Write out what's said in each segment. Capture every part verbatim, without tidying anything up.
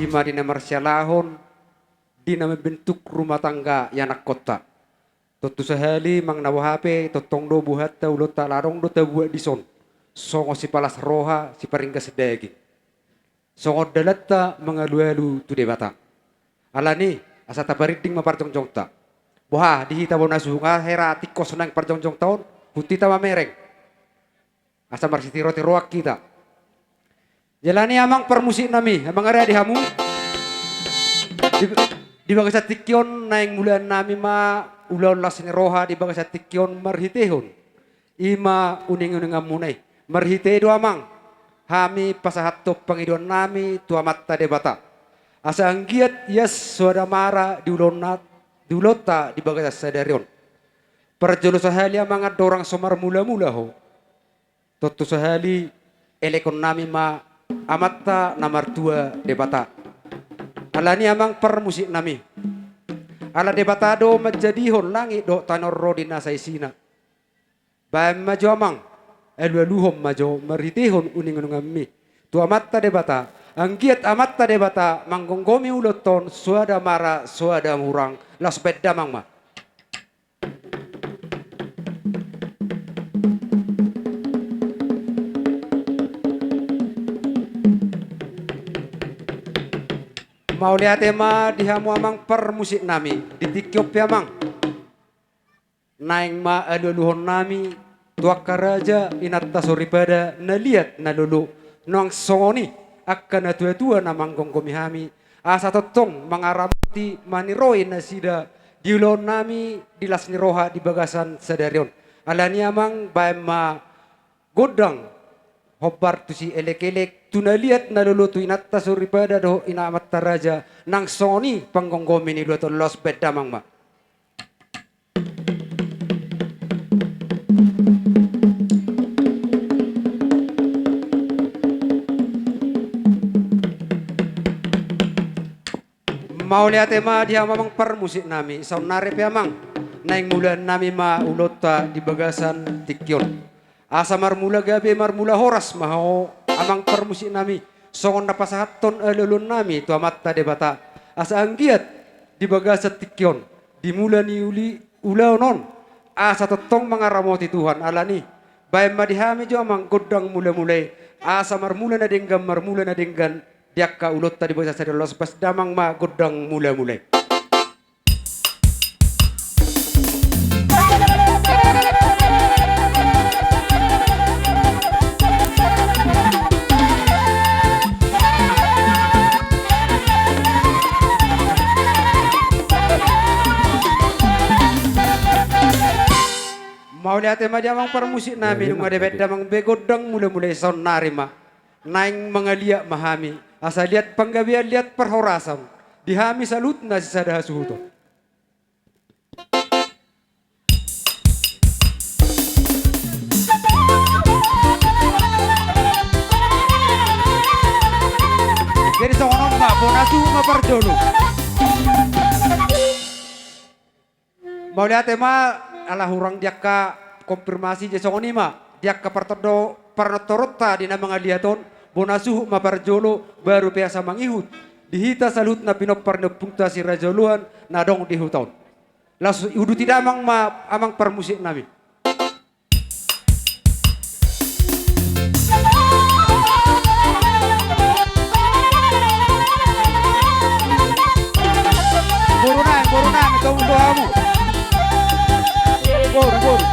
ma di na marsialahon, di na mambentuk rumah tangga ianakkonta. Tontu sahali, Amang, na boha pe, tongtong do bohanta ulaonta, ala adong do tabuat dison songon sipalas roha, siparinggas daging. Songon dalanta mangalualu tu Debata. Alani, asa taparinding ma parjongjongta. Boha, di hita bona suhut, nga hera tingkos nang parjongjongta on, huhut hita mamereng. Asa marsitirotiroan hita. Jala ni, Amang parmusiknami, Amang, ari di hamu. Di, di bagasan tingki on naeng mulaannami ma ulaon las ni roha di bagasan tingki on marhitehon i ma uninguninganmuna i. Marhite i do, Amang, hami pasahathon pangidoannami tu Amanta Debata, asa anggiat ias soada mara di ulaonna, di ulaonta di bagasan sadari on. Parjolo sahali, Amang, andorang so marmulamula ho, tontu sahali elekonnami ma Amanta na martua Debata. Alani, Amang parmusiknami, ala Debata do manjadihon langit dohot tano on ro di nasa isina. Baen ma jo, Amang, alualuhon ma jo marhitehon uninguninganmi tu Amanta Debata, anggiat Amanta Debata manggomgomi ulaonta on soada mara soada hurang. Laos baen damang ma. Mauliate ma di hamu, Amang parmusiknami. Di tingki on pe, Amang, naeng ma alualuhonnami tu angka raja inanta soripada na liat na lolo, nang songon i angka natuatua na manggomgomi hami, asa tongtong mangaramoti, maniroi nasida di ulaonnami di las ni roha di bagasan sadari on. Alani, Amang, baen ma gondang hombar tusi elekelek tu na liat na lolo, tu inanta soripada dohot ina amanta raja, nang songon i panggomgomi ni ulaonta on. Laos baen damang ma. Mauliate ma di hamu, Amang parmusiknami. Saonnari pe, Amang, naeng mulaannami ma ulaonta di bagasan tingki on. Asa marmula gabe, marmula horas ma ho, Amang parmusiknami, songon na pasahathon alualuannami tu Amanta Debata, asa anggiat di bagasan tingki on, di mula ni uli, ulaon on, asa tongtong mangaramoti Tuhan. Alani, baen ma di hami jo, Amang, gondang mulamula i, asa marmula na denggan, marmula na denggan di angka ulaonta di bagasan sadari on. Laos baen damang ma gondang mulamula i. Mauliate ma di hamu, Amang parmusiknami. Nunga dibaen damang be gondang mulamula i, saonnari ma naeng mangaliat ma hami, asa liat panggabean, liat parhorasan di hami saluhutna sisada hasuhuton. Jadi songon on ma, bona suhut ma parjolo. Mauliate ma, ala hurang di angka konfirmasi, jadi songon i ma, di angka partondo-, parnortoronta di na mangaliat on, bona suhut ma parjolo, baru pe asa mangihut di hita saluhutna pinompar ni ompunta si Raja Oloan na adong di huta on. Laos uduti damang ma, Amang parmusiknami. Boru nami, boru nami, tong do hamu. Boru, boru.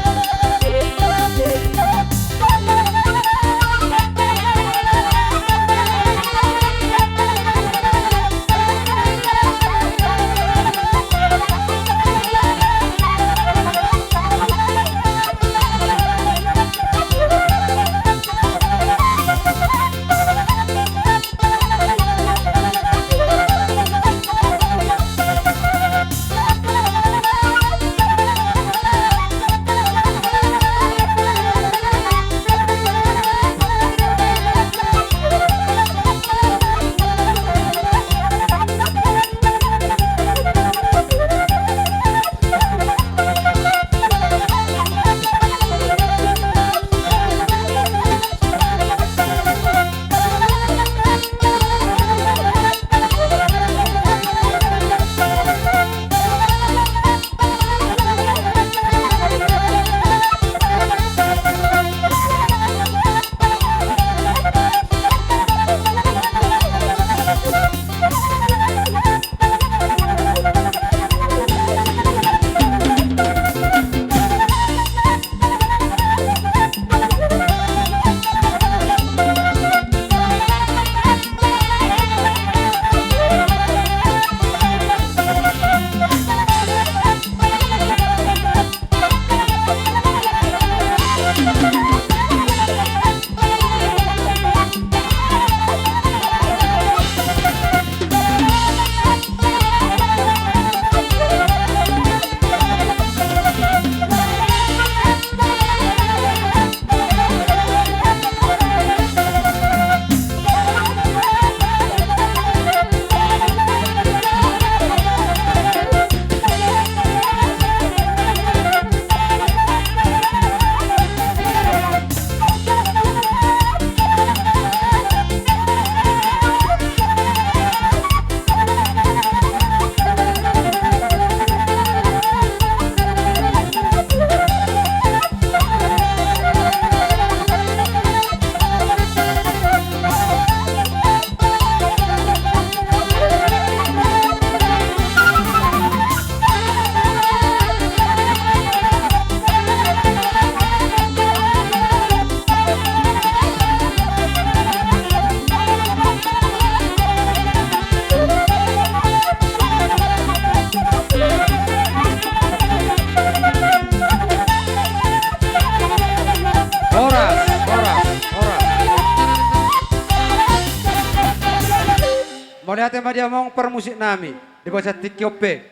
Ate ma di hamu parmusik nami, di bagasan tingki on pe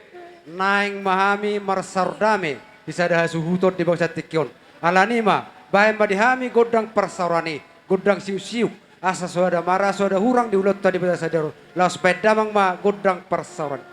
naeng ma hami marsaor dame di sada hasuhuton di bagasan tingki on. Alani i ma, bahen ma di hami gondang parsaoran i, gondang siuksiuk, asa so ada mara so ada hurang di ulaonta di bagasan sadari on. Laos bahen damang ma gondang parsaoran i.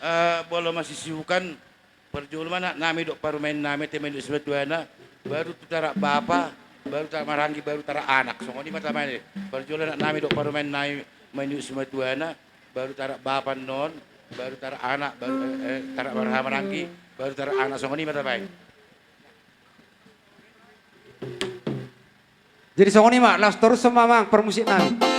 Eh, molo masisiukan, parjolo ma anak nami dohot parumaen nami ate mangido simatuana, baru tu tarak bapa, baru tarak maranggi, baru tarak anak. Songon i ma tama i. Parjolo anak nami dohot parumaen nami mangido simatuana, baru tarak bapa annon, baru tarak anak, baru, eh, eh, tarak marha-, maranggi, baru tarak anak. Songon i ma tama i. Jadi songon i ma, laos torushon ma amang parmusik nami.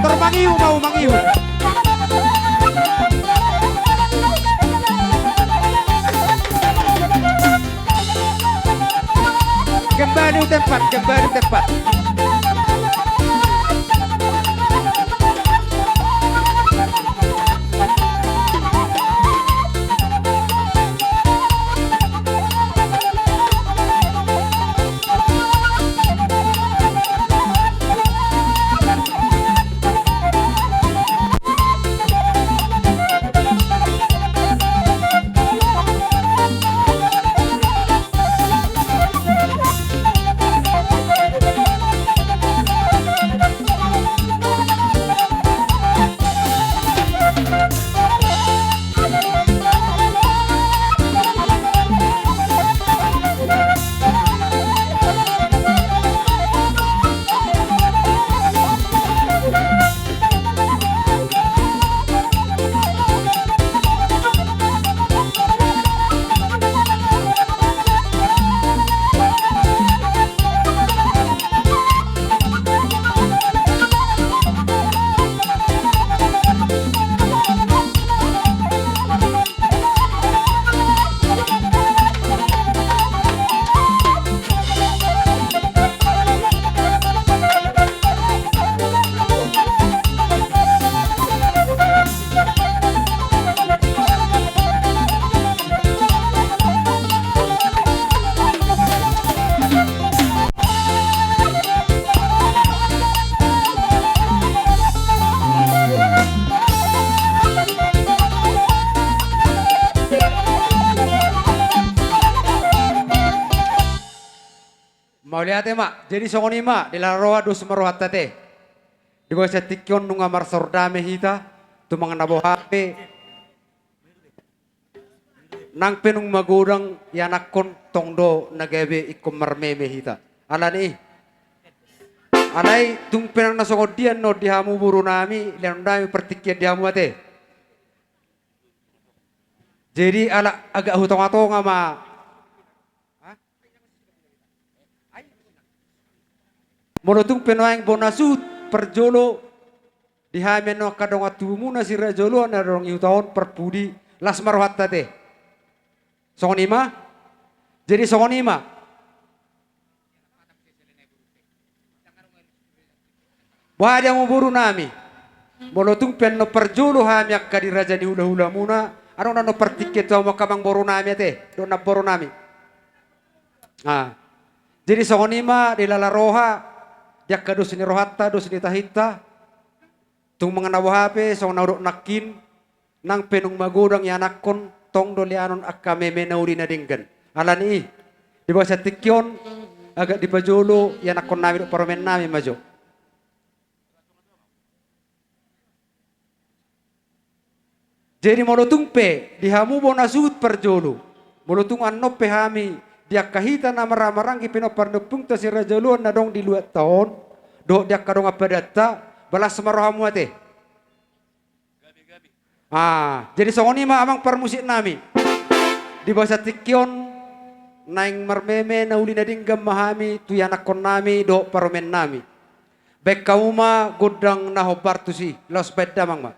Tor mangihut ma ahu, mangihut. Kembali tu tempat, kembali tu tempat. Mauliate ma, jadi songon i ma, dilala roha dos ma rohanta ate. Di bagasan tingki on nunga marsaor dame hita, tumangana boha pe, nang pe nunga magodang ianakhon tong do na gabe ingkon marmeme hita. Alani i. Alai tung pe nang na songon dia annon di hamu boru nami, lehonon nami partingkian di hamu ate. Jadi ala agak hutonga-tonga ma. Molo tung pe nuaeng bona suhut parjolo di hami annon angka dongan tubumuna sira joloan na adong di huta on parpudi, las ma rohanta ate. Songon i ma. Jadi songon i ma. Boha di hamu boru nami. Molo tung pe annon parjolo hami angka di raja ni hula-hulamuna, adong annon partingkian tu hamu angka amangboru nami ate, dohot namboru nami. Ah. Jadi songon i ma dilala roha, di angka dos ni rohanta, dos ni tahinta. Tumangana boha pe, songon na hudok nangkin, nang pe nunga magodang ianakhon, tong do lehonon angka meme na uli na denggan. Alani i, di bagasan tingki on, agak dipajolo ianakhon nami dohot parumaen nami ma jo. Jadi molo tung pe di hamu bona suhut parjolo, molo tung annon pe hami di angka hita na marhahamaranggi pinompar ni ompungta siraja oloan na adong di luatta on, dohot di angka dongan padatta, ba las ma rohamu ate. Ah, jadi songon i ma amang parmusik nami. Di bagasan tingki on naeng marmeme na uli na denggan ma hami tu ianakhon nami dohot parumaen nami. Baen hamu ma gondang na hombar tusi, laos baen damang ma.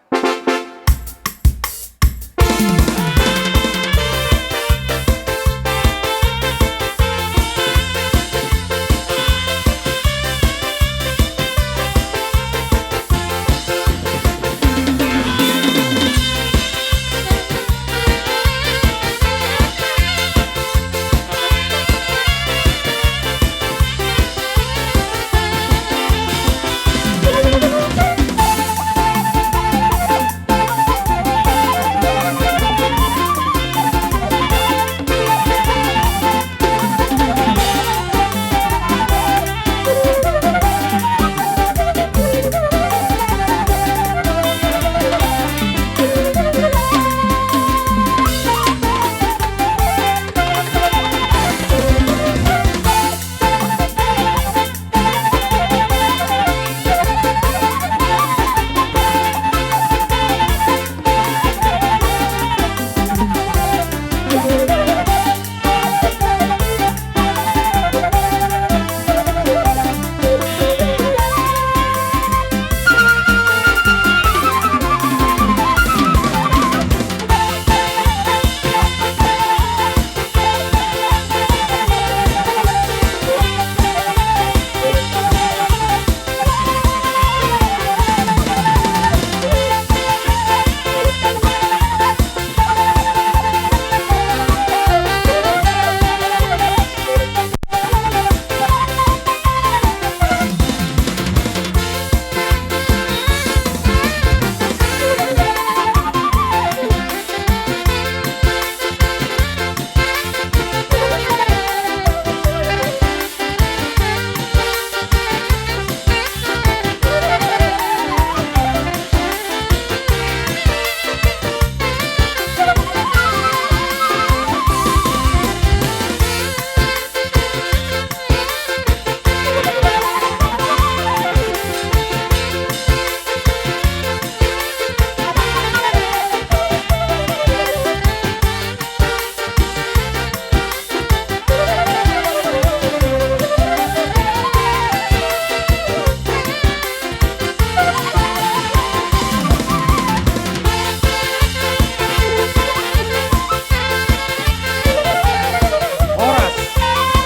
Horas,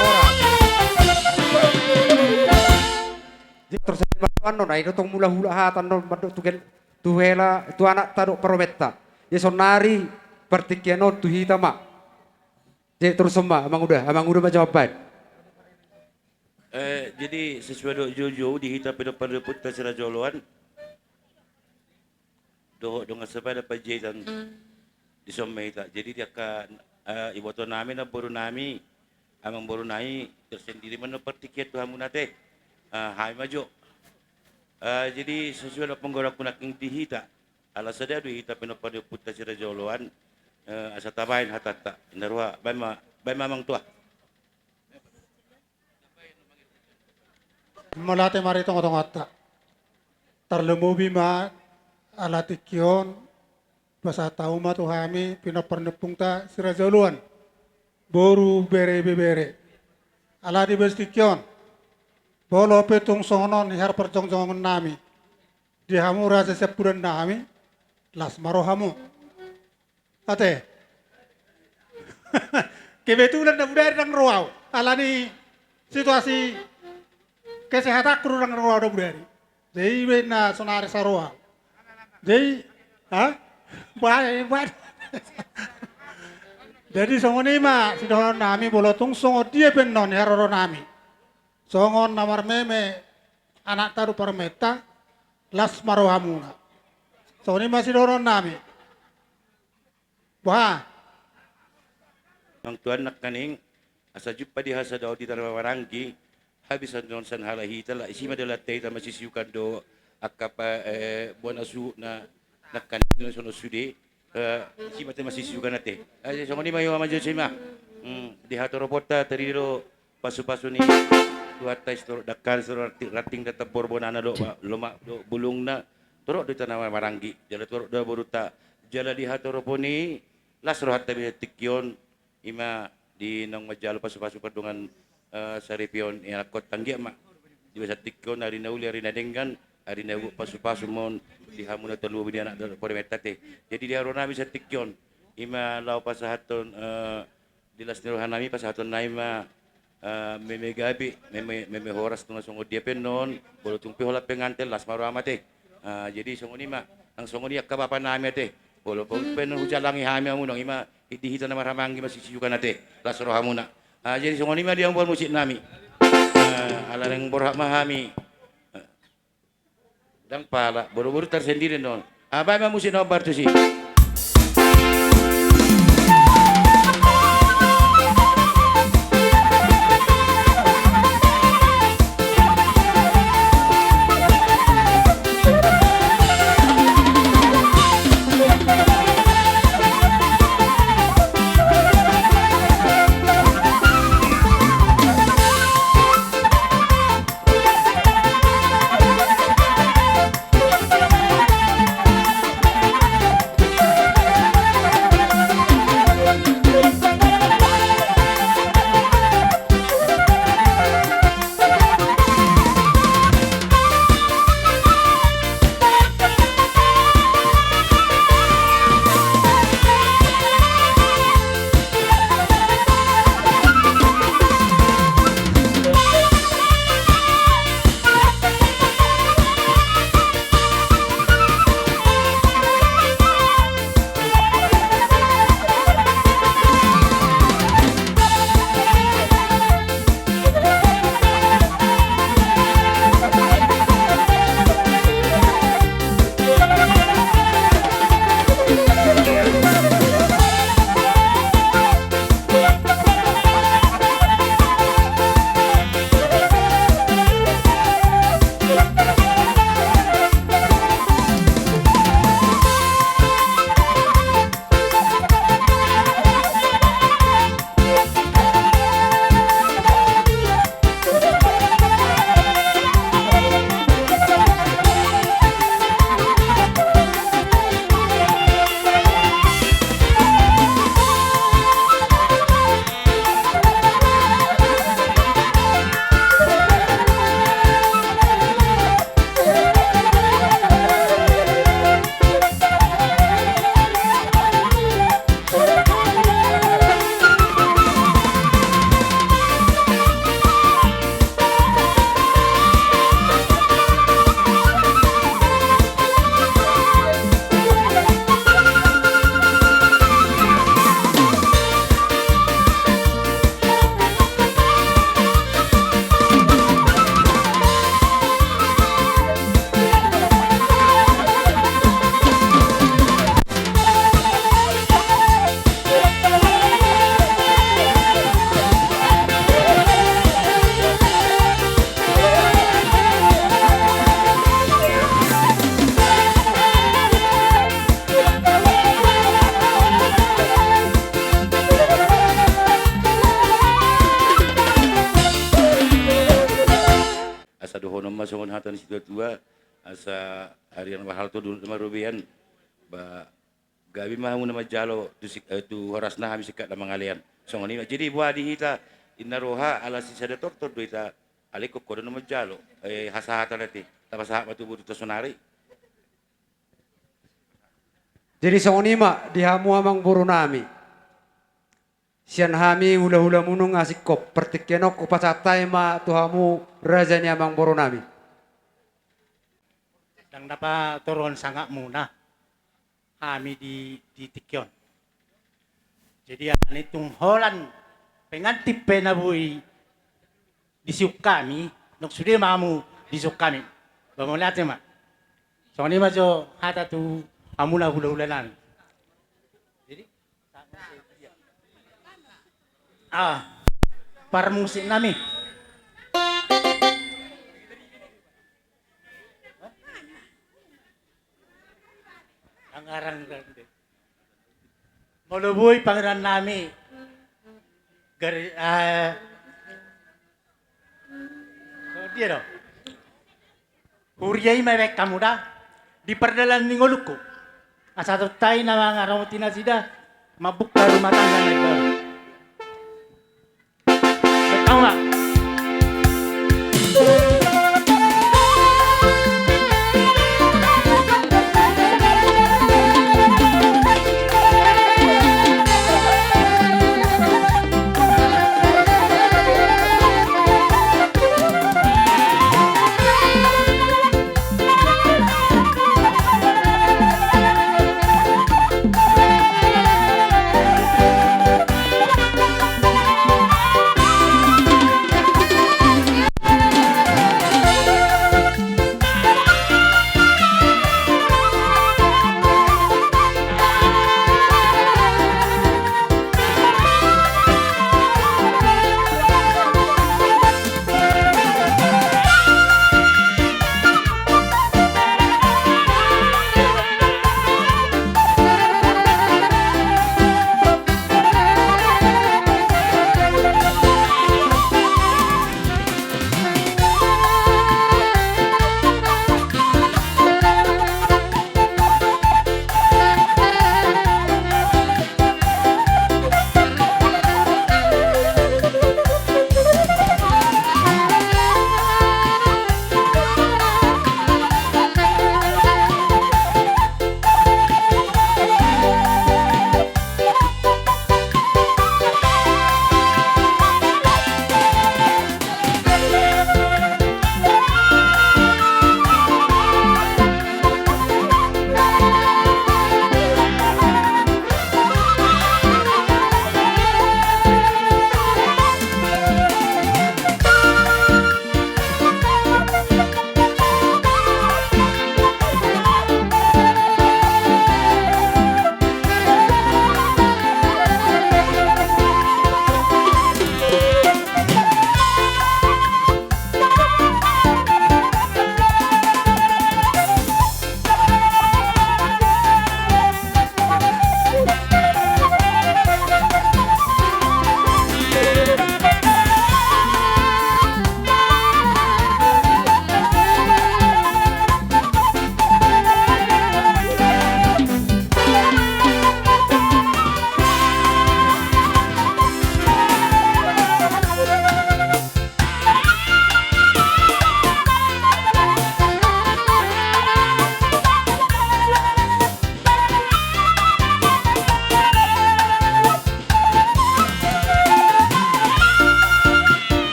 horas. Jadi torus ma annon, ai do tong mula hula hata annon mandok tu gel-, tu hela, tu anakta dohot parumaenta. Ia saonnari partingkian on tu hita ma. Jadi torus ma, Amang Uda, Amang Uda ma jawab baen. Eh, jadi sesuai dohot joujou di hita pinompar ni ompunta siraja oloan dohot dongan sabada Panjaitan, dison ma hita. Jadi di angka, eh, iboto nami, namboru nami, amangboru nami, tersendiri ma annon partingkian tu hamu na ate. Eh, hami ma jo. Eh, jadi sesuai dohot panggoaranku nangkin di hita, ala sada do hita pinompar ni ompunta siraja oloan, eh, asa tabaen hatanta. Inna roha, baen ma, baen ma Amang Tua. Mauliate ma di tongatongatta. Tarlumobi ma ala tingki on pasahat hamu ma tu hami pinompar ni ompunta siraja oloan, boru, bere, ibebere. Ala di bagasan tingki on, molo pe tung songon on hira parjongjongon nami di hamu raja siampudan nami, las ma rohamu. Ate. Kebetulan na bodari ndang ro au. Ala ni situasi kesehatanku do ndang ro au na bodari. Jadi i be na sonari so ro au. Jadi, ha? Bae, bae. Jadi songon i ma sidohonon nami, molo tung songon dia pe annon haroro nami. Songon na marmeme anakta dohot parumaenta, las ma rohamuna. Songon i ma sidohonon nami. Boha? Amang Tua, nangkaning asa jumpang di hasadaon di tano maranggi, habis annon sian halak hita, ala isi ma dalan hita masisiukan do angka pa, eh, bona suhutna nangkaning songon sude. Eh, isi ma te masisiukan ate. Eh, songon i ma, io ma jo, isi ma. Hmm, di hatoropon ta tarida do pasupasu ni Tuhanta, sitorop dangka, sitorop ranting, ranting, tambor, bonana dohot lomak dohot bulungna. Torop do hita na maranggi, jala torop do borunta. Jala di hatoropon i, las rohanta bisa tingki on, ima di naung manjalo pasupasu pardongan, eh, saripeon, ianakhonta, anggiat ma di bagasan tingki on, ari na uli, ari na denggan, ari na gok, pasupasu ma on di hamu na tolu, di anak dohot parumaenta ate. Jadi di haroronami sian tingki on, ima laho pasahathon, eh, di las ni rohanami, pasahatonnami ma, eh, meme gabe, meme, meme horas, tung na songon dia pe annon, molo tung pe holan penganten, las ma roham ate. Ah, jadi songon i ma, nang songon i angka bapanami ate. Molo pe annon hujalangi hami hamu, nang i ma di hita na marhahamaranggi masisiukan ate, las rohamuna. Ah, jadi songon i ma di hamu parmusiknami. Ah, ala naeng borhat ma hami. Ah, ndang pala, boru-boru tarsendiri annon. Ah, baen ma musik na hombar tusi. Asa dohonon ma songon hata ni situatua, asa ari na marhalto, dolok na marrobean, ba gabe ma hamu na manjalo tu sik-, eh, tu horasna, hami singkat na mangalean. Songon i ma. Jadi boha di hita, inna roha, ala sisada tortor do hita, alai ingkon ho do na manjalo, eh, hasahatan ate. Tapasahat ma tu borunta sonari. Jadi songon i ma di hamu amangborunami. Sian hami hulahulamuna asing, partingkian on hupasahat hami ma tu hamu raja ni amangborunami. Ndang dapot toruan sangapmuna hami di, di tingki on. Jadi, ala ni tung holan pengantin pe na boi disiuk hami, nunga sude ma hamu disiuk hami. Ba mauliate ma. Songon i ma jo hata tu hamuna hulahulanami. Jadi, ah, parmusiknami. Angarang rande. Molo boi pangidoan nami, gari, eh, dia do. Huria i ma baen hamu da di pardalanan ni ngolungku. Asa tongtong i na mangaramoti nasida, mambuka rumah tangga na baru. Baen hamu ma.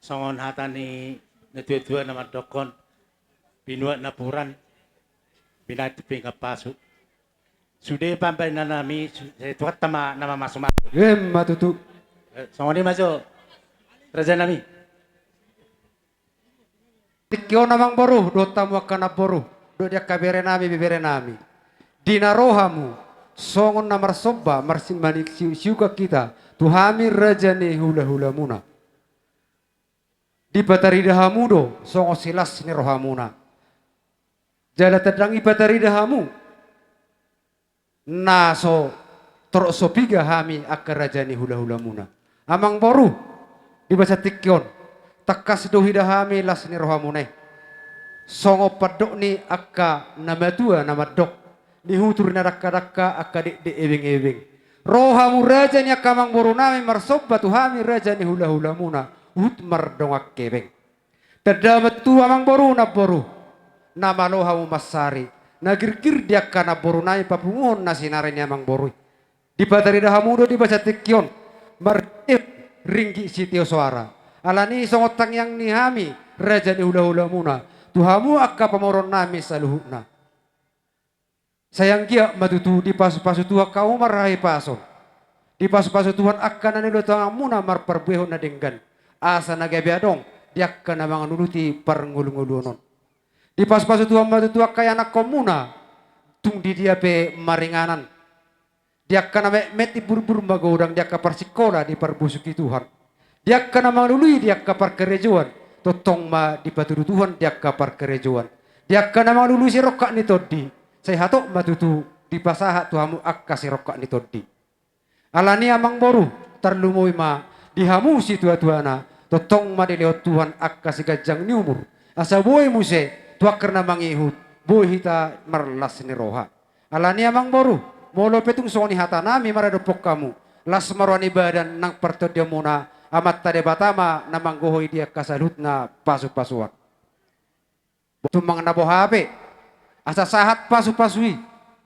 Songon hata ni natuatua na mandokkon, binuat napuran, binahen tu pinggan pasu. Sude pambahenannami, su-, sai Tuhanta ma na mamasumasu. Emma tutu. Eh, songon i ma jo, rajanami. Tingki on amangboru, dohot hamu angka namboru, dohot di angka berenami, beberenami. Di na ro hamu, songon na marsomba, marsi-, mani-, siu-, siuka hita, tu hami raja ni hulahulamuna. Dipatarida hamu do, songon silas ni rohamuna. Jala tandang dipatarida hamu. Na so torop so piga hami angka raja ni hulahulamuna. Amangboru, di bagasan tingki on, tangkas do huida hami las ni rohamuna i. Songon pandok ni angka na matua na mandok, nihutur na dangkadangka angka dekdek ebengebeng. Ro hamu raja ni angka amangborunami marsomba tu hami raja ni hulahulamuna, huhut mardongan hepeng. Tanda ma tutu amangboru namboru, na malo hamu mansari, na girgir di angka namborunami papunguhon na sinari ni amangboru i. Dipatarida hamu do di bagasan tingki on, marhite ringgit sitio soara. Alani songon tangiang ni hami, raja ni hulahulamuna, tu hamu angka pamoruonnami saluhutna. Sai anggiat ma tutu dipasupasu Tuhan hamu marhahipason. Dipasupasu Tuhan angka na niula tanganmuna marparbuehon na denggan. Asa na gabe adong di angka na mangalului parngoluon on. Dipasupasu Tuhan ma tutu angka ianakkonmuna, tung di dia pe maringanan. Di angka na metmet diburbur magodang, di angka parsikola diparbusuki Tuhan. Di angka na mangalului di angka parkarejoan, tongtong ma dipatudu Tuhan di angka parkarejoan. Di angka na mangalului sirongkap ni tondi, sai hatop ma tutu dipasahat tu hamu angka sirongkap ni tondi. Alani amangboru, tarlumobi ma di hamu situatuana, tongtong ma dilehon Tuhan angka siganjang ni umur. Asa boi muse tu angka na mangihut, boi hita marlas ni roha. Alani amangboru, molo pe tung songon i hatanami maradophon hamu, las ma roha ni badan nang partondionmuna, Amanta Debata ma na manggohi di angka saluhutna pasupasuan. Tumang na boha pe, asa sahat pasupasu i,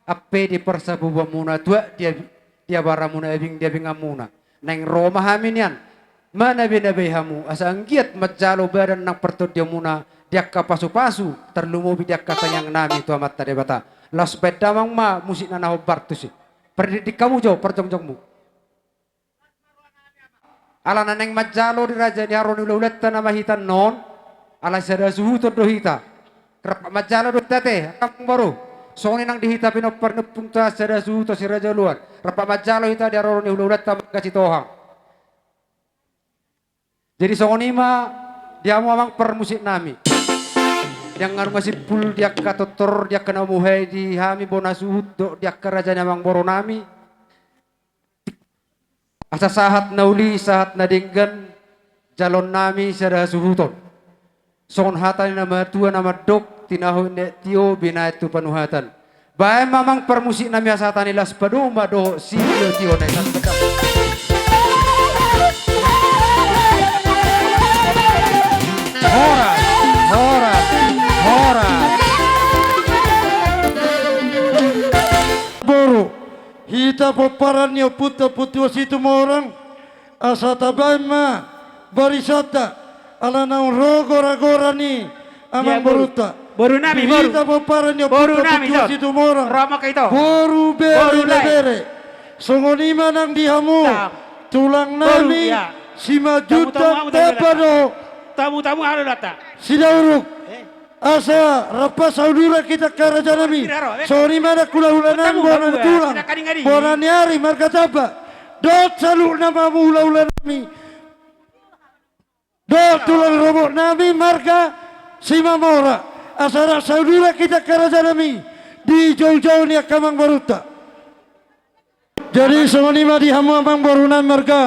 ampe di parsabubuanmuna tuak di ab-, di abaramuna, abing di abinganmuna. Naeng ro ma hami nian, manabenabe hamu, asa anggiat manjalo badan nang partondionmuna, di angka pasupasu, tarlumobi di angka tangiangnami tu Amanta Debata. Laos bahen damang ma musikna na hombar tusi. Pardikdikon hamu jo, parjongjongmu. Alana naeng manjalo di raja ni haroro ni hulahulanta nama hita annon, alai sada suhuton do hita. Rap manjalo do hita ate, amangboru. Songon i nang di hita pinompar ni ompungta sada suhuton si Raja Oloan. Rap manjalo hita di haroro ni hulahulanta Marga Sitohang. Jadi songon i ma di hamu amang parmusiknami. Di angka nunga simpul, di angka tortor, di angka na muhai, di hami bona suhut dohot di angka raja ni amangborunami. Asa sahat na uli, sahat na denggan, jalonnami sada suhuton. Songon hata ni na matua na mandok, tinahu inda tio binahen tu panuhatan. Bahen ma amang parmusiknami asa hata ni las padomu ma dohot sitiotio na i. Horas, horas, horas. Boru, hita pomparan ni ompunta Ompu Tuan Situmorang, asa tabahen ma barisanta, ala naung ro goragora ni amangborunta. Borunami, boru. Hita pomparan ni ompunta Ompu Tuan Situmorang. Boru, bere, ibebere. Songon i ma nang di hamu tulangnami Simanjuntak, Tamba dohot Sidauruk. Asa rap saudura hita angka rajanami. Songon i ma nang hulahulanami bona ni tulang, bona ni ari marga Tamba. Dohot saluhutna ma hamu hulahulanami. Dohot tulang rorobotnami marga Simamora. Asa rap saudura hita angka rajanami di joujou ni angka amangborunta. Jadi songon i ma di hamu amangborunami marga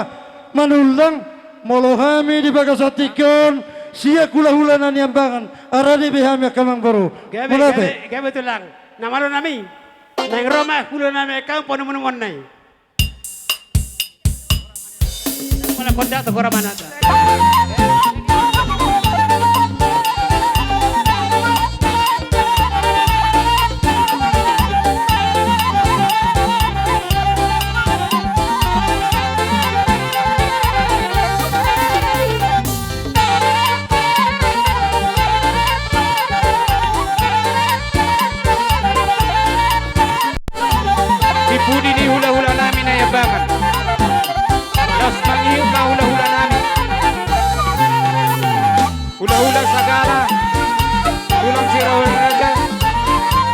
Manullang, molo hami di bagasan tingki on sian hulahula na niambangan, rade be hami angka amangboru. Gabe, gabe tulang. Na malonami. Naeng ro ma hulahulanami angka panumonumonna i. Pala kondak tu gora manata. Ini hulahula nami Nayabangan. Las mangihut ma hulahula nami. Hulahula Sagala, tulang Siraja,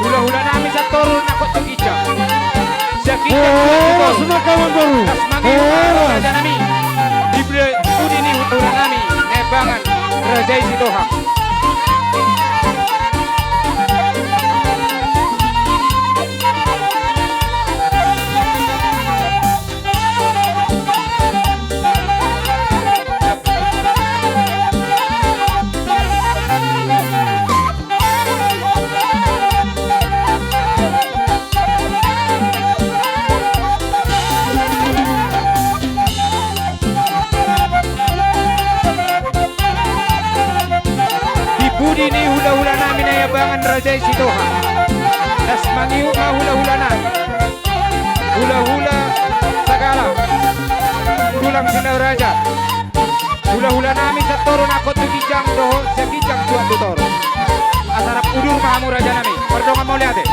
hulahula nami satoru na hot tu ginjang. Sian ginjang tu ginjang. Las mangihut ma hulahula nami. Di pudi ni hulahula nami Nayabangan, Raja i Sitohang. Di pudi ni hulahula nami Nayabangan, Raja i Sitohang. Las mangihut ma hulahula nami. Hulahula Sagala, tulang Siraja, hulahula nami satoru na hot tu ginjang dohot sian ginjang tu toru. Asa rap udur ma hamu raja nami. Pardongan mauliate.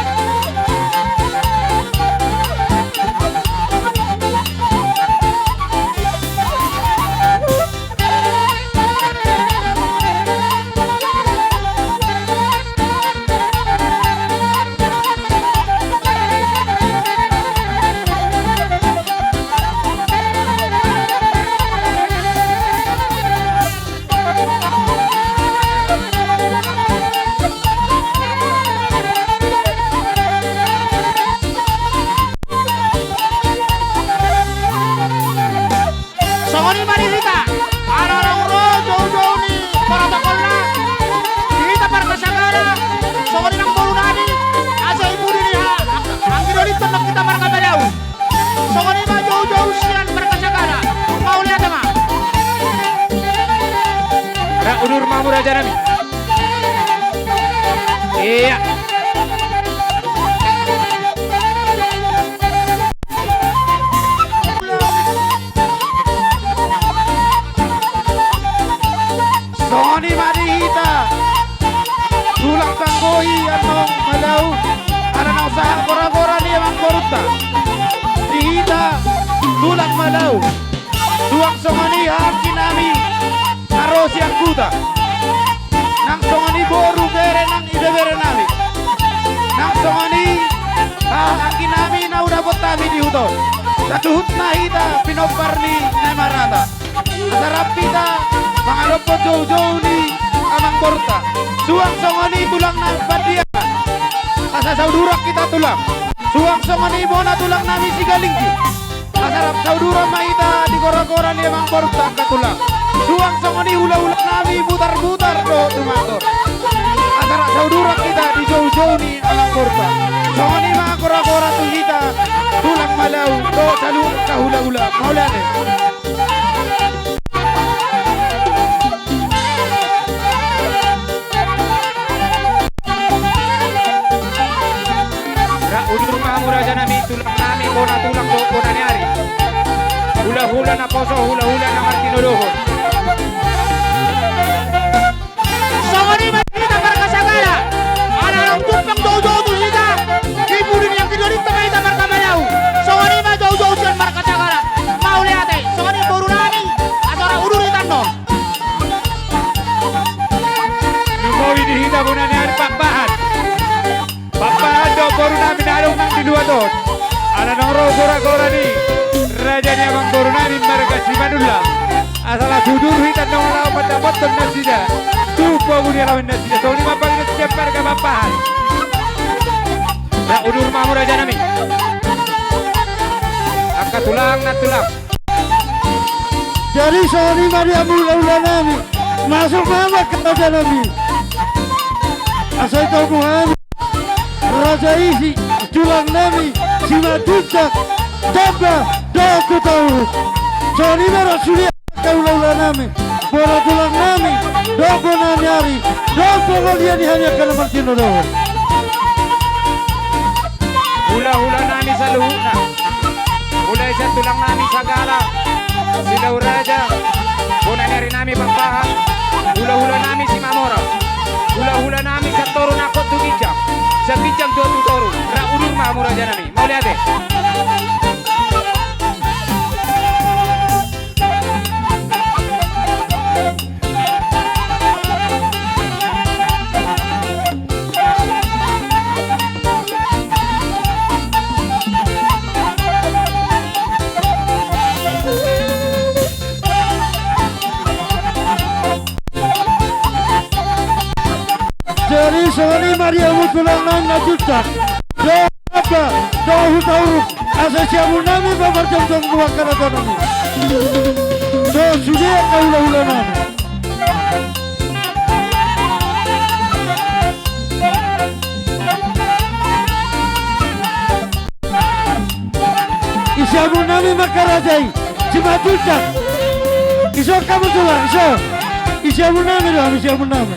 Songon i ma di hita, ala naung ro joujou ni protokolna, di hita marga Sagala, songon i nang boru nami, asa i pudi ni ha, anggi doli tondok hita marga Malau. Songon i ma joujou sian marga Sagala. Mauliate ma. Rap udur ma hamu raja nami. Ia. Songon i ma di hita tulang Tanggohi annon Malau, ala naung sahat goragora ni amangborunta. Di hita tulang Malau, suang songon i haha anggi nami na ro sian huta, nang songon i boru bere nang ibebere nami, nang songon i haha anggi nami na hudapot hami di huta on. Saluhutna hita pinompar ni na marata. Asa rap hita mangadophon joujou ni amangborunta. Suang songon i tulang na Pandiangan, asa sauduran hita tulang. Suang songon i bona tulang nami Sigalingging, asa rap sauduran ma hita di goragora ni amangborunta angka tulang. Suang songon i hulahula nami Butarbutar dohot Tumandor, asa rap sauduran hita di joujou ni amangborunta. Songon i ma goragora tu hita tulang Malau dohot saluhut angka hulahula. Mauliate. Rap udur ma hamu raja nami, tulang nami, bona tulang dohot bona ni ari, hulahula naposo, hulahula na martinodohon. Songon i ma di hita marga Sagala, ala naung jumpang joujou tu hita, di pudi ni anggi dolinta ma hita marga Malau. Songon i ma joujou sian marga Sagala. Mauliate. Songon i boru nami, asa rap udur hita annon. Nuaeng di hita bona ni ari Pakpahan. Pakpahan do boru nami na adong nang di luat on. Ala naung ro goragora ni raja ni amangboru nami marga Simanullang, asa las udur hita annon laho mandapothon nasida tu pogu ni alaman nasida. Songon i ma pangidoan sian marga Pakpahan. Rap udur ma hamu raja nami. Angka tulang nang tulang. Jadi songon i ma di hamu hulahula nami, masuk ma hamu angka raja nami. Asa itogu hami raja i si tulang nami Simanjuntak, Jaba dohot Hutauruk. Songon i ma ro sude angka hulahula nami, bona tulang nami dohot bona ni ari, dohot bona ni hami angka na martinodohon. Hulahula nami saluhutna, mulai sian tulang nami Sagala, Silau Raja, bona ni ari nami Pakpahan, hulahula nami Simamora, hulahula nami satoru na hot tu ginjang, sian ginjang Tutoru, rap udur ma hamu raja nami. Mauliate. Jadi songon i ma di hamu tulang nami na jutak. Dohot Baba, dohot Hutauruk, asa siamun nami ma parjongjongan tu angka raja nami. Dohot sude angka hulahula nami. Di siamun nami ma angka raja i, Simanjuntak. Dison hamu tulang, dison. Di siamun nami do, di siamun nami.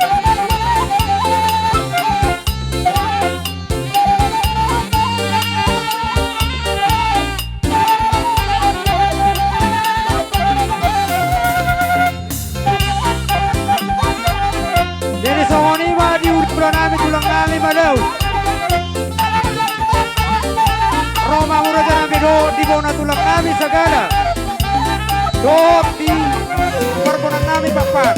Jadi songon i ma di hulahula nami tulang nami Malau. Ro ma hamu raja nami dohot di bona tulang nami Sagala. Dohot di parbonan nami Pakpahan.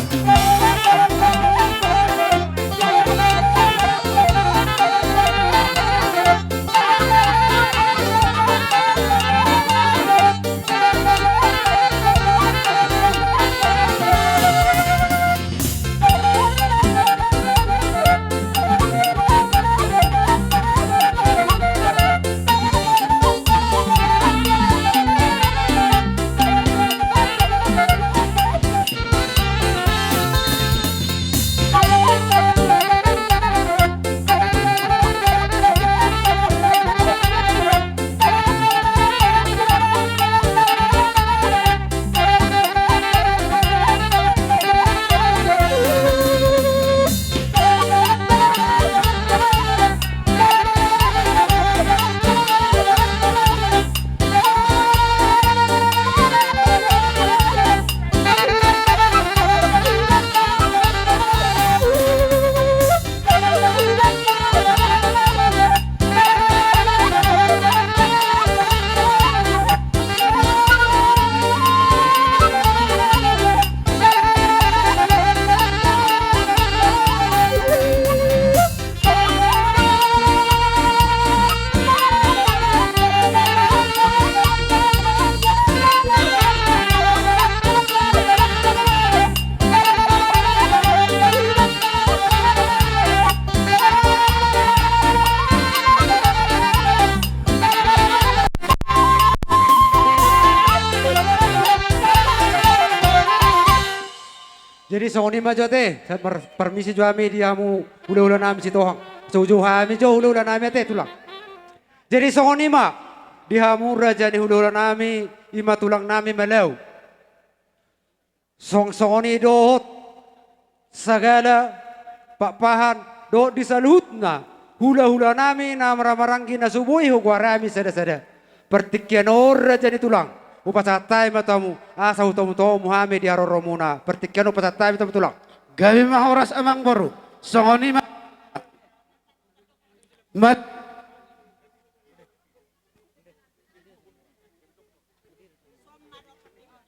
Jadi songon i ma jo ate, sa-, par-, parmisi jo hami di hamu hulahula nami Sitohang. Jou-jou hami jo hulahula nami ate tulang. Jadi songon i ma di hamu raja ni hulahula nami, i ma tulang nami Malau. Song-, songon i dohot Sagala, Pakpahan, dohot di saluhutna hulahula nami na marhahamaranggi na so boi hugoari hami sada-sada. Partingkian on raja ni tulang, hupasahat hami ma tu hamu, asa hutomu-tomu hami di haroromuna. Partingkian on hupasahat hami tu hamu tulang. Gabe ma horas amangboru. Songon i ma. Mat-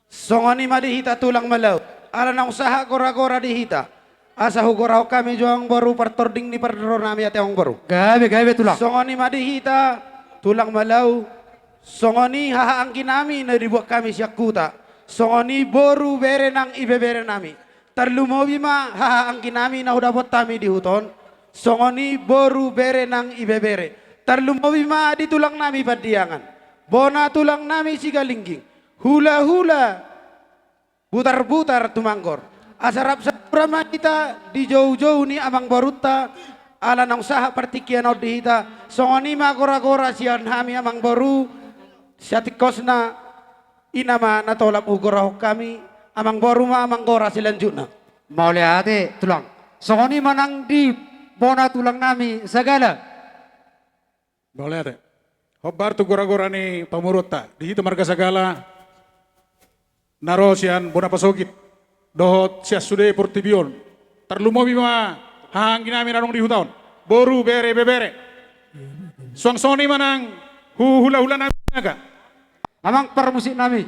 Songon i ma di hita tulang Malau. Ala naung sahat gora-gora di hita, asa hugorahon hami jo amangboru partording ni parro nami ate amangboru. Gabe, gabe tulang. Songon i ma di hita tulang Malau. Songon i haha anggi nami na dibuat hami sian huta. Songon i boru bere nang ibebere nami. Tarlumobi ma haha anggi nami na hudapot hami di huta on. Songon i boru bere nang ibebere. Tarlumobi ma di tulang nami Pandiangan. Bona tulang nami Sigalingging. Hulahula Butarbutar Tumanggor. Asa rap saur ma hita di joujou ni amangborunta. Ala naung sahat partingkian on di hita. Songon i ma gora-gora sian hami amangboru. Sian tingkosna. I nama na tolap hugorahon hami, amangboru ma manggora silanjutna. Mauliate tulang. Songon i ma nang di bona tulang nami Sagala. Mauliate. Hombar tu gora-gora ni pamoruonta. Di hita marga Sagala, na ro sian bona pasogit dohot sian sude portibi on. Tarlumobi ma haha anggi nami na adong di huta on. Boru, bere, ibebere. Suang songon i ma nang hu-, hula-hula nami, Sinaga. Amang parmusik nami.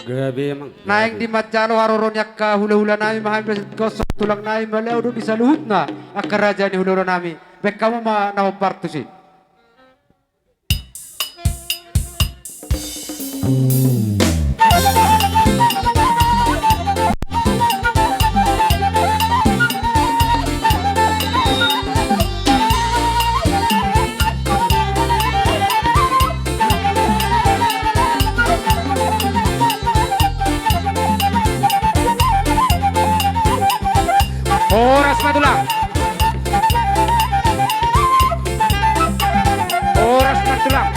Gabe, Amang. Naeng di manjalo haroro ni angka hula-hula nami ma hami bersikap tulang nami, mauliate do di saluhutna angka raja ni hula-hula nami. Baen hamu ma na hombar tusi. Horas ma tulang. Horas ma tulang.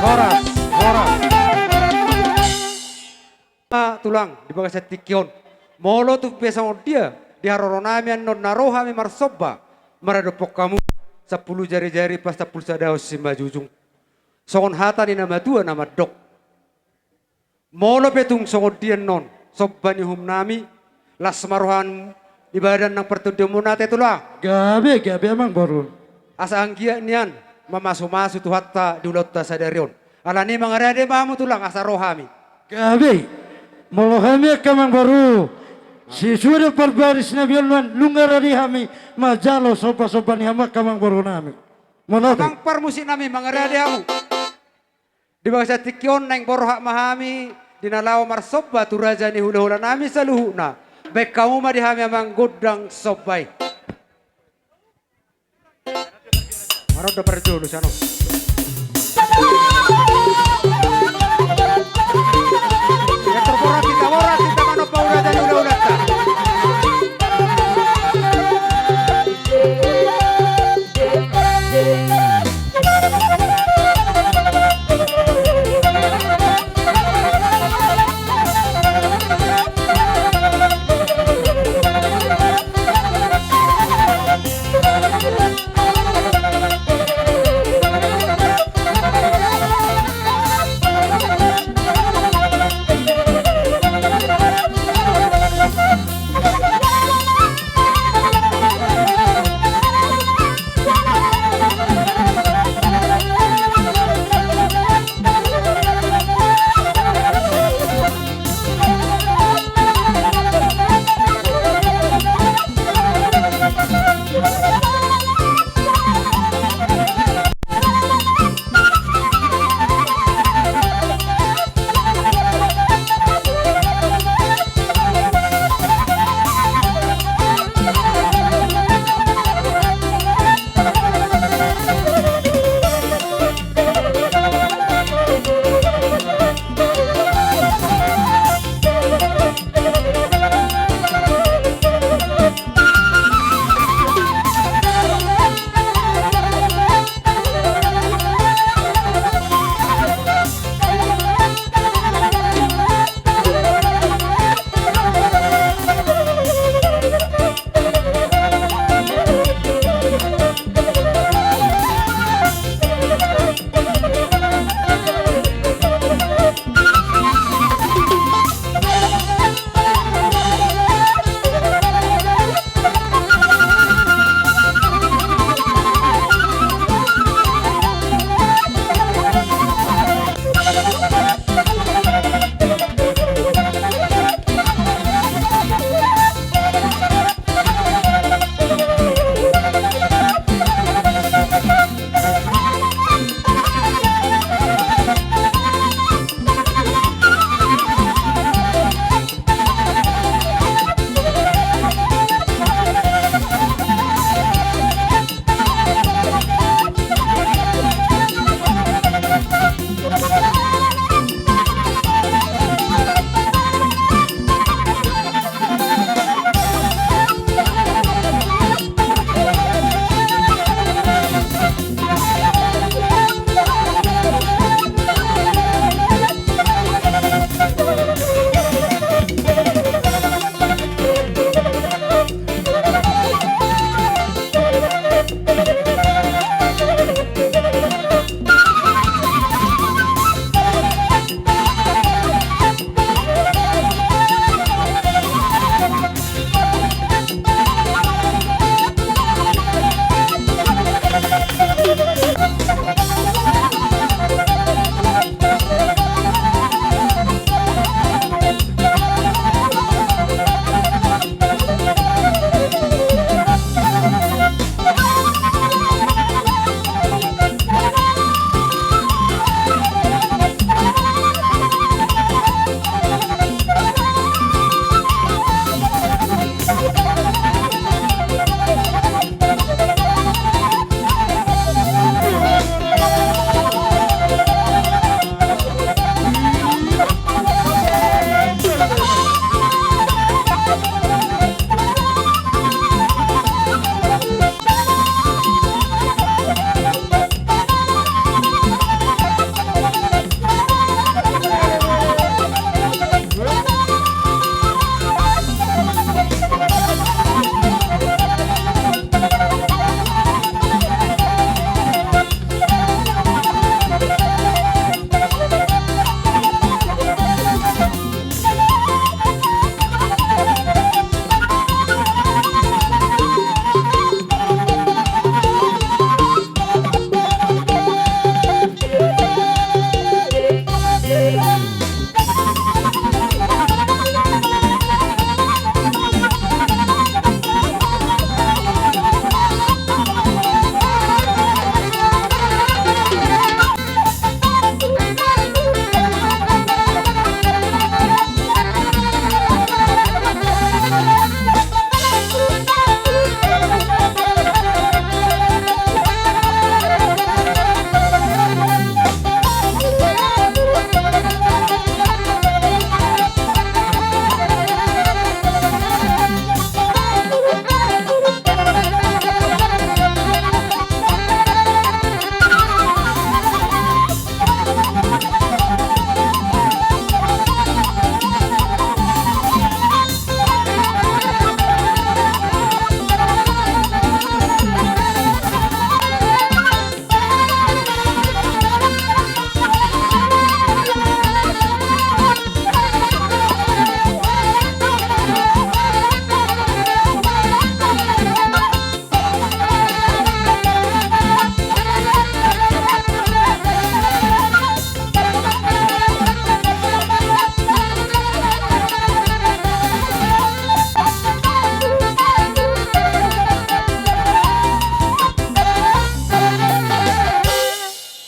Horas, horas. Ma tulang di bagasan tingki on. Molo tung pe songon dia di haroronami annon na ro hami marsomba maradophon hamu, sampulu jarijari pasampulu sadahon simanjujung. Songon hata ni na matua na mandok. Molo pe tung songon dia annon somba ni uhumnami, las ma roha ni badan nang partondionmuna ate tulang. Gabe, gabe amang boru. Asa anggiat nian mamasumasu Tuhanta di ulaonta sadari on. Alani mangarade ma hamu tulang asa ro hami. Gabe. Molo hami angka amang boru, sisude parbarisnami on nuaeng nunga rade hami manjalo sombasomba ni hamu angka amang borunami. Molo amang parmusiknami mangarade hamu. Di bagasan tingki on naeng borhat ma hami di na laho marsomba tu raja ni hulahulanami saluhutna. Baen hamu ma di hami amang gondang somba i. Marondo parjolo sian on. Ia terborat kita borat kita manomba raja ni hulahulanta.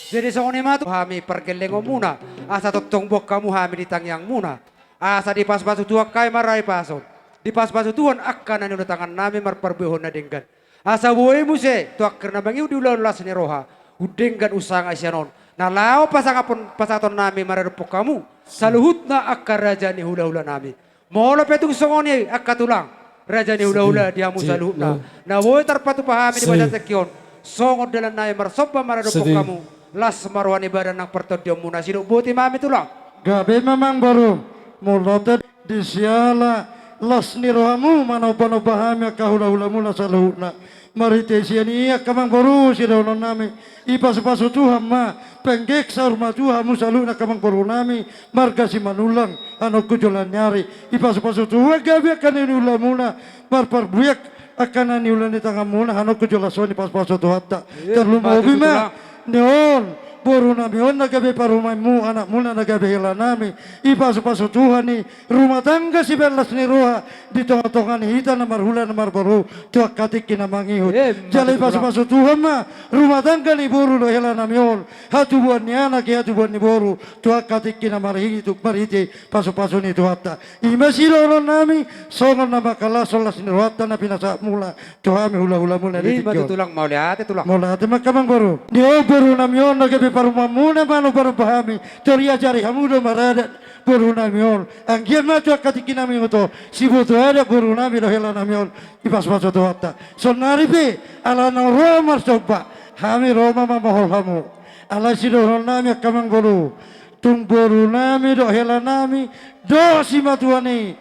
Jadi songon i ma tu hami pargellengonmuna, asa tongtong boan hamu hami di tangiangmuna. Asa dipasupasu Tuhan hami marhahipason. Dipasupasu Tuhan angka na niula tangannami marparbue na denggan. Asa boi muse tu angka na mangihut di ulaon las ni roha, umdenggan sanga sian on. Na laho pasangaphon pasahatonnami maradophon hamu saluhutna angka raja ni hulahulanami. Molo pe tung songon i angka tulang, raja ni hulahula di hamu saluhutna, na boi tarpatupa hami di bagasan tingki on, songon dalannami marsomba maradophon hamu, las ma roha ni badan nang partondionmuna, sidok boti ma hami tulang. Gabe ma amang boru, molo ate di siala las ni rohamu manombanomba hami angka hulahulamuna saluhutna. Marhite sian i angka amang boru sidohononnami, dipasupasu Tuhan ma, penggeng saur matua hamu saluhutna angka amang borunami, marga Simanullang, hanongku joloan ni ari. Dipasupasu Tuhan gabe angka na niulamuna, marparbueak angka na niula ni tanganmuna, hanongku joloan on dipasupasu Tuhanta. Tarlumobi ma ni on, borunami on na gabe parumaenmu, anakmuna na gabe helanami, dipasupasu Tuhan i, rumah tangga sibahen las ni roha di tongatonga ni hita na marhula na marboru tu angka tingki na mangihut. Jala dipasupasu Tuhan ma rumah tangga ni boru dohot helanami on, hatubuan ni anak i, hatubuan ni boru tu angka tingki na marhite, marhite pasupasu ni Tuhanta. I ma sidohononnami songon na mangkalashon las ni rohanta na pinasahatmuna tu hami hulahulamuna di tingki on. Mauliate tulang. Mauliate ma angka amang boru. Ni on borunami on na gabe parumaenmuna manombanomba hami, tor diajari hamu do maradat borunami on. Anggiat ma tu angka tingki na mangihut on, siboto adat borunami dohot helanami on dipasupasu Tuhanta. Saonnari pe ala naung ro marsomba, hami ro ma mamohol hamu. Alai sidohononnami angka amang boru, tung borunami dohot helanami dohot simatuana i,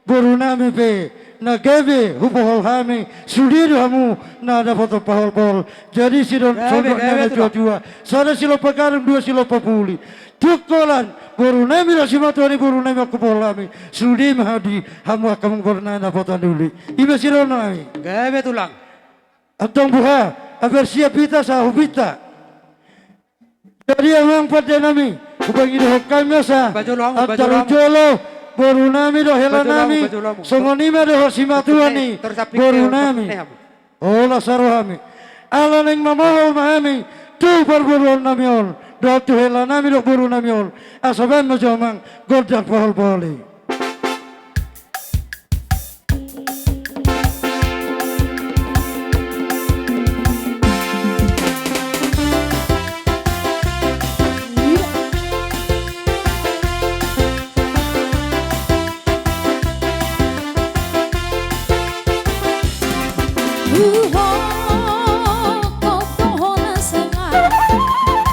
borunami pe na gabe hupohol hami, sude do hamu na dapotan paholpahol. Jadi sidohon, songon na tuatua, sada silompa gadung, dua silompa puli. Tung holan borunami dohot simatuana i, borunami, hupohol hami, sude ma hamu angka amang boru na dapotan uli. I ma sidohononnami. Gabe tulang. Antong boha, abersiap hita sahuhutna. Jadi amang pandenami, hupangidohon hami asa antar jolo borunami dohot helanami, songon i ma dohot simatuana i borunami. Holan saur hami, ala naeng mamohol ma hami tu parboruonnami on dohot tu helanami dohot borunami on, asa bahen ma jo amang gondang paholpahol i.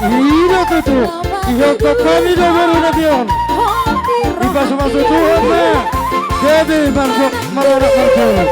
I do tutu, dihophop hami do borunami on. Dipasupasu Tuhan ma, gabe margok maranak margok.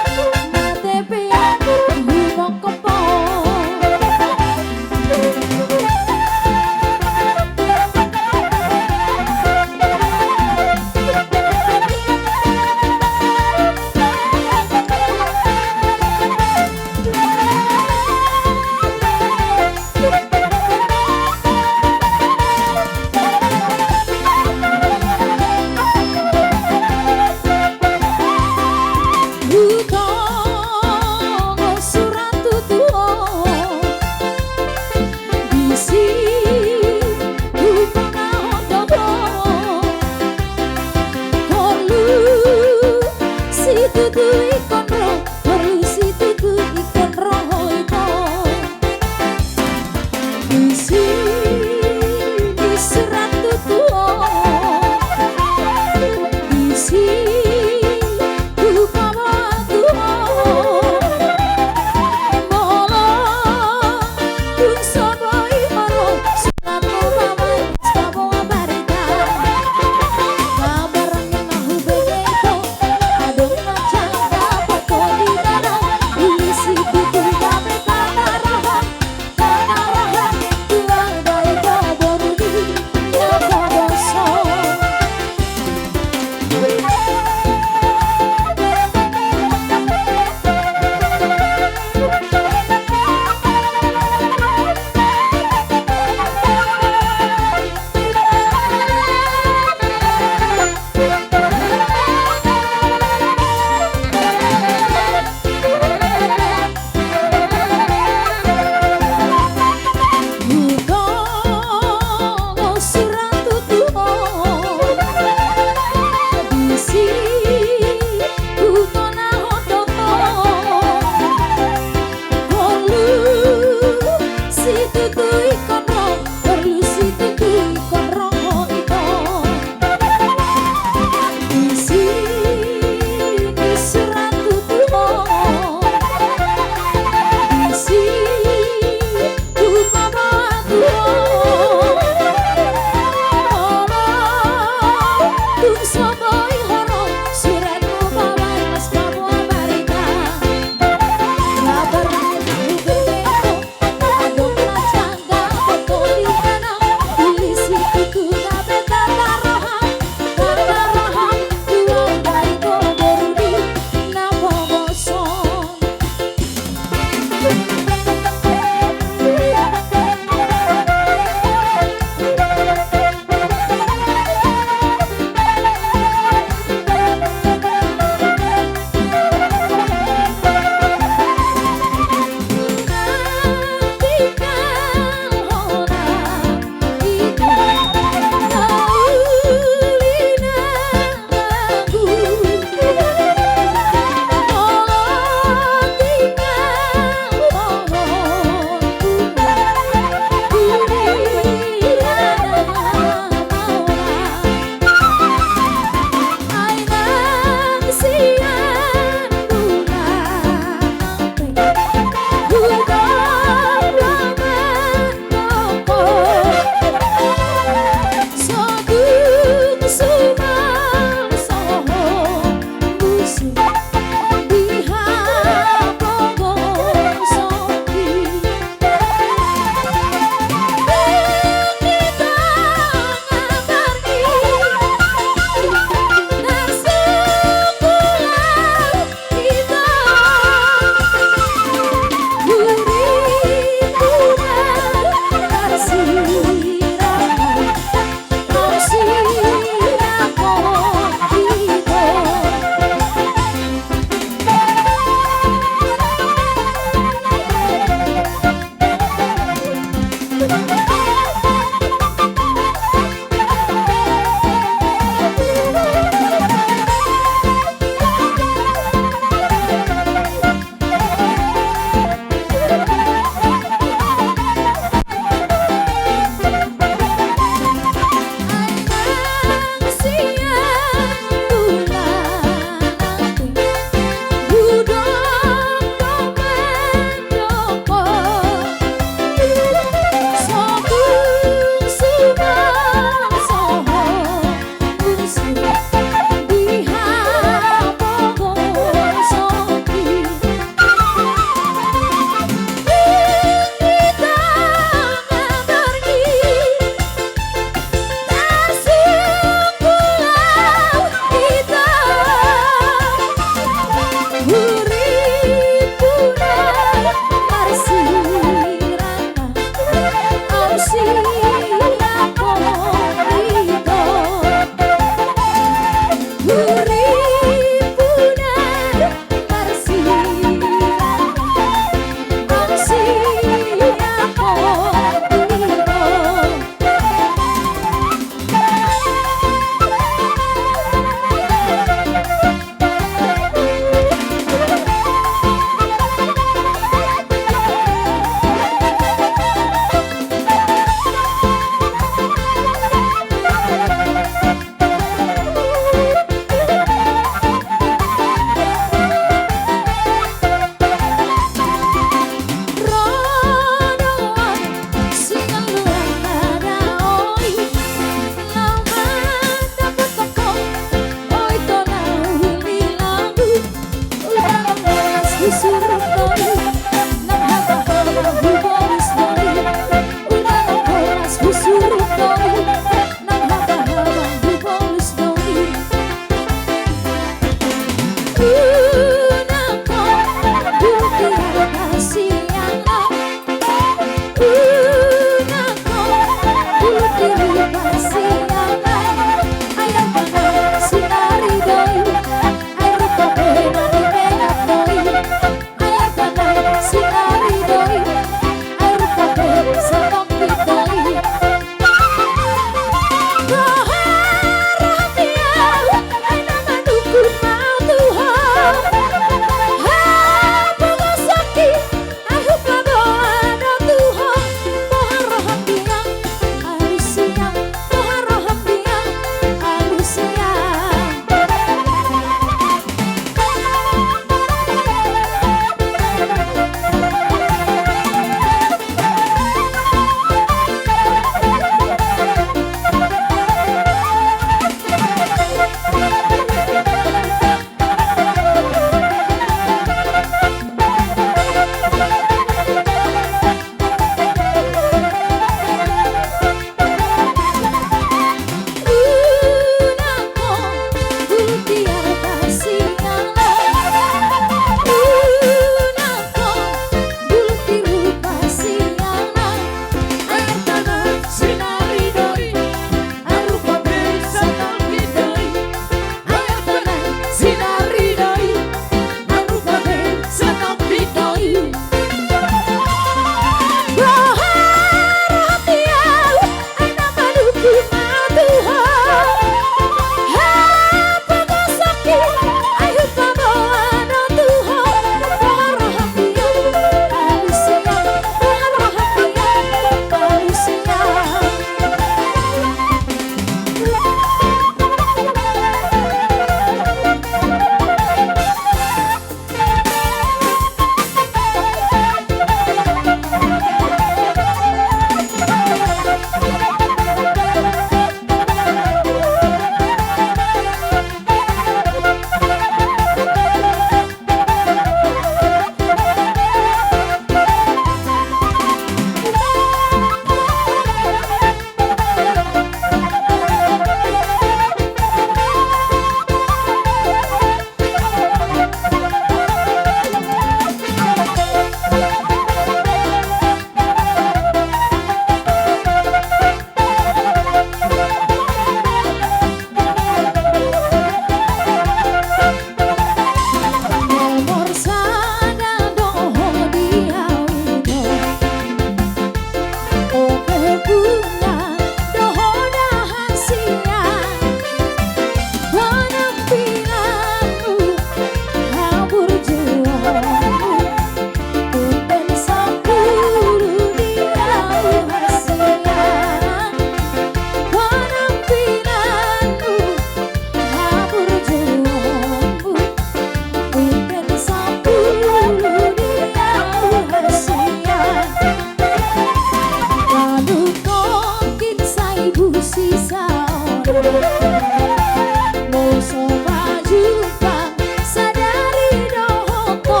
Molo so pajumpang sadari dohot ho,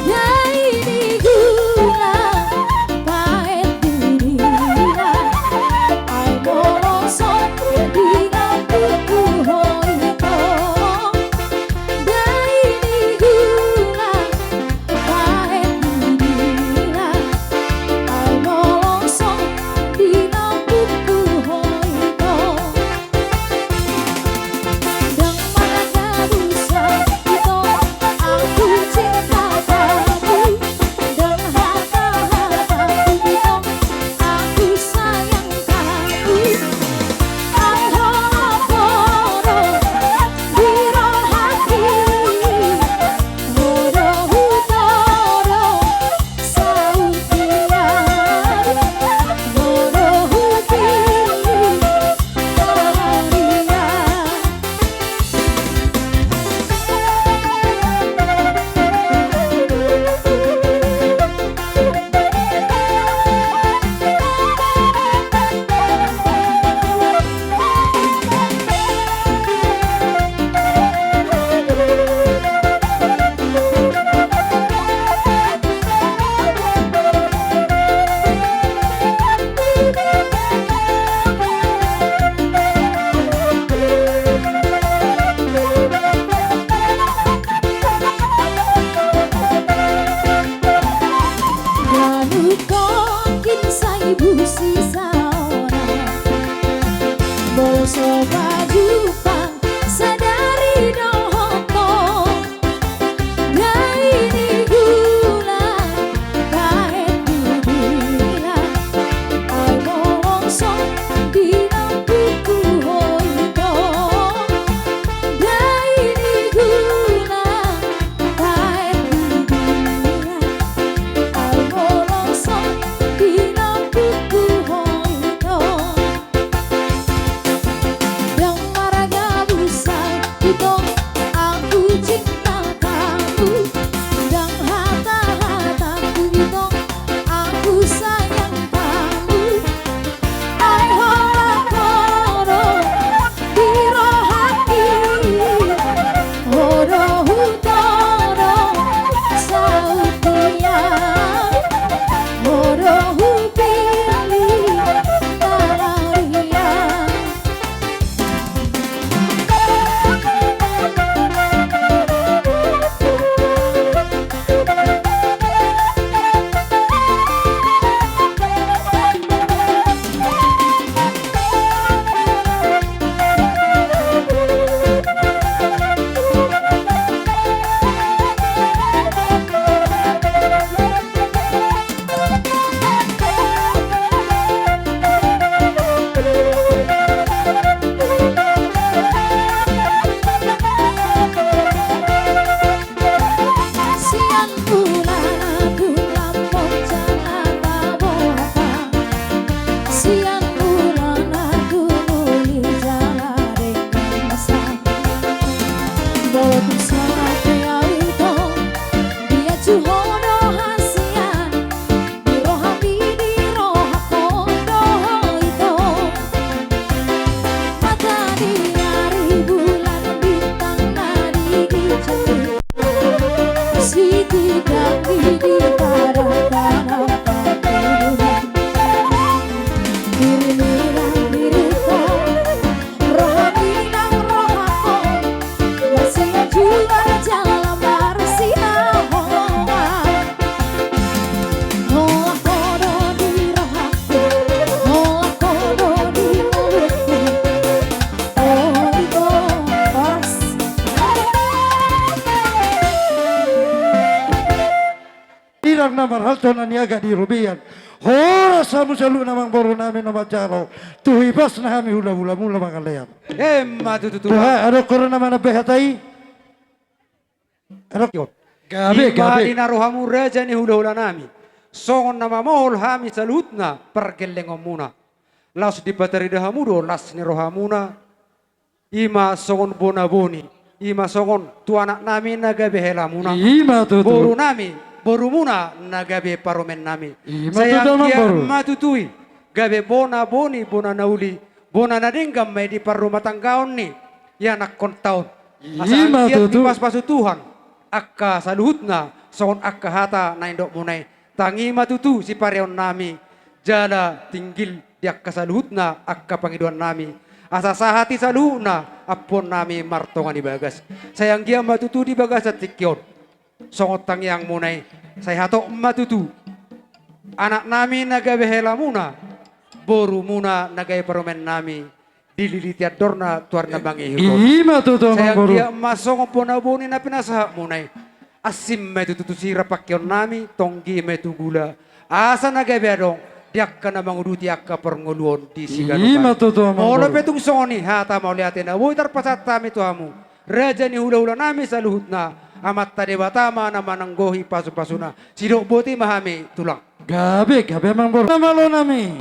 dai ni gula, paet di dila. Ai molo so di lambungku ho ito, dai ni gula, paet di dila. Ai molo so di lambungku ho ito, ndang marga busa ito, aku cinta kamu. Ndang hata-hataku ito, aku sayang kamu. Ai holan ho do di rohangki, ho do hutodong sautian, ho do hupillit harian. Ganup tonggin sai busi saona, molo so pajumpang sadari dohot ho, dai ni gula, paet di dila. Ai molo so di lambungku ho ito, dai ni gula, paet di dila. Ai molo so di lambungku ho ito, ndang marga busa ito, aku cinta kamu. Ndang hata-hataku ito, aku sayang kamu. Ai holan ho do di rohangki, ho do hutodong sautian, ho do hupillit harian. Sian mulana tung lambok jala taboha, sian mulana tung uli jala denggan masa. Molo tung sahat pe au ito, diajuhon do hasian, di rohami, di rohangku do ho ito. Mata ni ari, bulan, bintang na di ginjang, sitinggangmi di padang panampartiwi. Dirimu nang diringkon, rohami nang rohangku, marsianjuran jala marsihaholongan. Holan ho do di rohangku, holan ho do di ngolungku. Oi, horas. Inang na marhalto na niagak di robean. Horas hamu saluhutna amangboru nami na manjalo. Tu hibasna hami hulahulamuna mangalean. Emma tutu. Tuha, adong ho do na manambai hata i? Adong. Gabe, gabe. Ima di na ro hamu raja ni hulahula nami, songon na mamohol hami saluhutna pargellengonmuna. Laos dipatarida hamu do las ni rohamuna. Ima songon bona boni, ima songon tu anak nami na gabe helamuna. Ima tutu. Boru nami, borumuna na gabe parumaen nami. Ima tutu, amangboru. Sai anggiat ma tutu i gabe bona boni, bona na uli, Bona na denggan ma i di parrumatanggaon ni ianakhonta on. Asa anggiat dipasupasu Tuhan angka saluhutna songon angka hata na nidokmuna i. Tangi ma tutu sipareonnami jala tinggil di angka saluhutna angka pangidoannami. Asa sahat i saluhutna ampuonnami martonga ni bagas. Sai anggiat ma tutu di bagasan tingki on songon tangiangmuna i, sai hatop ma tutu anaknami na gabe helamuna, borumuna na gabe parumaennami, dililiti andorna tu ari na mangihut on. I ma tutu, amangboru. Sai anggiat ma songon bona boni na pinasahatmuna i, asing ma i tutu tu sirang pangkeonnami, tonggi ma i tu gula, asa na gabe adong di angka na manguduti angka parngoluon di siganup ari. I ma tutu, amangboru. Molo pe tung songon i, hata mauliate na boi tarpasahat hami tu hamu, raja ni hulahulanami saluhutna, Amanta Debata ma na mananggohi pasupasuna. Sidok boti ma hami, Tulang. Gabe, gabe, amangboru. Na malonami.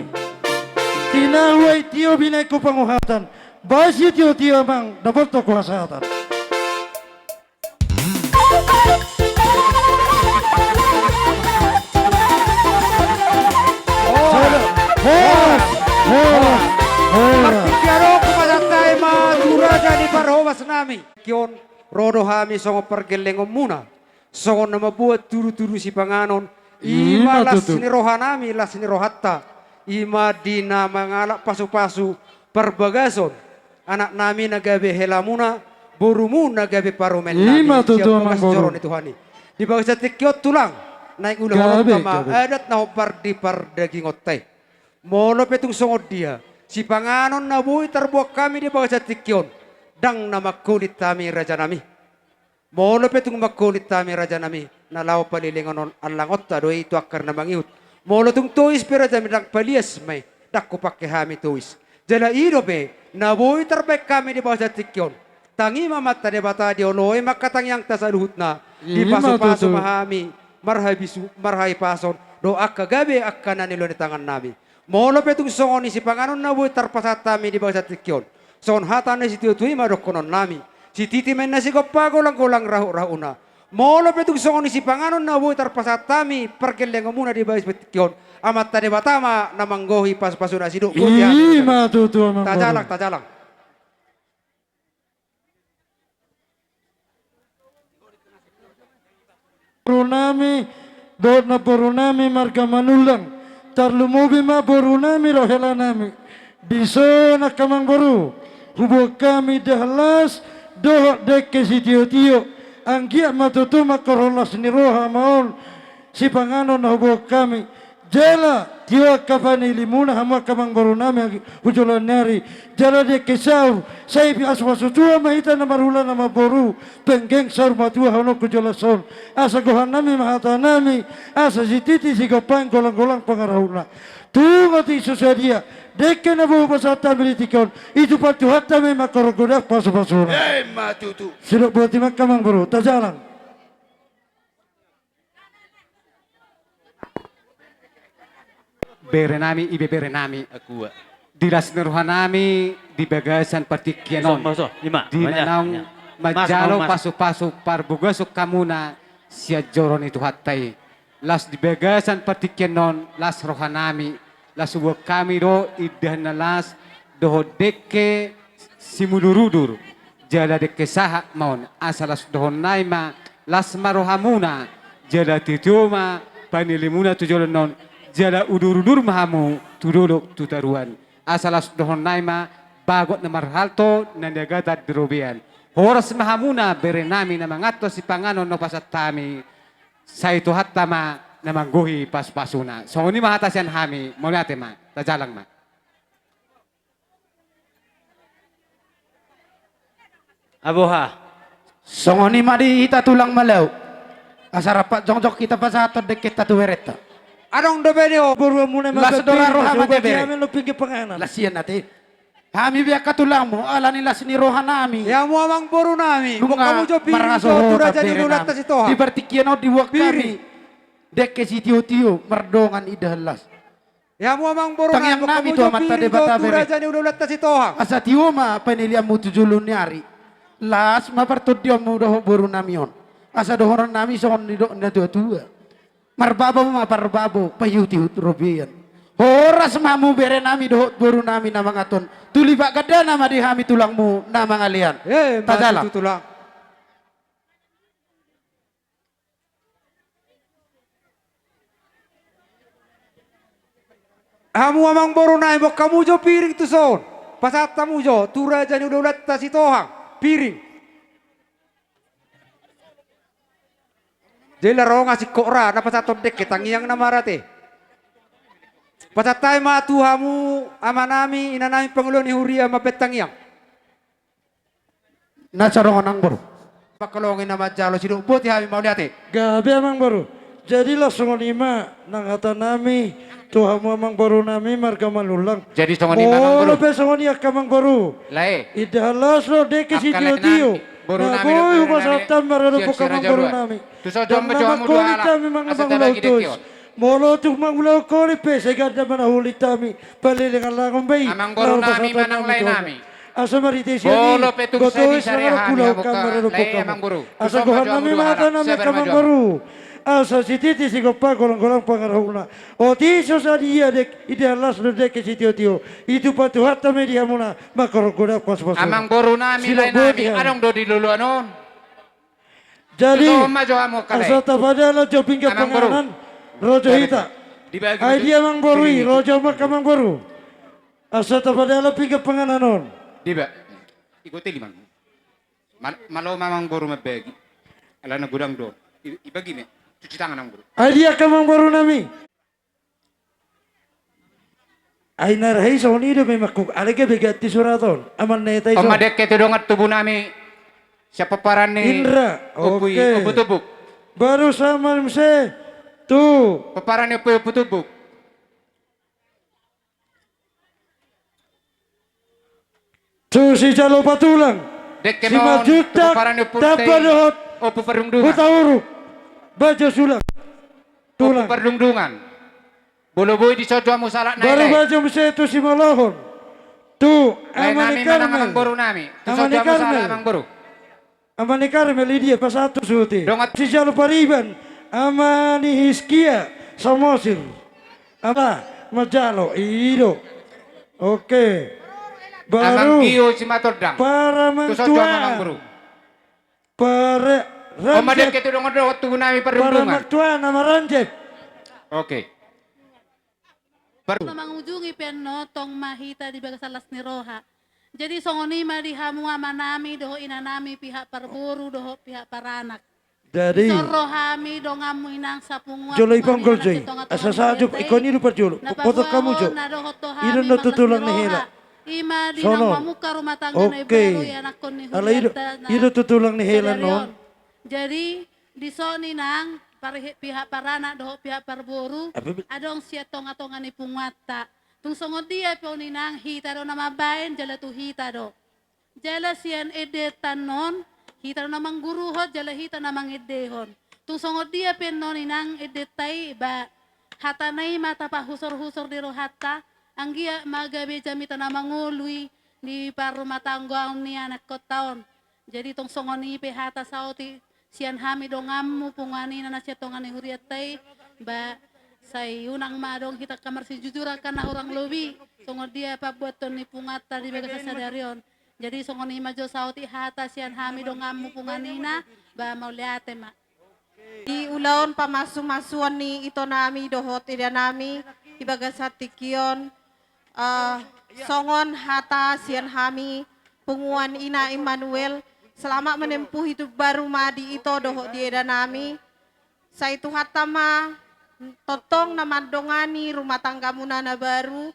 Tinahu aek tio binahen tu panguhatan. Bahen sitiotio, amang, dapothon tu hasahatan. Horas, horas, horas, horas. Martingki adong hupasahat hami ma tu raja ni parhobasnami. Tingki on ro do hami songon pargellengonmuna, songon na mamboan tudutudu sipanganon. I ma las ni rohanami, las ni rohanta. I ma di na mangalap pasupasu parbagason anaknami na gabe helamuna, borumu na gabe parumaennami. I ma tutu, amangboru. Sian bagas joro ni Tuhan i. Di bagasan tingki on, Tulang, naeng ulahononta ma adat na hombar di pardagingonta i. Molo pe tung songon dia sipanganon na boi tarboan hami di bagasan tingki on, ndang na mangholit hami, rajanami. Molo pe tung mangholit hami, rajanami, na laho palelengon on, allangonta do i tu angka ari na mangihut. Molo tung tois pe, rajanami, ndang palias ma i, ndang hupangke hami tois. Jala i dope na boi tarbahen hami di bagasan tingki on. Tangi ma Amanta Debata, dioloi ma angka tangiangta saluhutna. I ma tutu. Dipasupasu ma hami marhahipason dohot angka gabe angka na nilehon ni tangannami. Molo pe tung songon i sipanganon na boi tarpasahat hami di bagasan tingki on, songon hata ni sitiotio i ma dohononnami: Sititi ma inna sigompa, golanggolang rahutrahuna. Molo pe tung songon i sipanganon na boi tarpasahat hami pargellengonmuna di bagasan tingki on, Amanta Debata ma na manggohi pasupasuna. Sidok boti hami. I ma tutu, amangboru. Tajalang, tajalang. Borunami dohot namborunami marga Manullang, tarlumobi ma borunami dohot helanami. Dison, angka amangboru, huboan hami indahan las dohot dengke sitiotio. Anggiat ma tutu mangkorhon las ni roha ma on sipanganon na huboan hami. Jala tio angka panelimuna hamu angka amangborunami hu joloan ni ari. Jala dengke saur, sai pasupasu Tuhan ma hita na marhula na marboru, penggeng saur matua hamu on hu joloan on. Asa gohannami ma hatanami, asa sititi sigompa, golanggolang pangarahutna. Tung otik so sadia dengke na boi hupasahat hami di tingki on, i tu pantuhanta ma i mangkorhon godang pasupasuna. Emma tutu. Sidok boti ma, angka amangboru, tajalang. Berenami, ibeberenami. Di las ni rohanami di bagasan partingkian on, di na naung manjalo pasupasu parbagason hamuna sian joro ni Tuhanta i. Las di bagasan partingkian on, las rohanami, las huboan hami do indahan na las dohot dengke simudurudur, jala dengke sahat ma on, asa las dohononnami ma, las ma rohamuna, jala tio ma panelimuna tu joloan on, jala udurudur ma hamu tu dolok tu toruan. Asa las dohononnami ma bagot na marhalto na niagatan di robean. Horas ma hamuna berenami na manganhon sipanganon na hupasahat hami, sai Tuhanta ma na manggohi pasupasuna. Songon i ma hata sian hami, mauliate ma, tajalang ma. Aboha. Songon i ma di hita, Tulang, molo asa rap jongjong hita pasahathon dengkenta tu berenta. Adong dope ni o. Boruonmuna i ma. Las do ra roha ma tebere. Las ian ate. Hami be angka tulangmu, ala ni las ni rohanami. Ia hamu amangborunami, nunga marhasohotan berenami. Di partingkian on diboan hami dengke sitiotio mardongan indahan las. Ia hamu amangborunami, tangiangnami tu Amanta Debata bere. Asa tio ma panelionmu tu joloan ni ari. Las ma partondionmu dohot borunami on. Asa dohononnami songon nidok ni natuatua: Marbabo ma parbabo, paihutihut robean. Horas Las ma hamu berenami dohot borunami na mangaton. Tulipat gandana ma di hami tulangmu na mangalean. Eh, tajala. Mati tu tulang. Hamu amangboru nami, boan hamu jo piring tuson. Pasahat hamu jo tu raja ni hulahulanta Sitohang piring. Jala ro nga singkop ra na pasahathon dengke, tangiang na marate. Pasahat hami ma tu hamu amanami, inanami, pangula ni huria mambahen tangiang. Na so adong on, amangboru. Pangkalongi na manjalo sidok, boti hami, mauliate. Gabe, amangboru. Jadi laos songon i ma nang hatanami tu hamu amangborunami marga Manullang. Jadi songon i ma, amangboru. Molo pe songon i, angka amangboru. Lae. Indahan las dohot dengke sitiotio na boi hupasahat hami maradophon amangborunami. Dang na mangkolit hami mangamangula hula tois. Molo tung mangula hula pe, sai ganda ma na huholit hami. Palelengan langon be i. Amangborunami manang laenami. Asa marhite sian i, botoes na mangalangka hami maradophon hamu. Asa gohar nami ma hatanami, angka amangboru. Asa sititi sigompa, golanggolang pangarahutna. Otik so sadia dengke, indahan las dohot dengke sitiotio, i tupa Tuhanta ma i di hamuna, mangkorhon godang pasupasu. Amangborunami, laenami, adong do di loloan on? Jadi, asa tapadalhon jo pinggan panganan, ro jo hita. Ai dia amangboru i, ro jo ma angka amangboru. Asa tapadalhon pinggan panganan on. Diba? Ikut i, Mang. Mal-, malo ma amangboru mambagi. Alana godang do. I-, ibagi ma. Cuci tangan, amangboru. Ai dia angka amangborunami. Ai na rahi songon i do memang, kuk alai gabe ganti surat on. Aman na eta i. On ma dengke tu dongan tubunami. Sian pomparan ni Indra. Oke. Ompu Tumbuk. Baru sama muse tu pomparan ni Ompu Tumbuk. Tu sijalo patulang, dengke ma on tu Simanjuntak, pomparan ni Ompu Tamba dohot Ompu Pardungdungan. Hutauruk, Bajo Sulang. Tulang. Ompu Pardungdungan. Molo boi, dison jo hamu sahalak na i. Baru Bajo muse tu Simolohon. Tu Ama ni Karmel. Amangborunami. Dison jo hamu sahalak, amangboru. Ama ni Karmel, i dia pasahat tu suhut i. Dongan. Sijalo pariban, Ama ni Hiskia Samosir. Apa? Manjalo, i do. Oke. Baru Amang Gio Simatondang. Paramangtuaan. Pare-, Ranjep. On ma dengke tu dongan dohot tubunami Pardungdungan. Paramangtuaan, Ama Ranjep. Oke. Par- Na mangujungi pe annon, tong ma hita di bagasan las ni roha. Jadi songon i ma di hamu amanami dohot inanami, pihak parboru dohot pihak paranak. Jadi, dison ro hami donganmu, inang, sapunguan, jolo i ponggol jo i. Asa sajuk ikon i do parjolo. Potok hamu jo. I do annon tu tulang ni hela. Ima di na mamungka rumah tangga na imbaru, ianakhon ni hurianta na sadari on. Oke. Ala i do, i do tu tulang ni hela annon. Jadi, dison, inang, pari-, pihak paranak dohot pihak parboru, adong sian tongatonga ni punguanta. Tung songon dia pe on, inang, hita do na mambahen, jala tu hita do. Jala sian endenta annon, hita do na mangguruhon, jala hita na mangendehon. Tung songon dia pe annon, inang, endenta i, ba, hatana i ma tapahusorhusor di rohanta, anggiat ma gabe jamita na mangolu i di parrumahtanggaon ni anakhonta on. Jadi tong songon i pe hata saotik sian hami donganmu, punguan ina na sian tonga ni hurianta i, ba, sai unang ma adong hita angka marsijujuran angka na hurang lobi, songon dia pambuathon ni punguanta di bagasan sadari on. Jadi songon i ma jo saotik hata sian hami donganmu, punguan ina, ba, mauliate ma. Di ulaon pamasumasuon ni itonami dohot edanami di bagasan tingki on, eh, songon hata sian hami punguan ina Immanuel, selamat menempuh hidup baru ma di ito dohot di edanami. Sai Tuhanta ma tongtong na mandongani rumah tanggamuna na baru.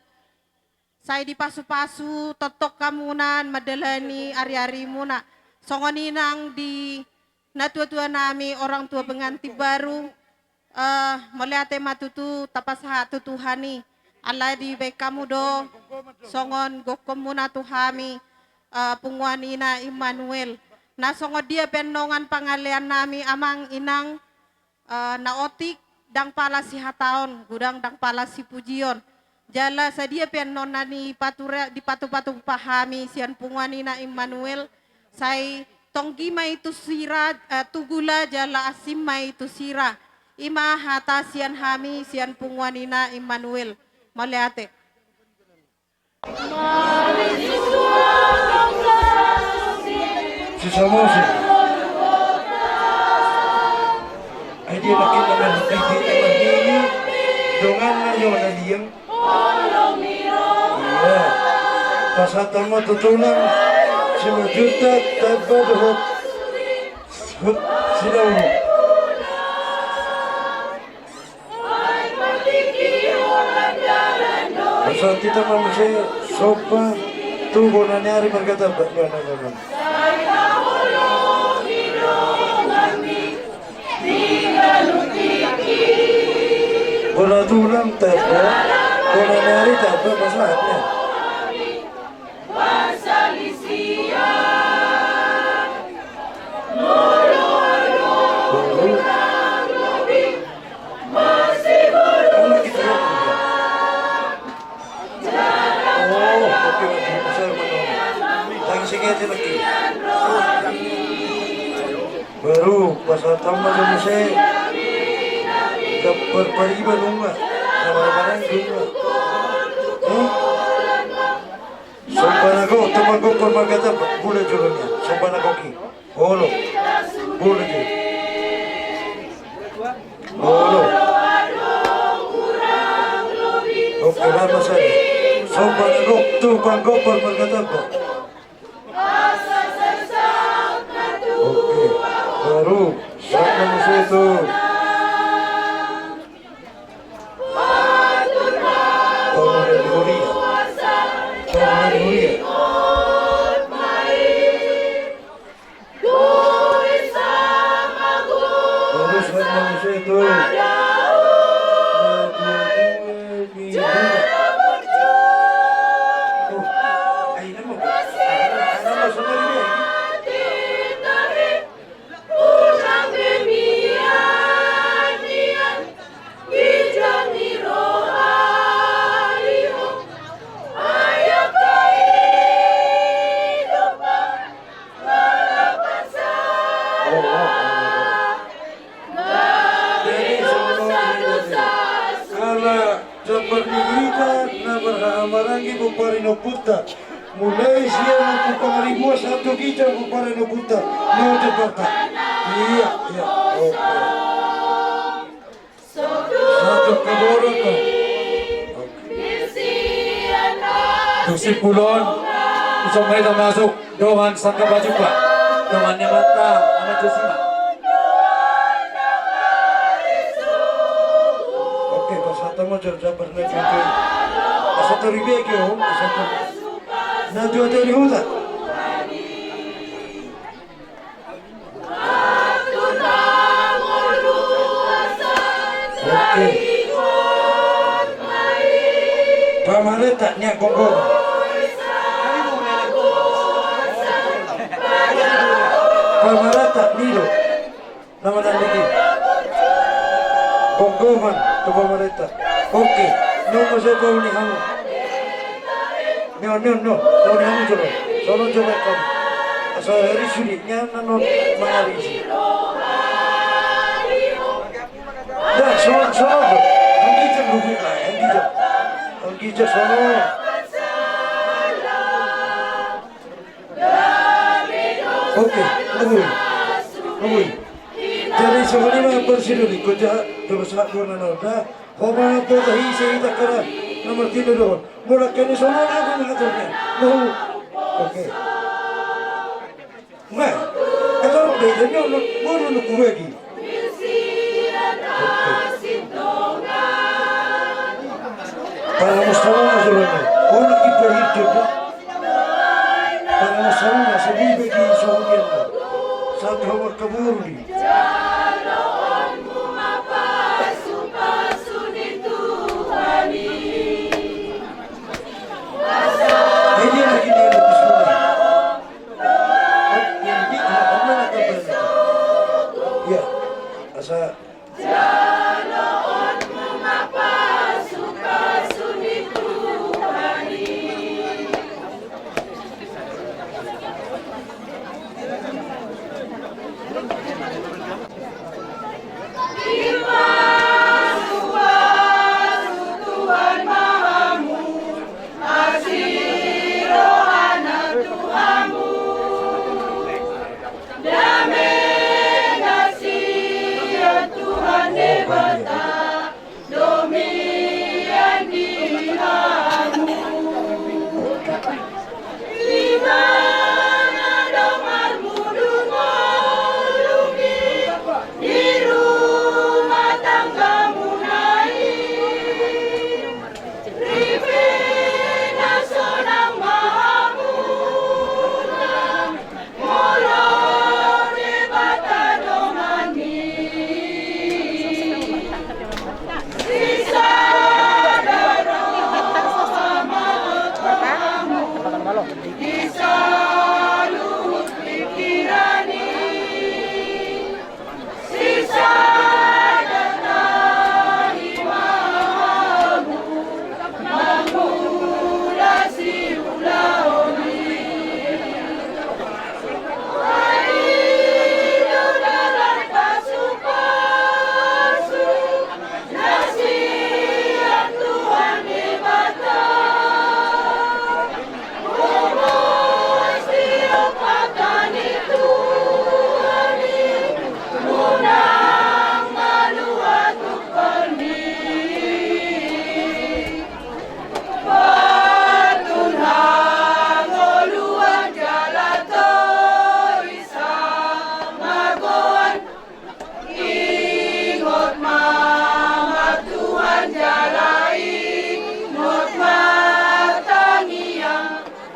Sai dipasupasu tongtong hamuna mandalani ariarimuna. Songon i nang di natuatuanami, orang tua pengantin baru, eh, mauliate ma tutu tapasahat tu Tuhan i. Alai dibahen hamu do songon gokhonmuna tu hami, eh, punguan ina Immanuel. Na songon dia pe annon dongan pangaleannami, amang, inang, eh, na otik ndang pala sihataon, godang ndang pala sipujion. Jala sadia pe annon na nipatura-, dipatupa hami sian punguan ina Immanuel, sai tonggi ma i tu sira, eh, tu gula jala asing ma i tu sira. I ma hata sian hami sian punguan ina Immanuel. Mauliate. Samosi. Ai dia makin nama hutiti nama hini. Dongan na yo na liang. Iya. Pasahat ma tu tulang. Simanjuntak tamba dohot. Hut. Sidauru. Pasahat hita ma muse somba tu bona ni ari marga Tamba. Bona tulang Tamba, bona ni ari Tamba pasahatna. Baru pasahat ma muse. Gambar pariban nunga. Gambar barang nunga. Somba na gok tu panggokhon marga Tamba, bula jolo nian. Somba na gok i. Olo. Bula jolo. Olo. Oke, lama saja. Somba na gok tu panggokhon marga Tamba. Oke. Baru. Sahat ma muse tu. Pamoruan huria. Pamoruan huria. Terus manusia itu. Jadi, sebelum ini, ala jambar ni hita na marhahamaranggi pomparan ni ompunta. Mulai sian Ompu Pangaribuan sahat tu ginjang pomparan ni ompunta. Nol jambarta. Iya, iya. Oke. Satu keborok. Oke. Dung simpul on, dison ma hita masuk dongan sangkap pajumpa. Dongan ni amanta, Ama Josima. Oke, pasahat ma jor jambar na tutu. Asa tori bege on, asa tori. Na tuatua ni huta. Oke. Pamarenta, nian gomgoman. Pamarenta, nilo. Nama nandiki. Gomgoman tu pamarenta. Oke. Nunga so pauli hamu. Nio, nio, nio. Pauli hamu jolo. Sono jolo hamu. Asa ari sudi. Nian nanon mangarisi. Dah, sono, sono. Anggija lugu lah. Anggija. Anggija sono. Oke, nunggu. Nunggu. Jadi songon i ma parsidoli, kau jahat, terus hak guna nonda. Kau mana kau tahi sehita kara nomor tiga dohon. Mulak kene sono aku mengaturnya. Nunggu. Oke. Nah, kata orang beda ni, orang baru nunggu lagi. Paramos sama mas orang ni. Orang kita hidup. Paramos sama mas, lebih bagi suamian. Satu hawak kabur ni. Ini lagi dia lebih sulit. Ya, asa.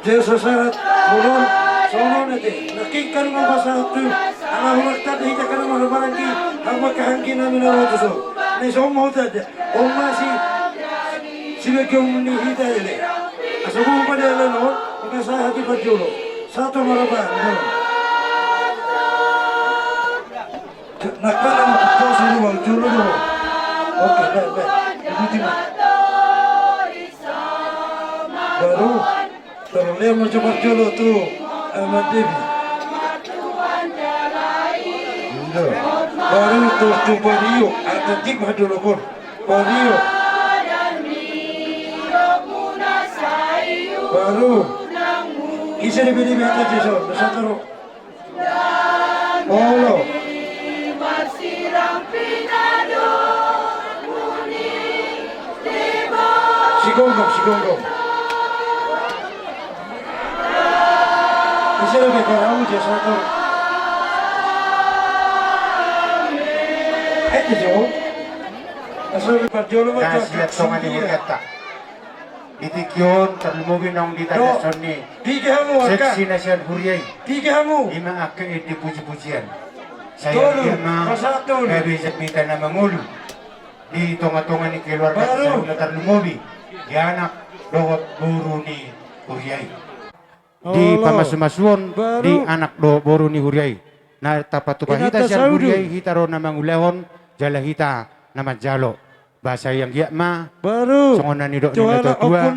Jasa sarat, mulon, songon ate, nangkin kan mau pasahat tu, ala hurak tanda hita kan mau maranggi, hamu angka anggi nami na rotu so. Ni somo tanda, om masih, sibagian ni hita ele. Asa bubu pada ele no, angka sahat di parjolo. Satu marapan, no. Nakkan na mangkumpul sini bang, jolo dulu. Oke, baik, baik. Ikuti, Mas. Baru, terus dia mau coba jolo tu, eh, Mas Devi. Iya. Baru tu, tu Pario, atau tik mah dulu, Kor. Pario. Baru. Ise di bini beta Jason, satu. Olo. Sigomgom, sigomgom. Ise do be karamu je satu. Ete jo. Asal parjolo ma. Kasian tongan ni hurianta. Di tingki on tarlumobi naung di tanda sonni. Seksi na sian huria i. Ima angka ende pujipujian. Sai anggiat ma gabe jamita na mangolu di tongatonga ni keluarga, sai na tarlumobi di anak dohot boru ni huria i. Di pamasumasuon di anak dohot boru ni huria i. Na tapatupa hita sian huria i, hita do na mangulahon jala hita na manjalo. Ba sai anggiat ma songon na nidok ni natuatua,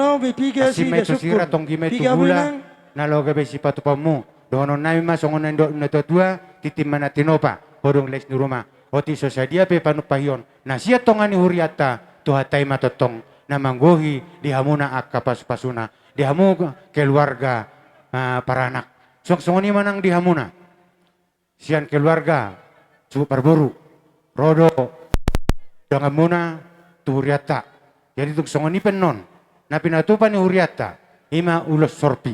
asi ma i tu sira, tonggi ma i tu gula, na laho gabe sipatupaonmu. Dohononnami ma songon na nidok ni natuatua, tintin ma na tinopa, hodong lais ni ruma. Otik so sadia pe panumpahion na sian tonga ni hurianta, Tuhanta i ma tongtong na manggohi di hamuna angka pasupasuna, di hamu keluarga, ah, paranak. Suang songon i ma nang di hamuna sian keluarga suhut parboru, ro do donganmuna tu hurianta. Jadi tung songon i pe annon na pinatupa ni hurianta, ima ulos sorpi.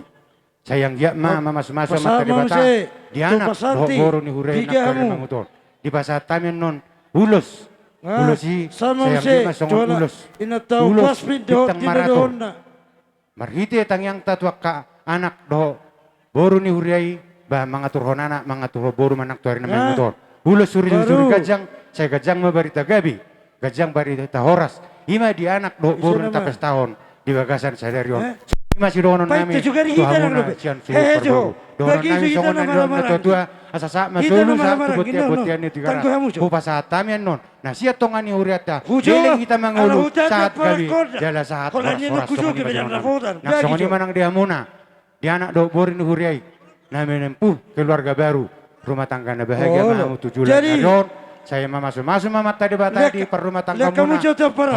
Sai anggiat ma mamasumasu Amanta Debata di anak dohot boru ni huria i nang na manguto on. Dipasahat hami annon ulos. Ulos i sai anggiat ma songon ulos, ulos bintang marator. Marhite tangiangta tu angka anak dohot boru ni huria i, ba mangaturhon anak, mangaturhon boru manang tu ari na manguto on. Ulos suri-suri ganjang, sai ganjang ma barita gabe, ganjang barita horas. Ima di anak dohot boru na tapestahon di bagasan sadari on. Ima sidohononnami tu hamuna sian suhut parboru. Dohononnami songon na nidok ni natuatua, asa sahat ma solu, sahat tu bontean-bontean ni Tigaras. Hupasahat hami annon na sian tonga ni hurianta, leleng hita mangolu, sahat gabe jala sahat horas-horas. Nang songon i ma nang di hamuna, di anak dohot boru ni huria i, na menempuh keluarga baru, rumah tangga na bahagia ma hamu tu joloan on. Sai mamasumasu ma Amanta Debata di parrumahtanggaanmuna,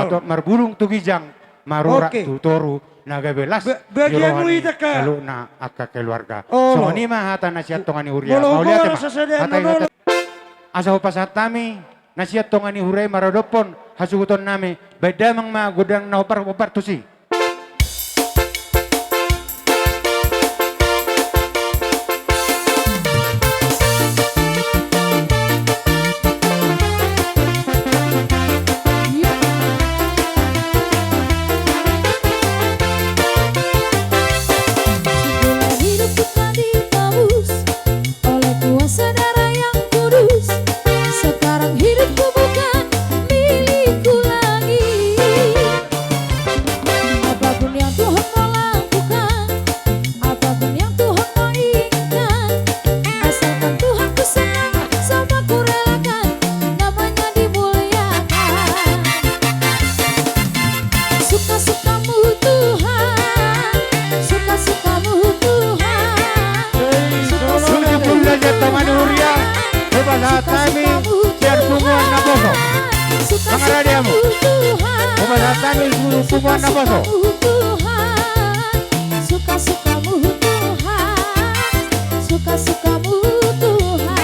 hatop marbulung tu ginjang, marurat tu toru, na gabe las di roha ni saluhutna angka keluarga. Songon i ma hata na sian tonga ni huria. Mauliate ma. Hata-hata asa hupasahat hami na sian tonga ni huria i maradophon hasuhutonnami, baen damang ma gondang na hombar-hombar tusi. Segala hidupku telah ditebus oleh kuasa darah yang kudus. Sekarang hidupku bukan milikku lagi. Apapun yang Tuhan mau lakukan, apapun yang Tuhan mau inginkan, asalkan Tuhanku senang, semua kurelakan, namanya dimuliakan. Suka-sukamu Tuhan, suka-sukamu Tuhan. Suka-sukamu Tuhan. Tujuh puluh derajat tonga ni huria. Hupasahat hami sian punguan naposo. Mangarade hamu. Hupasahat hami sian punguan naposo. Suka-sukamu Tuhan, suka-sukamu Tuhan.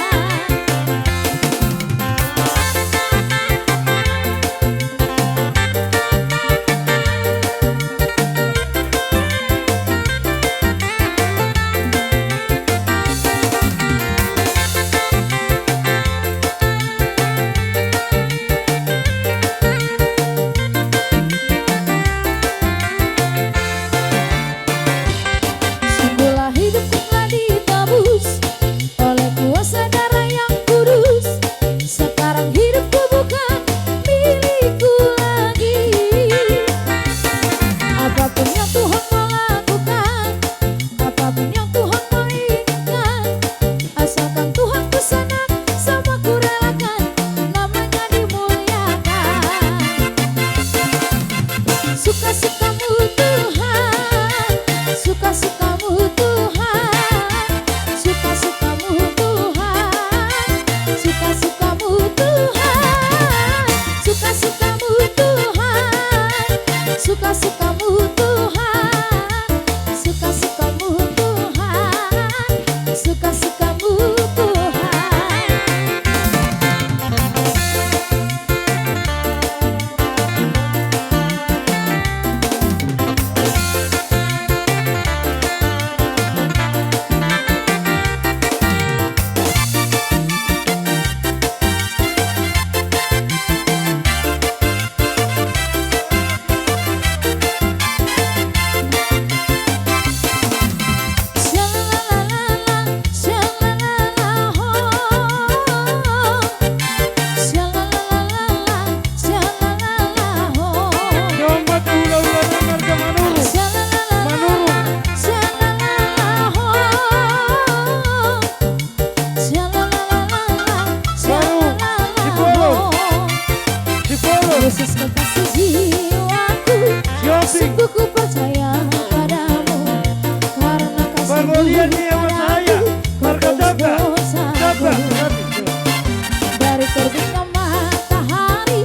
Dari terbitnya matahari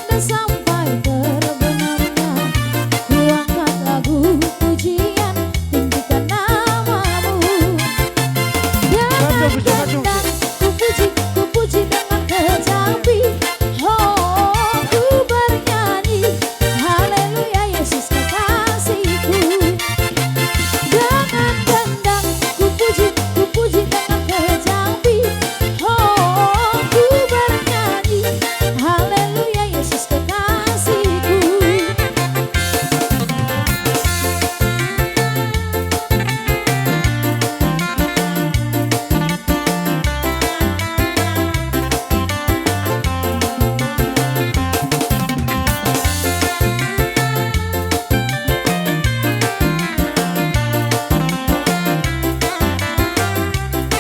dan sampai terbenamnya, ku angkat lagu pujian, tinggikan nama-Mu. Dengan gendang ku puji, ku puji dengan kecapi, oh, ku bernyanyi, haleluya, Yesus kekasihku. Dengan gendang ku puji, ku puji dengan kecapi, oh, ku bernyanyi, haleluya, Yesus kekasihku.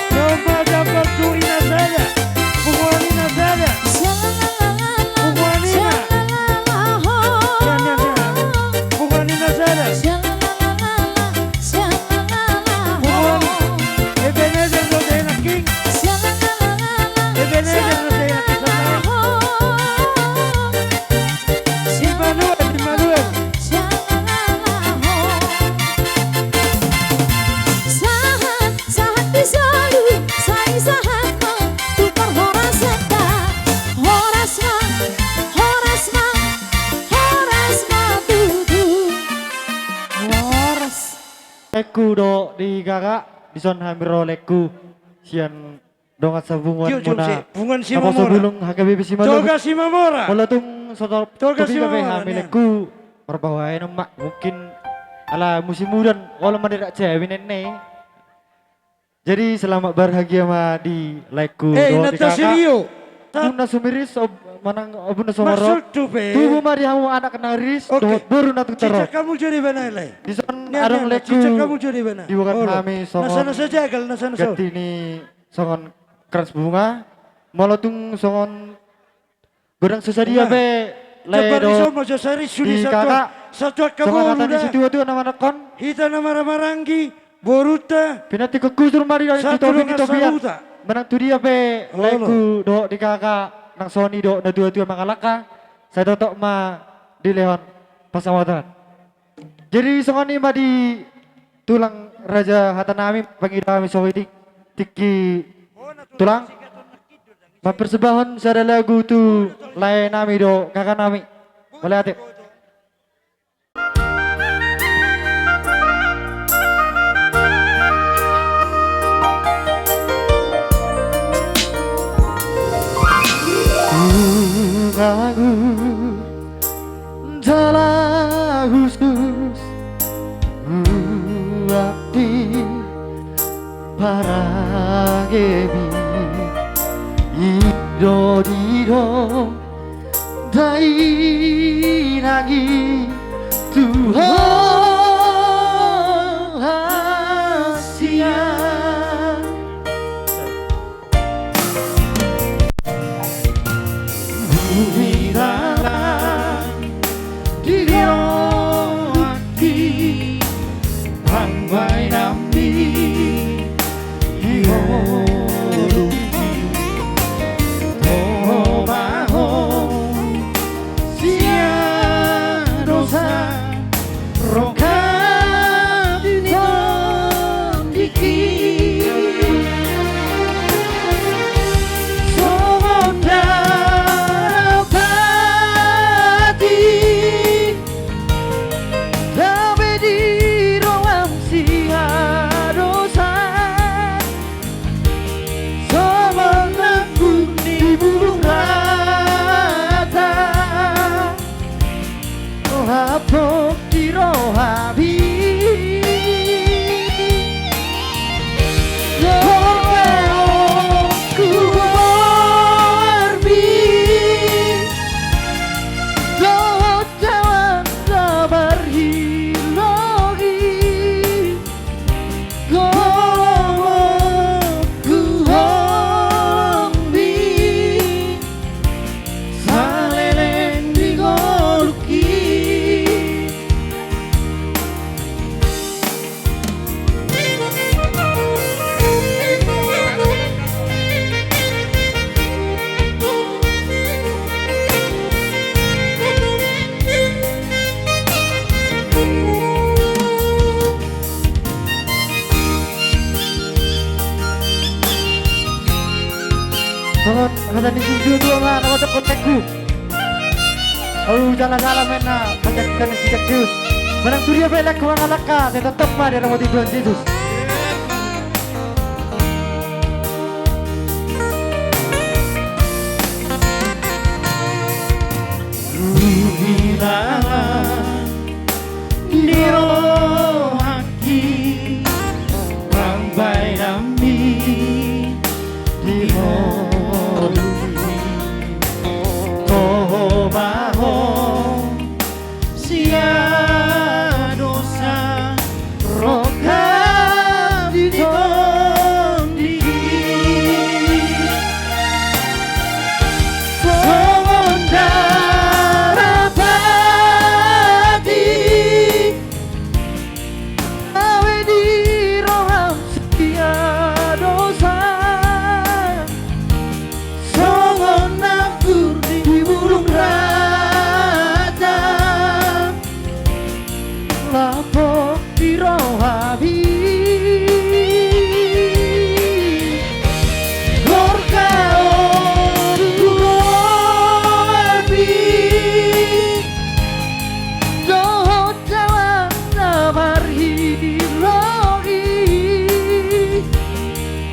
Coba dapat juri na sada, punguan i na sada. Punguan i na. Punguan i na sada. Ebenezer dohot King. Ebenezer dohot King. Immanuel, Immanuel. Sahat, sahat di solu, sai sahat ma tu parhorasan ta. Horas ma, horas ma, horas ma tutu. Horas. Laengku dohot di kakak, dison hami ro laengku sian dongan sapunguan muna. Punguan Simamora. Bulung H K B P Simalungun. Toga Simamora. Molo tung so ro, Toga Simamora, hami laengku marpahuaenon ma, mungkin ala musim udan, olo ma dirak jawi nenne. Jadi selamat berbahagia ma di laengku dohot di kakak. Ombun na sumiris, manang ombun na sumorop. Tubu ma di hamu anak na riris dohot boru na tung torop. Dison adong laengku diboan hami songon ganti ni songon krans bunga. Molo tung songon godang so sadia pe lae dohot di kakak, songon hata ni situatua na manangkon. Hita na marhahamaranggi, borunta, pinantikhon hujur ma di topi ni topian. Manang tu dia pe laengku dohot di kakak nang songon i dohot na tuatua mangalangka, sai tongtong ma dilehon pansamotan. Jadi songon i ma di tulang raja hata nami, pangido hami songon i, tingki tulang mampersembahon sada lagu tu lae nami dohot kakak nami. Mauliate. Tulang, jala hushus buat di parangemi, i do didok dainang i tu ho hasian. Bumi dalan digoaki pambahenanmi di ngolumi, tohom ahu sian dosa. Rongkap ni tondingki songon dapati gabe di roham sihadosan. Songon hata ni situa-tua ma na mandok, laengku. Ahu jala-jala ma na manjangkon si Zakeus. Manang tu dia pe laengku mangalangka, sai tongtong ma diramoti Tuhan Jesus. Huhilangan di rohangki, pambahenanmi di ngolumi. Toho ma ho sian dosa, rongkap di tondingki. Songon darapati gabe di roham sian dosa, songon anggur di bulung rata. Laho di rohami gorga on tu rohami, dohot jala na marhiroi.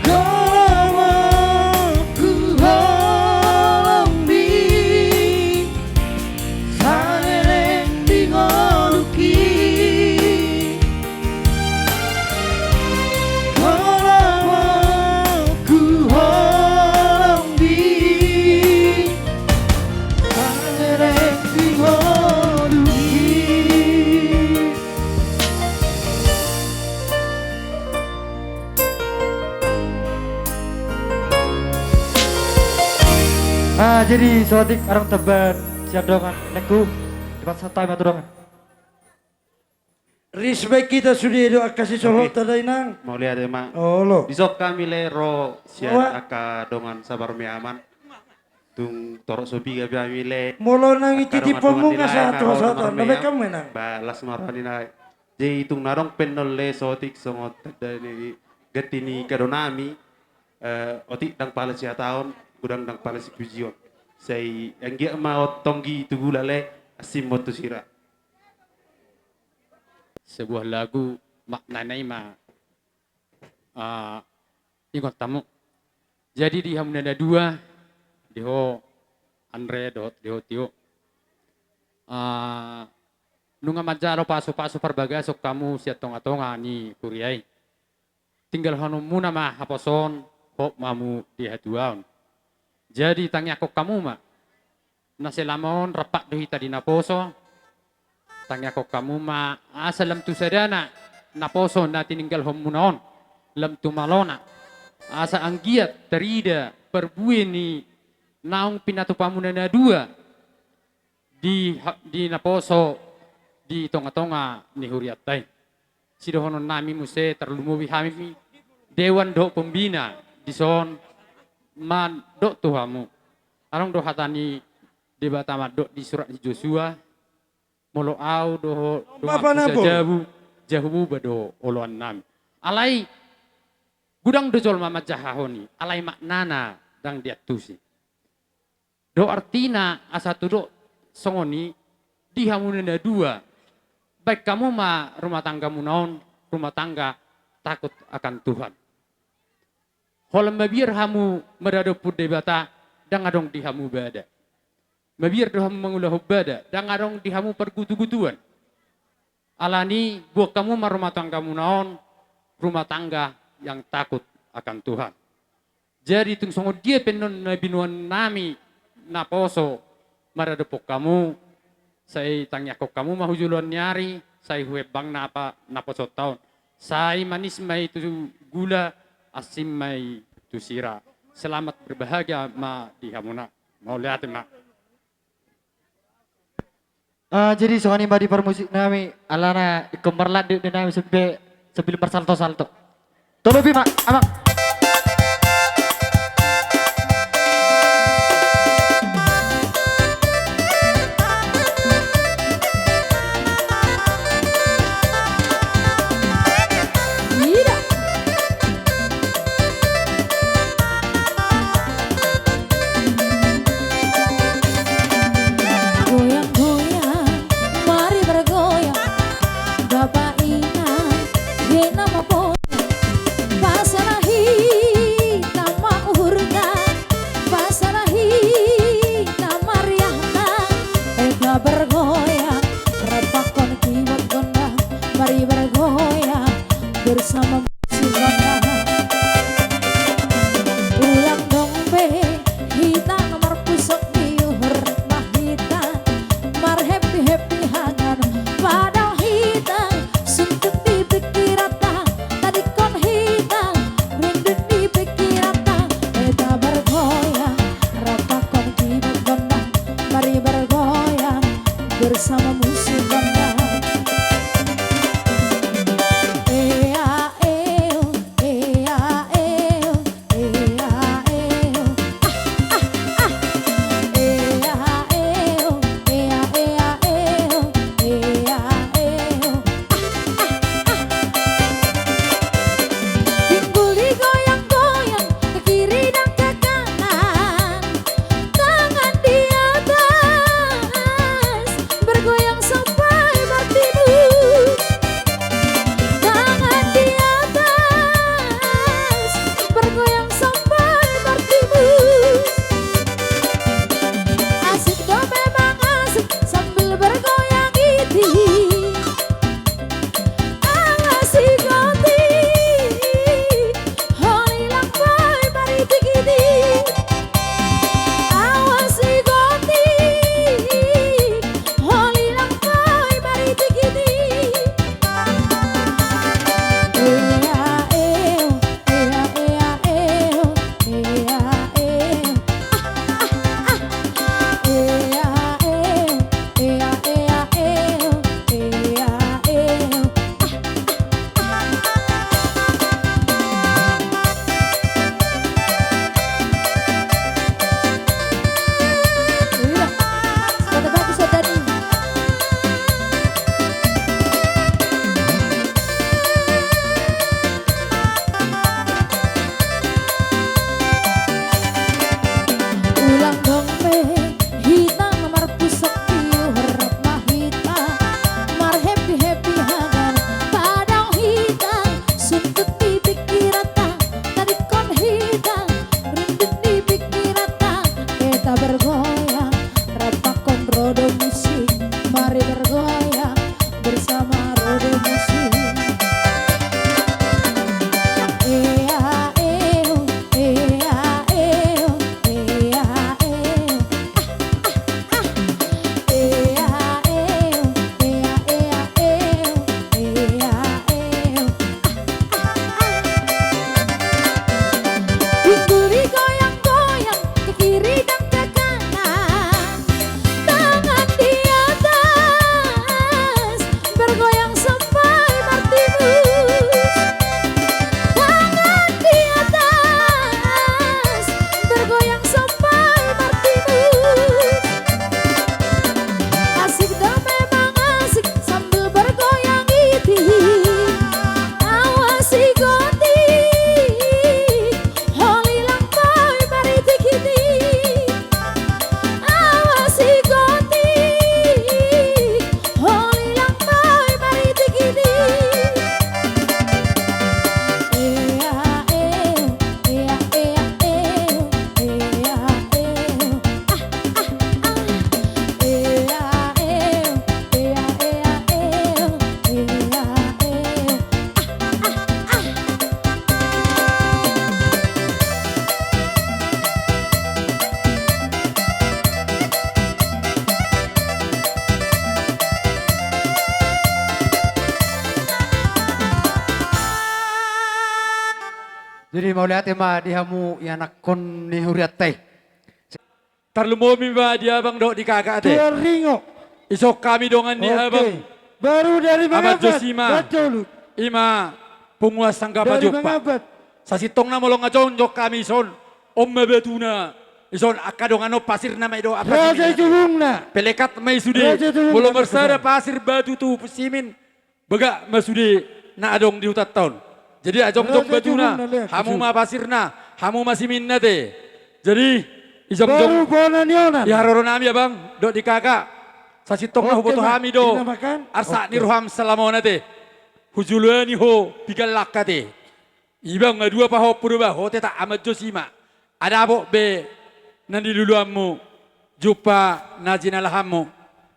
Holomon tu holongmi, saleleng di ngolungki. Holomon tu holongmi, saleleng di ngolungki. Ah, jadi saotik adong tambahan sian dongan, laengku. Cepat santai ma tu dongan. Respect hita sude do angka sisolhot. Oke. Tadai nang. Mauliate ma. Olo. Dison hami lae ro sian angka dongan saparmeaman. Tung torop so piga pe hami lae. Molo nang angka ititimponmu dongan-dongan nga ni lae sa na ro tu sahat on, na marmeam. Baen hamu ma nang. Ba las ma roha ni lae. Jadi tung na adong pe annon lae saotik songon tanda ni ganti ni kadonami, eh, otik ndang pala sihataon, godang ndang pala sipujion. Sai anggiat ma on tonggi tu gula lae, asing ma on tu sira. Sebuah lagu maknana i ma, ah, ingot hamu. Jadi di hamuna na dua, di ho Andre dohot di ho Tio. Ah, nunga manjalo pasu-pasu parbagason hamu sian tonga-tonga ni huria i. Tinggalhononmuna ma haposoon, hot ma hamu di hatuaon. Jadi tangiangkon hamu ma, na selama on rap do hita di naposo, tangiangkon hamu ma asa lam tu sadana naposo na tininggalhonmuna on, lam tu malona, asa anggiat tarida parbue ni naung pinatupamuna na dua di ha-, di naposo di tonga-tonga ni hurianta i. Sidohononnami muse tarlumobi hami dewan dohot pembina dison mandok tu hamu. Adong do hata ni Debata mandok di surat ni Josua, molo ahu dohot donganku sajabu, jahomu ma do oloannami. Alai godang do jolma manjahahon i, alai maknana ndang diantusi. Do artina asa tudok songon i di hamuna na dua, baen hamu ma rumah tanggamuna on rumah tangga takut akan Tuhan. Holan mabiar hamu maradophon Debata, ndang adong di hamu bada. Mabiar do hamu mangulahon bada, ndang adong di hamu pargutu-gutuan. Alani i, boan hamu ma rumah tanggamuna on rumah tangga yang takut akan Tuhan. Jadi tung songon dia pe annon na binoannami naposo maradophon hamu, sai tangiangkon hamu ma hu joloan ni ari, sai hu hembang na pa-, naposoonta on. Sai manis ma i tu gula, asing ma i tu sira. Selamat berbahagia ma di hamuna. Mauliate ma. Ah, jadi songon i ma di parmusiknami, alana ingkon marlanjut do nami sampe sambil marsalto-salto. Tolopi ma, amang. Pasalahi nama uhurna, pasalahi nama riahna, eta bergoyang, rapakkon kibot gondang, mari bergoyang bersama musik gondang. Ulang dong be hita na marpusok di uhur, ma hita marhappy-happy hagan, padao hita sungkun di pingkiranta, tadingkon hita rundut di pingkiranta, eta bergoyang, rapakkon kibot gondang, mari bergoyang bersama musik gondang. Ea, eo, ea, eo. Ea, eo. Ah, ah, ah. Ea, eo. Ea, ea, eo. Ea, eo. Ah, ah, ah. Pinggul digoyang-goyang, ke kiri dan ke kanan. Tangan di atas, bergoyang sampai bertimbus. Tangan di atas, bergoyang sampai bertimbus. Asik do memang asik sambil bergoyang iti. Awas igotik, holilang boi maritik-itik. Awas igotik, holilang boi maritik-itik. Ea, eo, ea, ea, eo, ea, eo. Ah, ah, ah. Ea, eo, ea, ea, eo, ea, eo. Ah, ah, ah. Iya. Sudah bagus, sudah nih. Ulang dong be hita na marpusok di uhur, ma hita marhappy-happy hagan, padao hita sungkun di pingkiranta, tadingkon hita rundut di pingkiranta, eta bergoyang, rapakkon ro do musik, mari bergoyang bersama ro do musik. Ea, eo, ea, eo, ea, eo. Ah, ah, ah. Ea, eo, ea, ea, eo, ea, eo. Ah, ah, ah. Pinggul digoyang-goyang, ke kiri dan ke kanan. Tangan di atas, bergoyang sampai martimbus. Tangan di atas, bergoyang sampai martimbus. Asik do memang asik sambil bergoyang iti. Awas igotik, holilang boi maritik-itik. Awas igotik, holilang boi maritik-itik. Ea, eo, ea, ea, eo, ea, eo. Ah, ah, ah. Ea, eo, ea, ea, eo, ea, eo. Ah, ah, ah. Jadi mauliate ma di hamu ianakhon ni hurianta i. Tarlumobi ma di abang dohot di kakak ate. Tuan Ringo. Ison hami dongan ni abang. Oke. Baru dari Amat Mangabat, Josima. Batolut. Ima punguan Sanggapan Jompa. Dari Mangabat. Sasintongna molo nga jongjong hami ison, on ma batuna. Ison angka dongan on pasirna ma i do, apa Raja siminna. Tubungna. Pelekat ma i sude. Raja Tubungna. Molo marsada pasir batu tu simin, bagak ma sude na adong di hutanta on. Jadi jongjong batuna, hamu ma pasirna, hamu ma siminna ate. Jadi, i jongjong. Baru bona ni onan. Di haroro nami abang dohot di kakak, sasintongna huboto hami do arsak ni roham salama on ate. Hujoloani ho piga langka te. Iba nga dua pahompu do ba ho te, tak amanjos i ma. Adapot be na niluluanmu jumpa na jinalahanmu.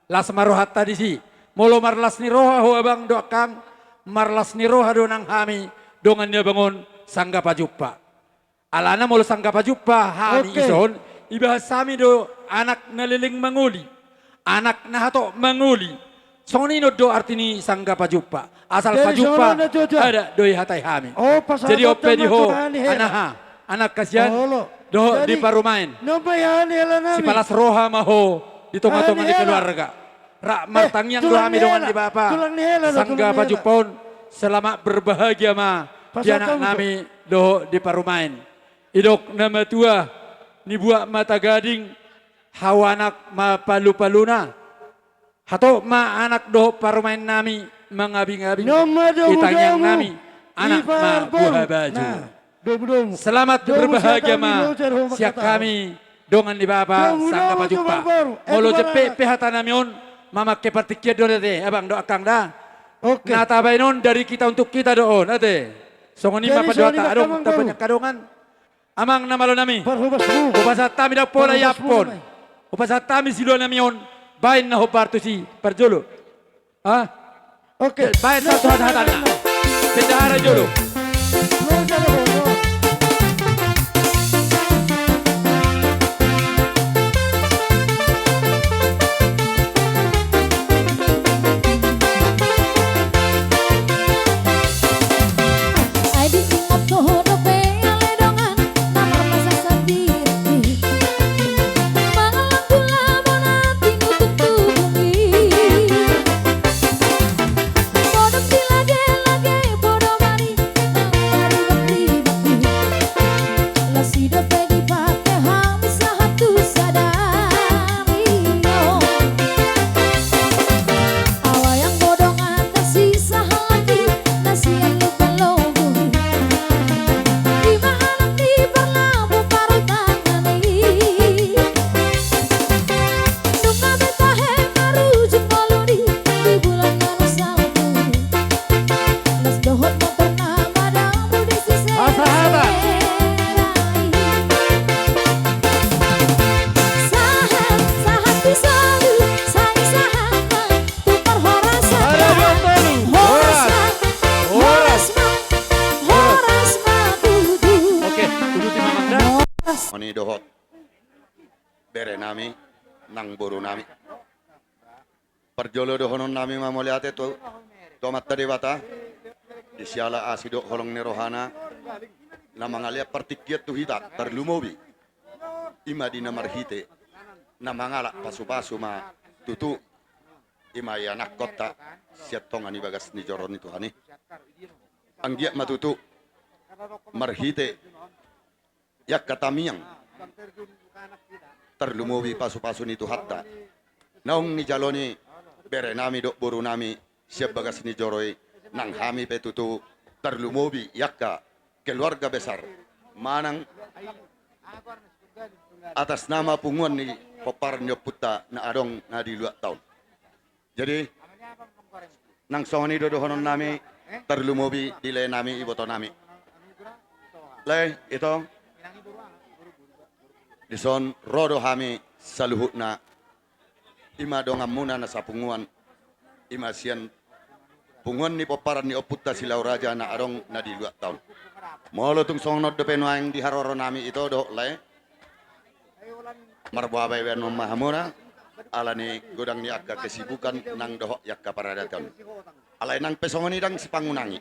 Las ma rohanta disi. Molo marlas ni roha ho abang dohot angkang, marlas ni roha do nang hami dongan ni abang on Sangga Pajumpa. Alana molo Sangga Pajumpa hami, oke, ison, ibahas hami do anak na leleng mangoli, anak na hatop mangoli. Songon i non do arti ni Sangga Pajumpa. Asal jadi pajumpa songon on do, Jojo, adat do ihatai hami. Oh, pas. Jadi on pe di ho, anaha, anak hasian, olo, dohot jadi di parumaen. Nombai hami hela nami. Sipalas roha ma ho di tonga-tonga ni keluarga. Rak martangiang do hami dongan ni bapa Sangga Pajumpa on. Selamat berbahagia ma di anak nami dohot di parumaen. Idok na matua, nibuat ma tagading, hau anak ma palu-paluna. Hatop ma anak dohot parumaen nami mangabing-abing. Itangiang nami anak ma buha baju. Selamat berbahagia ma sian hami dongan ni bapa Sangga Pajumpa. Molo jempek pe hata nami on, mamangke partingkian do ate, abang dohot angkang da. Oke. Na tabaen on dari kita untuk kita do on ate. Songon i ma pandohanta, adong tabanyak angka dongan. Amang na malo nami. Parhobasmu. Hupasahat hami ndang pola iampon. Hupasahat hami silua nami on. Baen na hombar tusi parjolo. Ah? Oke. Baen sahat hatanna. Bendahara jolo. Oke, uduti mamang da. Oni dohot bere nami nang boru nami. Parjolo dohonon nami ma mauliate tu, tu Amanta Debata, di siala asi dohot holong ni rohana, na mangalean partingkian tu hita, tarlumobi i ma di na marhite na mangalap pasupasu ma tutu, i ma ianakkonta sian tonga ni bagas ni joro ni Tuhan i. Anggiat ma tutu marhite i angka tangiang, tarlumobi pasupasu ni Tuhanta naung nijalo ni bere nami dohot boru nami sian bagas ni joro i, nang hami pe tutu tarlumobi i angka keluarga besar manang atas nama punguan ni pomparan ni ompunta na adong na di luatta on. Jadi, nang songon i do dohonon nami, tarlumobi di lae nami, iboto nami. Lae, ito, dison ro do hami saluhutna, i ma donganmuna na sapunguan, i ma sian punguan ni pomparan ni ompunta Silau Raja na adong na di luatta on. Molo tung songon on dope nuaeng di haroro nami ito dohot lae, marboa baibaenon ma hamuna, ala ni godang ni angka kesibukan nang dohot i angka paradaton. Alai nang pe songon i ndang sipangunangi.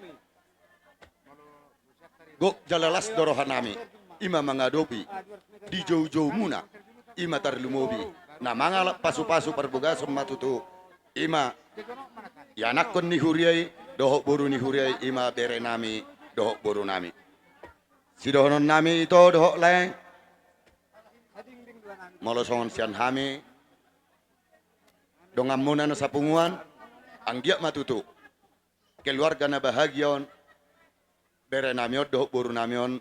Gok jala las do roha nami, i ma mangadopi di joujoumuna, i ma tarlumobi na mangalap pasupasu parbogason ma tutu, i ma ianakkon ni huria i dohot boru ni huria i, i ma bere nami dohot boru nami. Sidohonon nami ito dohot lae, molo songon sian hami donganmuna na sapunguan, anggiat ma tutu keluarga na bahagia on, bere nami on dohot boru nami on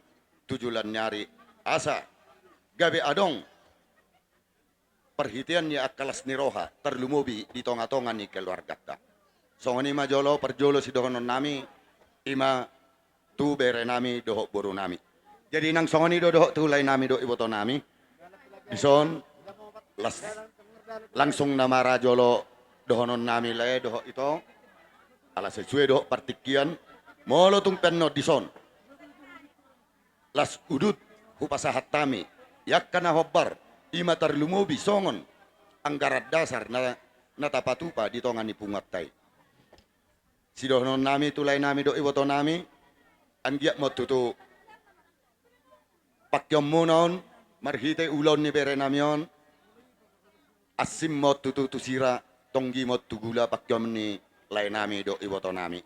tu joloan ni ari, asa gabe adong parhitean ni angka las ni roha tarlumobi di tongatonga ni keluarganta. Songon i ma jolo parjolo sidohononnami, i ma tu berenami dohot borunami. Jadi nang songon i do dohot tu laenami dohot ibotonami. Dison, las, langsung nama ra jolo dohononnami lae dohot ito. Ala sesuai dohot partingkian, molo tung pe annon dison, las udut hupasahat hami i angka na hombar, i ma tarlumobi songon anggaran dasar na, na tapatupa di tonga ni punguanta i. Sidohononnami tu laenami dohot ibotonami, anggiat ma on tutu pangkeonmuna on marhite ulaon ni berenami on, asing ma on tutu tu sira, tonggi ma on tu gula pangkeon ni laenami dohot ibotonami.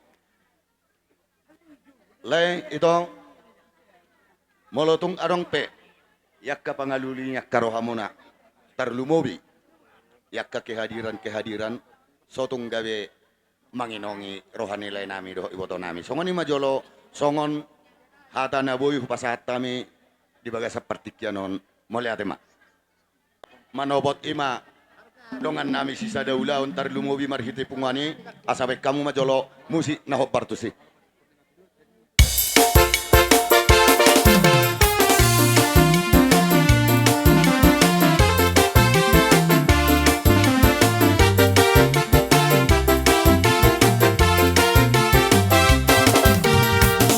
Lae, ito, molo tung adong pe i angka pangalului ni angka rohamuna, tarlumobi i angka kehadiran-kehadiran, so tung gabe manginongi roha ni laenami dohot ibotonami. Songon i ma jolo songon hata na boi hupasahat hami di bagasan partingkian on. Mauliate ma. Manopot i ma dongannami sisada ulaon tarlumobi marhite punguan i, asa baen hamu ma jolo musik na hombar tusi.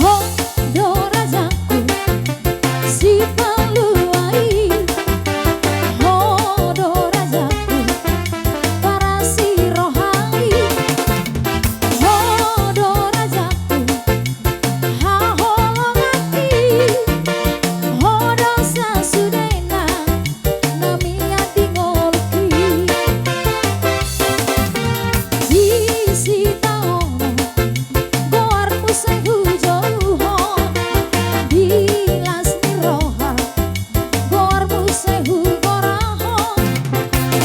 Ho do rajaku, si palua i, ho do rajaku, parasi roha i, ho do rajaku, haholongan i, ho do sasudena na mian di ngolungki. Di sitaonon goarmu sai hujouhon, di las ni roha goarmu sai hugorahon,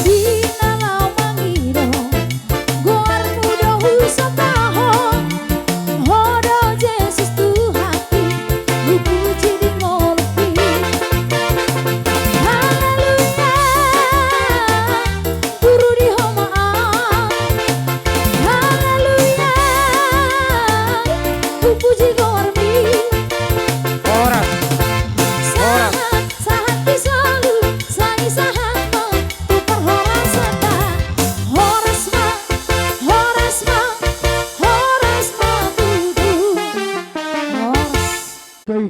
di na laho mangido goarmu do husambahon. Ho do Jesus Tuhanki, hupuji di ngolungki. Haleluya. Buru di ho ma au. Haleluya. Hupuji goarmi. Horas. Horas. Sahat, sahat di solu, sai sahat ma tu parhorasanta. Horas ma, horas ma, horas ma tutu. Horas. Toi.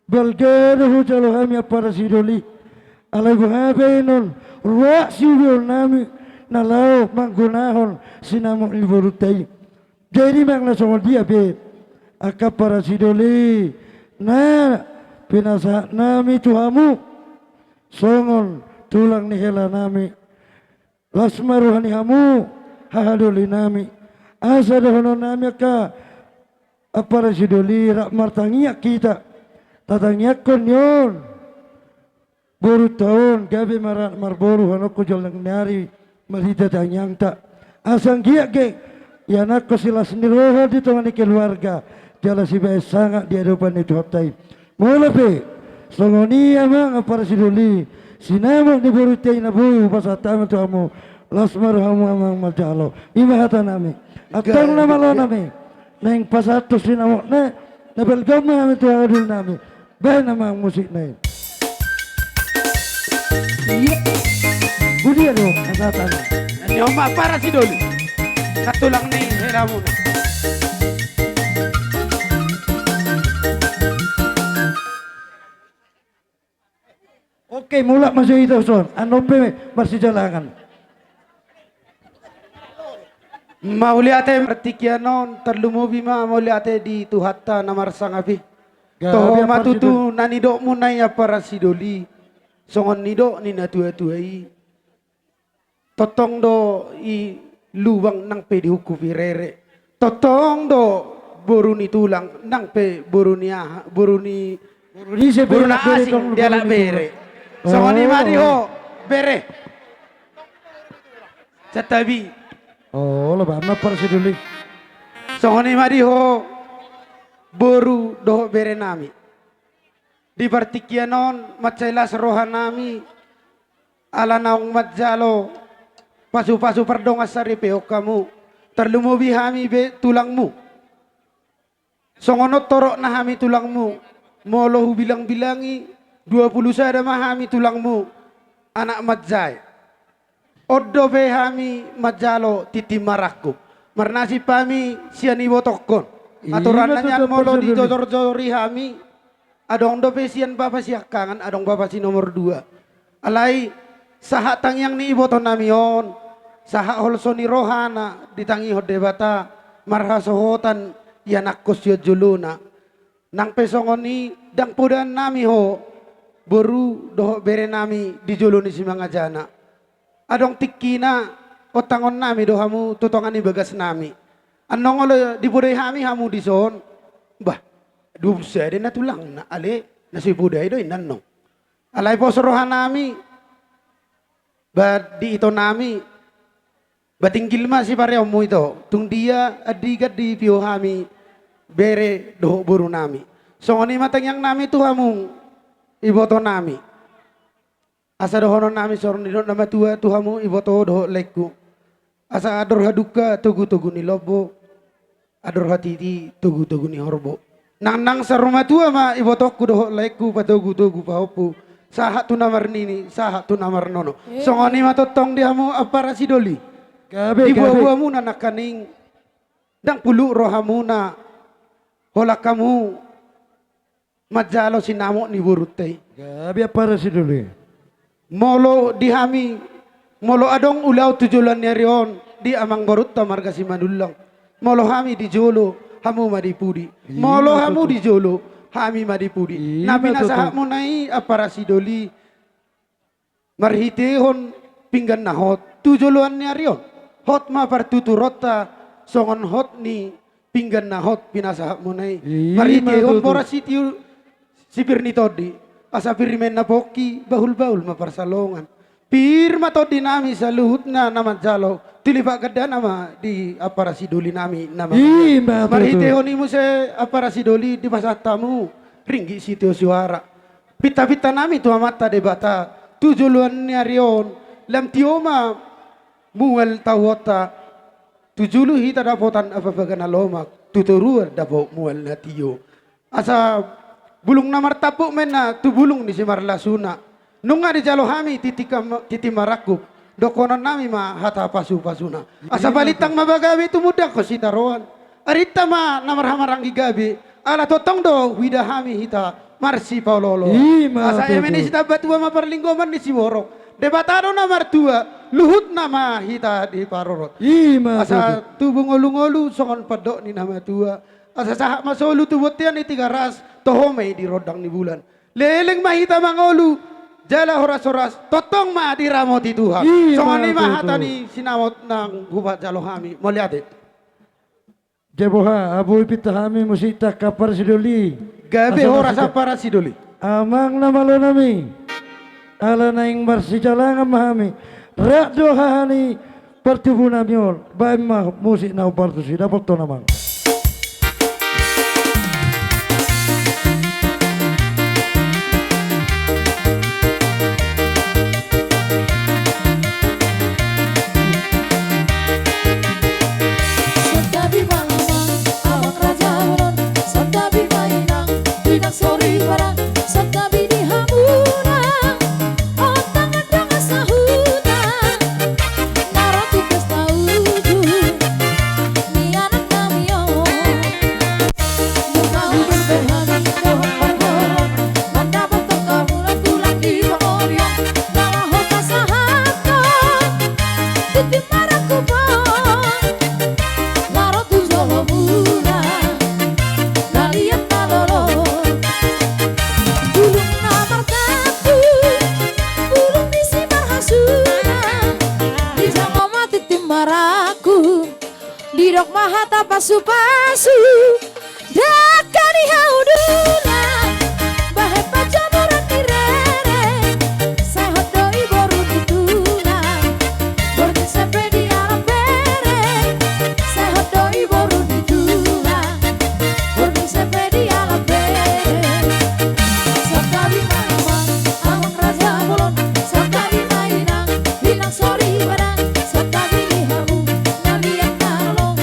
Balga do hujalo hami ampara sidoli. Alai boha pe annon ruar siubeonnami na laho manggunahon sinamot ni borunta i. Jadi manang na songon dia pe angka ampara sidoli na pinasahatnami tu hamu songon tulang ni helanami. Las ma roha ni hamu hahadolinami. Asa dohononnami angka ampara sidoli, rap martangiang hita. Tatangiangkon ni on borunta on gabe maranak marboru hanokkon jolnang ni ari marhite tangiangta. Asa anggiat gabe ianakhon silas ni roha di tonga ni keluarga jala sibahen sangap di adopan ni Tuhanta i. Molo pe songon i amang ampara sidoli, sinamot ni borunta i na boi hupasahat hami tu hamu, las ma rohamu amang manjalo. I ma hatanami. Antong na malonami naeng pasahathon sinamotna, na balga ma hami tu hahadolinami. Bahen amang musikna i. Iya. Budia do pasahatanna. Ni on ma ampara sidoli, na tulang ni helamuna. Oke, mulak ma jo hita tuson. Annon pe marsijalangan. Mauliate martingkian on, tarlumobi ma mauliate di Tuhanta na marsangap i. Toho ma tutu na nidokmuna i ampara sidoli. Songon nidok ni natuatua i. Tongtong do i lubang nang pe dihungkupi rere. Tongtong do boru ni tulang nang pe boru ni aha, boru ni, boru ni ise pe boru na asing dialap bere. Songon i ma di ho bere. Santabi. Olo ba ma ampara sidoli. Songon i ma di ho boru dohot berenami. Di partingkian on mansai las rohanami ala naung manjalo pasupasu pardongansaripeon hamu. Tarlumobi hami be tulangmu. Songon on torop na hami tulangmu, molo hubilang-bilangi, dua pulu sada ma hami tulangmu, anak manjae. On dope hami manjalo tintin marangkup. Marnasip hami sian ibotongkon. Ima tutu. Aturanna nian molo dijojor-jojori hami, adong dope sian bapa siangkangan, adong bapa si nomor dua. Alai sahat tangiang ni ibotonami on, sahat holso ni rohana ditangihon Debata, marhasohotan ianakhon sian jolona. Nang pe songon i, ndang podaannami ho, boru dohot berenami di jolo ni simangajana. Adong tingkina, ontangonnami do hamu tu tonga ni bagasnami. Annon olo dipodai hami hamu dison, bah, dua pulu sada na tulangna, ale, na so dipodai do inna annon. Alai pos rohanami, ba di itonami, ba tinggil ma sipareonmu ito, tung dia andigan dipio hami, bere dohot borunami. Songon i ma tangiangnami tu hamu, ibotonami. Asa dohononnami songon nidok na matua tu hamu iboto dohot laengku. Asa andor hadungka togu-togu ni lombo, andor hatiti togu-togu ni horbo. Nang, nang saur matua ma ibotongku dohot laengku patogu-togu pahompu. Sahat tu na marnini, sahat tu na marnono. Eh. Songon i ma tongtong di hamu ampara sidoli. Gabe, gabe. Di buabuamuna nangkaning, ndang pulut rohamuna, holan hamu manjalo sinamot ni borunta i. Gabe ampara sidoli. Molo di hami, molo adong ulaon tu joloan ni ari on, di amangborunta marga Simanullang. Molo hami di jolo, hamu ma di pudi. Ima tutu. Molo hamu di jolo, hami ma di pudi. Ima tutu. Na pinasahatmuna i ampara sidoli. Marhitehon pinggan na hot tu joloan ni ari on. Hot ma partuturonta songon hot ni pinggan na hot pinasahatmuna i. Ima tutu. Marhitehon boras sitio sipir ni tondi. Asa pir ma inna pongki, bahul-bahul ma parsalongan. Pir ma tondinami saluhutna na manjalo, tilipak gandana ma di ampara sidolinami na manjalo. Ima tutu. Marhitehon i muse ampara sidoli dipasahat hamu ringgit sitio suara. Pinta-pintanami tu Amanta Debata, tu joloan ni ari on, lam tio ma mual tahuonta, tu julu hita dapotan ababaga na lomak, tu toruan dapot mual na tio. Asa bulung na martampuk ma inna tu bulung ni simarlasuna. Nunga dijalo hami tintin kam-, tintin marangkup, dohononnami ma hata pasu-pasuna. Asa palintang ma ba gabe tumundalhon sitaroan. Arinta ma na marhamaranggi gabe, ala tongtong do huida hami hita marsipaolo-oloan. Ima tutu. Asa eme ni sitambatua ma parlinggoman ni siborok. Debata do na martua, luhutna ma hita diparorot. Ima tutu. Asa tubu ngolu-ngolu songon pandok ni na matua. Asa sahat ma solu tu bontean ni Tigaras, toho ma i di rondang ni bulan. Leleng ma hita mangolu, jala horas-horas, tongtong ma diramoti Tuhan. Ima tutu. Songon i ma hata ni sinamot naung hupajalo hami. Mauliate. Jabo ha, boi pinta hami musikta ampara sidoli. Gabe horas ampara sidoli. Amang na malonami. Ala naeng marsijalangan ma hami. Rap do haha ni partubunami on. Baen ma musik na hombar tusi. Dapothon amang. Santabi ma amang, amang raja bolon, santabi ma inang, inang soripada, santabi di hamuna, on tangan dongan sahuta, na ro tu pesta ujung ni anaknami on. Nunga hudok be hami dohot parboruon, mandapothon hamuna tulang di pangolian, na laho pasahathon tintin marangkup on, na ro tu jolomuna, na liat na lolo. Bulung na martampuk, bulung ni simarhasuna, dijalo ma tintin marangkup. Didok ma hata pasu-pasu, dangka ni haudula, bahen panjamoran ni rere, sai hot do i boru ni tulang, borngin sai pe dialap bere, sai hot do i boru ni tulang, borngin sai pe dialap bere. Santabi ma amang, amang raja bolon, santabi ma inang, inang soripada, santabi di hamu, na liat na lolo.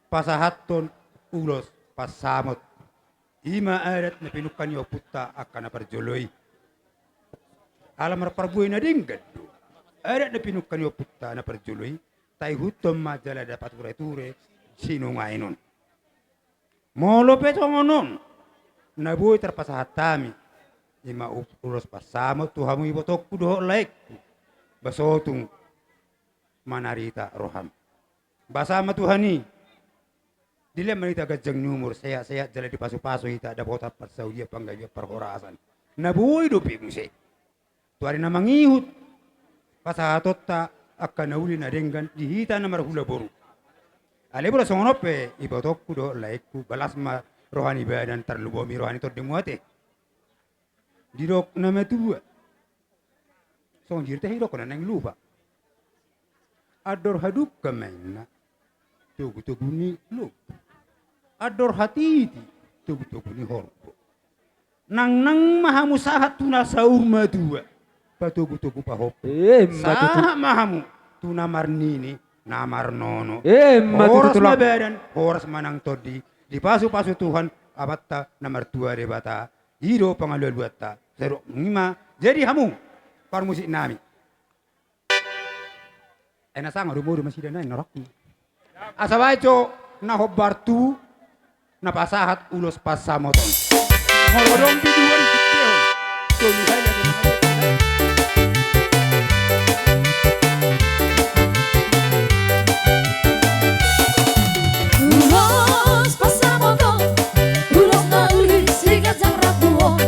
pasahathon ulos pansamot. I ma adat na pinungka ni ompunta angka na parjolo i. Ala marparbue na denggan do adat na pinungka ni ompunta na parjolo i, taihuthon ma jala dapat ture-ture sinungaen on. Molo pe songon on na boi tarpasahat hami, i ma u-, ulos pansamot tu hamu ibotongku dohot laengku, ba so tung manarita roham. Basa ma Tuhan i, dilehon ma hita ganjang ni umur, sehat-sehat jala dipasu-pasu hita dapotan parsaulian, panggabean, parhorasan. Na boi dope muse tu ari na mangihut pasahatonta angka na uli na denggan di hita na marhula boru. Alai molo songon on pe ibotongku dohot laengku, balas ma roha ni badan, tarlumobi roha ni tondimu ate. Didok na matua, songon diri ta hidok na naeng lupa. Andor hadungka ma inna togu-togu ni lombu. Andor hatiti togu-togu ni horbo. Nang-nang ma hamu sahat tu na saur matua, patogu-togu pahompu. Emma tutu. Sahat ma hamu tu na marnini na marnono. Emma tutu. Horas ma badan, horas ma nang tondi, dipasu-pasu Tuhan Amanta na martua Debata. I do pangalualuanta. Sai dok i ma, jadi hamu parmusik nami. Ai na sanga do modom nasida nai na rohangku. Asa baen jo na hombar tu na pasahat ulos pansamot on. Molo adong biduan, biduan. Ulos pansamot on, ulos na uli siganjang rambu on.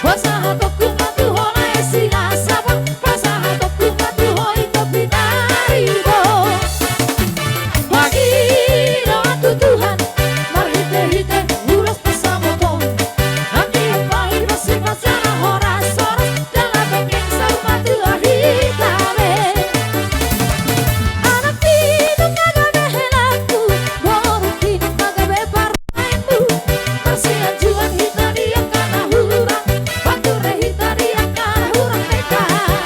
Pasahatonku ma tu ho na silasaba, pasahatonku ma tu ho i topi na ribo. Mangido tu Tuhan marhite-hite ulos pansamot on. Anggiat ma i masipasa na horas-horas, jala denggan saur matua hita be. Anak pinungka gabe helangku, boru pinungka gabe parumaenku. Marsianjuan hita di angka na hurang, panture hita di angka na hurang denggan.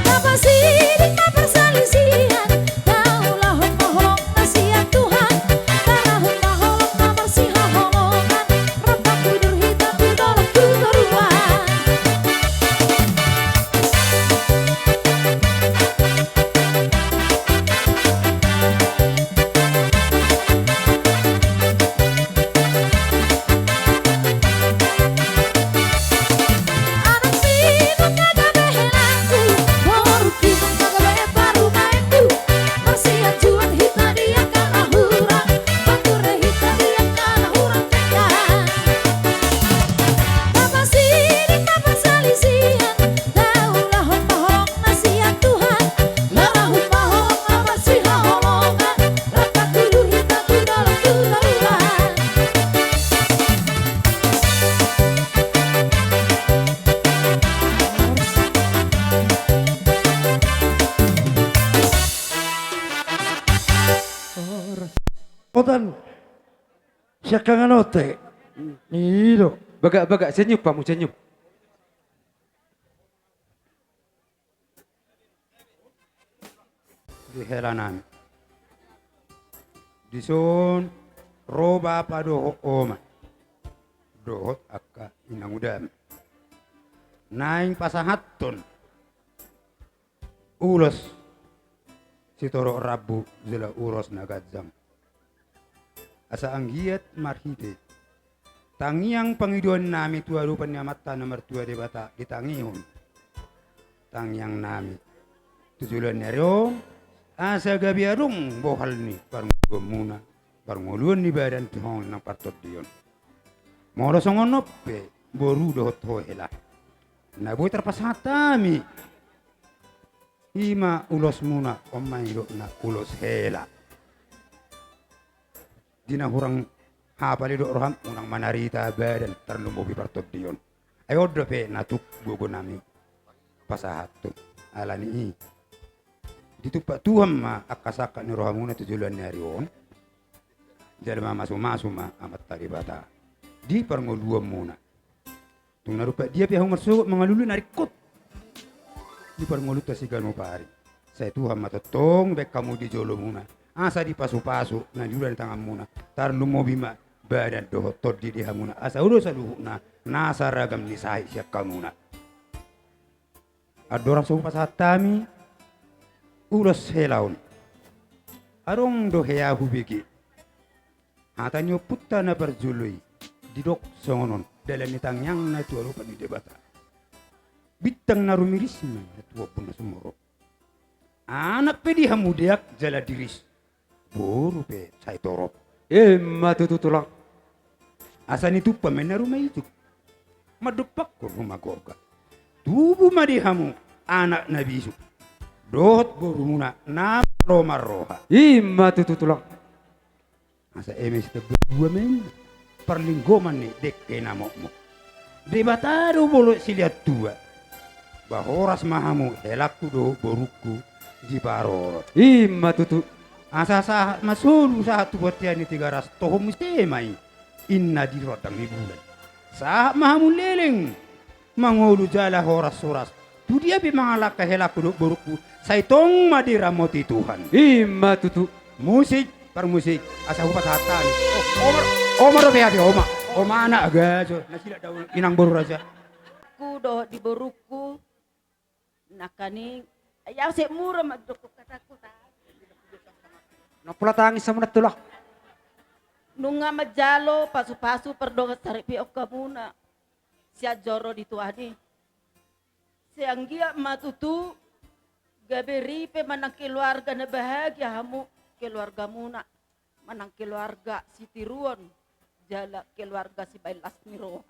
Tapasidik ma parsalisian, taulahon ma holong na sian Tuhan. Tarahum ma holong na marsihaholongan, rap tudur hita tu dolok tu toruan. Otan. Siangkangan on te. Hmm. I do. Bagak, bagak, senyum pamu, senyum. Di hela nami. Dison ro bapa dohot oma dohot angka inangudam. Naeng pasahathon ulos sitorop rambu jala ulos na ganjang. Asa anggiat marhite tangiang pangidoan nami tu adopan ni Amanta na martua Debata ditangihon tangiang nami tu joloan ni ari on, asa gabe adong bohal ni parngoluonmuna, parngoluon ni badan tu hamu nang partondion. Molo songon on pe boru dohot ho hela, na boi tarpasahat hami i ma ulosmuna, on ma nidokna ulos hela. Di na hurang hapal i dok roham, unang manarita badan tarlumobi partondion. Ai on dope na tuk gogo nami pasahathon. Alani i ditumpak Tuhan ma angka sangkap ni rohamuna tu joloan ni ari on. Jala mamasumasu ma Amanta Debata di parngoluonmuna. Tung na dompak dia pe hamu marsogot mangalului na ringkot di parngoluonta siganup ari. Sai Tuhan ma tongtong baen hamu di jolomuna, Asa dipasupasu na niula ni tanganmuna, tarlumobi ma badan dohot tondi di hamuna, asa ulos saluhutna nasa ragam ni sahit sian hamuna. Andorang so hupasahat hami ulos hela on, adong do hea hubege hata ni ompunta na parjolo i, didok songon on: Dalan ni tangiang na tu adopan ni Debata, bintang na rumiris ma tu ombun na sumorop. Anak pe di hamu deak jala diris, boru pe sai torop. I ma tutu, Tulang. Asa nitumpa ma i na ruma ijuk, mandompakhon ruma gorga. Tubu ma di hamu anak na bisuk dohot borumuna na malo marroha. I ma tutu, Tulang. Asa eme sitamba dua ma i, parlinggoman ni dengke na mokmok. Debata do molo silean tua. Ba horas ma hamu, helangku dohot borungku, diparorot. I ma tutu. Asa sahat ma solu sahat tu bontean ni Tigaras, toho muse ma i, inna di rondang ni bulan. Sahat ma hamu leleng mangolu jala horas-horas. Tu dia pe mangalangka helangku dohot borungku, sai tong ma diramoti Tuhan. I ma tutu. Musik, parmusik, asa hupasahat hami. O, oma, oma dope hape, oma. Oma anak gajo, na silak daun inang boru raja. Ku dohot di borungku, nangkaning, ai au sek mura mandok kataku ta. Nang pula tangis hamu na, Tulang. Nunga manjalo pasu-pasu pardongan saripeon hamuna sian joro ni Tuhan i. Sai anggiat ma tutu gabe ripe manang keluarga na bahagia hamu, keluargamuna, manang keluarga sitiruon jala keluarga sibaen las ni roha.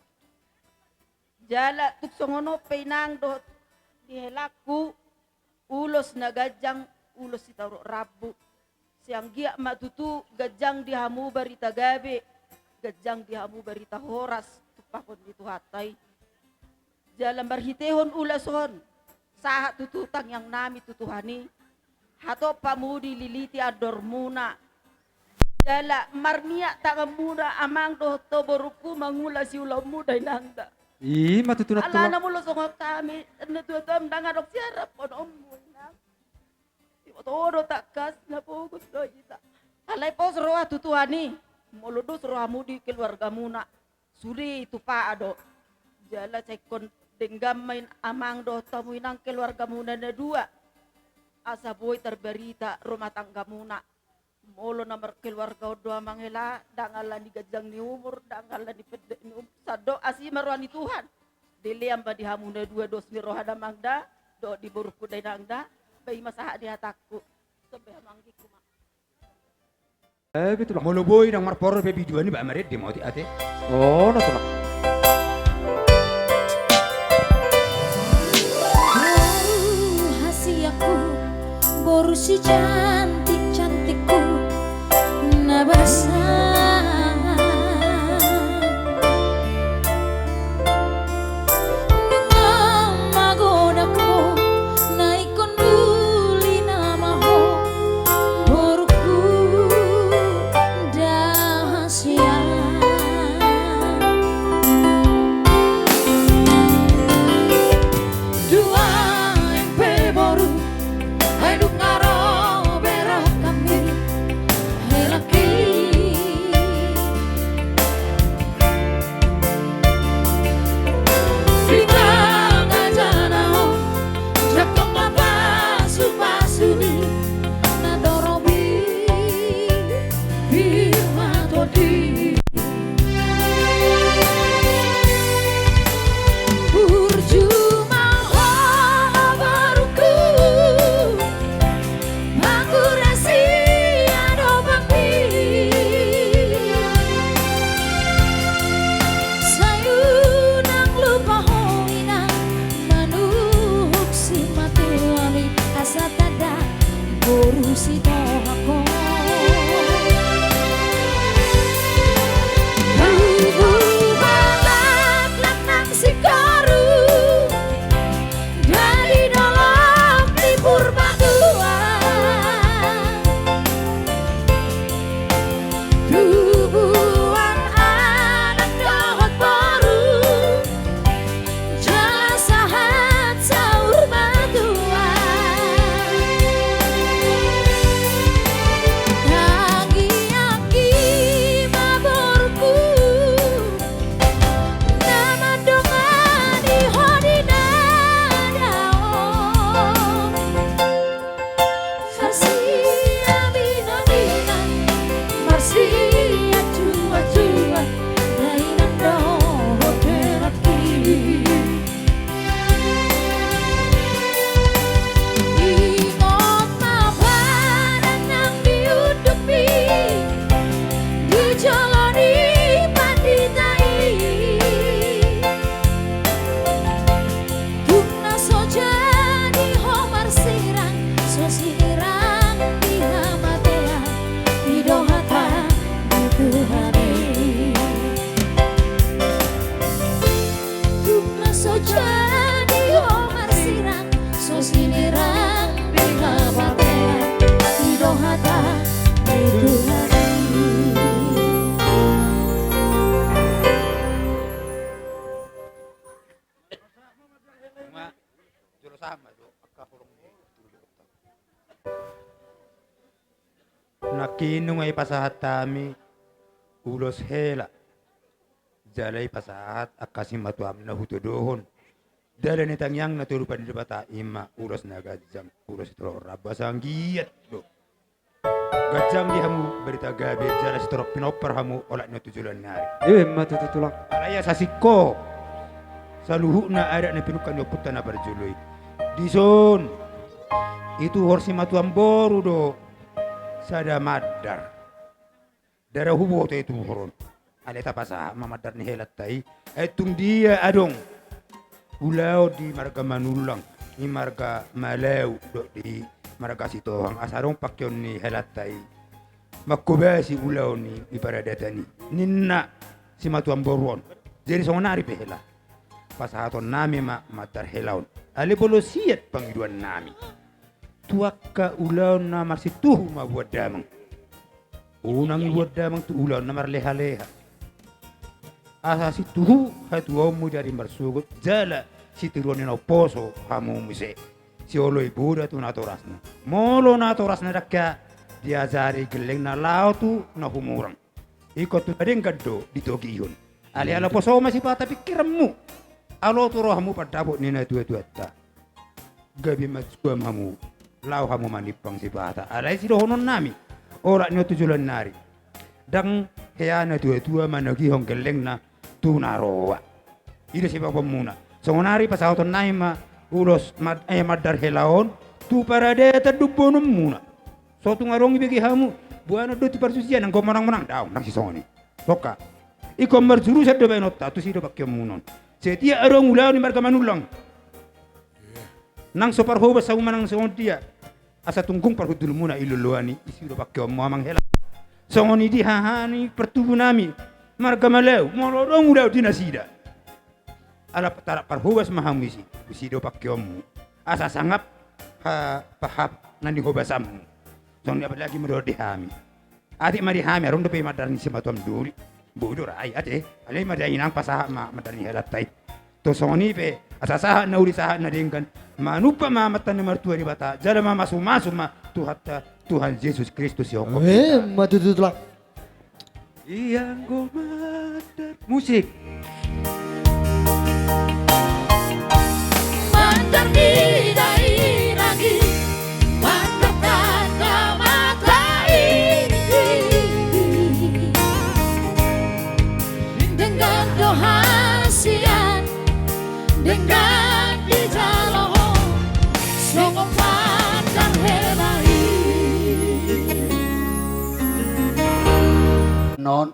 Jala tung songon on pe, inang dohot ni helangku, ulos na ganjang, ulos sitauruk rambu. Sai anggiat ma tutu ganjang di hamu barita gabe, ganjang di hamu barita horas tumpahon ni Tuhanta i. Jala marhitehon ulos on, sahat tutu tangiangnami tu Tuhan i, hatop hamu dililiti andormuna. Jala marmiak tanganmuna, amang dohot ho borungku, mangula siulaonmuna, inang da. I ma tutu na, Tulang. Alana molo songon hami na tua-tua, ndang adong siaraphononmu, inang. Diboto do tangkas na pogun do hita. Alai pos roha tu Tuhan i, molo dos rohamu di keluargamuna, sude i tupa do. Jala sai ingkon denggan ma i, amang dohot hamu, inang, keluargamuna na dua, asa boi tarbarita rumah tanggamuna. Molo na markeluarga on do, amang hela, ndang ala ni ganjang ni umur, ndang ala ni pendek ni umur, sandok asi ma roha ni Tuhan. Dilehon ma di hamu na dua dos ni roha da, amang da, dohot di borungku da, inang da. Ba i ma sahat ni hatangku. Sampe hamanggihku ma. Eh, betul lah. Molo boi ndang marporro pe biduan i, ba marende ma otik ate. Oh, na, Tulang. Boru hasianku, boru sicantik-cantikku, na basa. Nunga magodang ho, na ingkon uli nama ho, borungku da hasian. Duaeng pe boru, ai nunga ro be rohangki, helangki. Nangkin nunga dipasahat hami ulos hela. Jala dipasahat angka simatuam na hutodohon. Dalan ni tangiangna tu adopan ni Debata i ma ulos na ganjang, ulos sitorop rambu, asa anggiat do ganjang di hamu barita gabe jala sitorop pinompar hamu olat ni on tu joloan ni ari. Ima tutu tulang. Alai asa singkop saluhutna adat na pinungka ni ompunta na parjolo i. Dison ituhor simatuam boru do sada mandar. Ndada huboto ituhor on. Alai tapasahat ma mandar ni helanta i. Ai tung dia adong ulaon di marga Manullang, di marga Malau dohot di marga Sitohang, asa adong pangkeon ni helanta i manghobasi ulaon ni, ni paradatan i, ninna simatuam boru on. Jadi songon ari pe hela, pasahatonnami ma mandar hela on. Alai molo siat pangidoannami tu angka ulaon na marsituhu ma buat damang. Unang i buat damang tu ulaon na marlehaleha. Asa situhu hatuaonmu di ari marsogot jala sitiruon ni naung poso hamu muse. Sioloi boda tu natorasna. Molo natorasna dangka diajari gellengna laho tu na humurang. Ingkon tu na denggan do ditogihon. Alai ala poso ma sipata pingkiranmu. Ala tu rohamu pandapot ni natuatuanta. Gabe manjuam hamu, laho hamu manimpang sipata. Alai sidohononnami olat ni on tu joloan ni ari. Ndang hea natuatua manogihon gellengna tu na roa. I do sipaboaonmuna. Songon ari pasahatonnami ma ulos mad-, eh, mandar hela on tu paradatan dohot boanonmuna. So tung adong ibege hamu boanon do tu parsusian, anggo manang-manang, daong, ndang sisongon i. Soka. Ingkon marjurusan do baenonta, tusi do pangkeonmuna on. Setiap adong ulaon ni marga Manullang, nang so parhobas hamu manang songon dia, asa tunggung parhundulmuna i loloan i, tusi do pangkeonmu amang hela. Songon i di haha ni partubunami marga Malau, molo adong ulaon di nasida, ala tarap parhobas ma hamu disi, tusi do pangkeonmu. Asa sangap ha-, pahap na nihobasanmu. Songon i apalagi ma dohot di hami. Atik ma di hami, adong dope mandar ni simatuam doli. Boi do ra i ate. Alai ma dainang pasahat ma mandar ni helanta i. Tu songon i pe, asa sahat na uli sahat na denggan. Manumpak ma amanta na martua Debata, jala mamasumasu ma Tuhanta, Tuhan Jesus Kristus sihophop hita. Ima tutu tulang. Ianggo mandar. Musik. Mandar di dairah i, mandar tanda mata i. Denggan do hasian, denggan dijalo ho, songon mandar hela i. Non.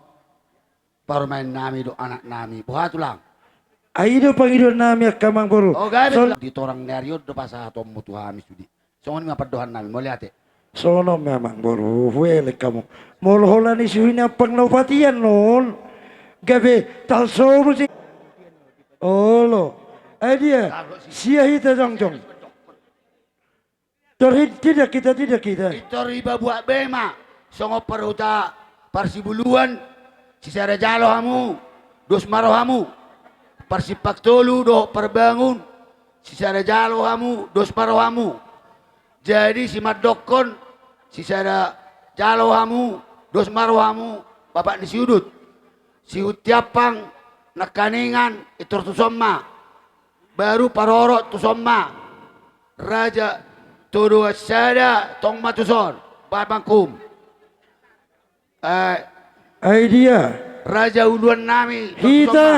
Parumaennami dohot anaknami. Boha tulang? Ai i do pangidoannami angka amang boru. O gabe tulang. Di torang ni ari on do pasahatonmu tu hami sude. Songon i ma pandohannami, mauliate. Songon on ma amang boru, huelek hamu. Molo holan i suhi ni ampang na upa tian non, gabe talso musik. Olo. Ai dia, sia hita jongjong. Tor hi-, tidak hita, tidak hita. Pintor iba buat be ma, songon parhuta parsibuluan, sisada jalo hamu, dos ma rohamu. Parsimpang tolu dohot parbangun, sisada jalo hamu, dos ma rohamu. Jadi simandokkon, sisada jalo hamu, dos ma rohamu, bapak ni si Udut. Sihunti ampang, nangkaningan, pintor tuson ma. Baru parorot tuson ma. Raja Todoan sada tong ma tuson. Bapak Mangkum. Eh, ai dia. Raja uluannami tong tuson ma. Hita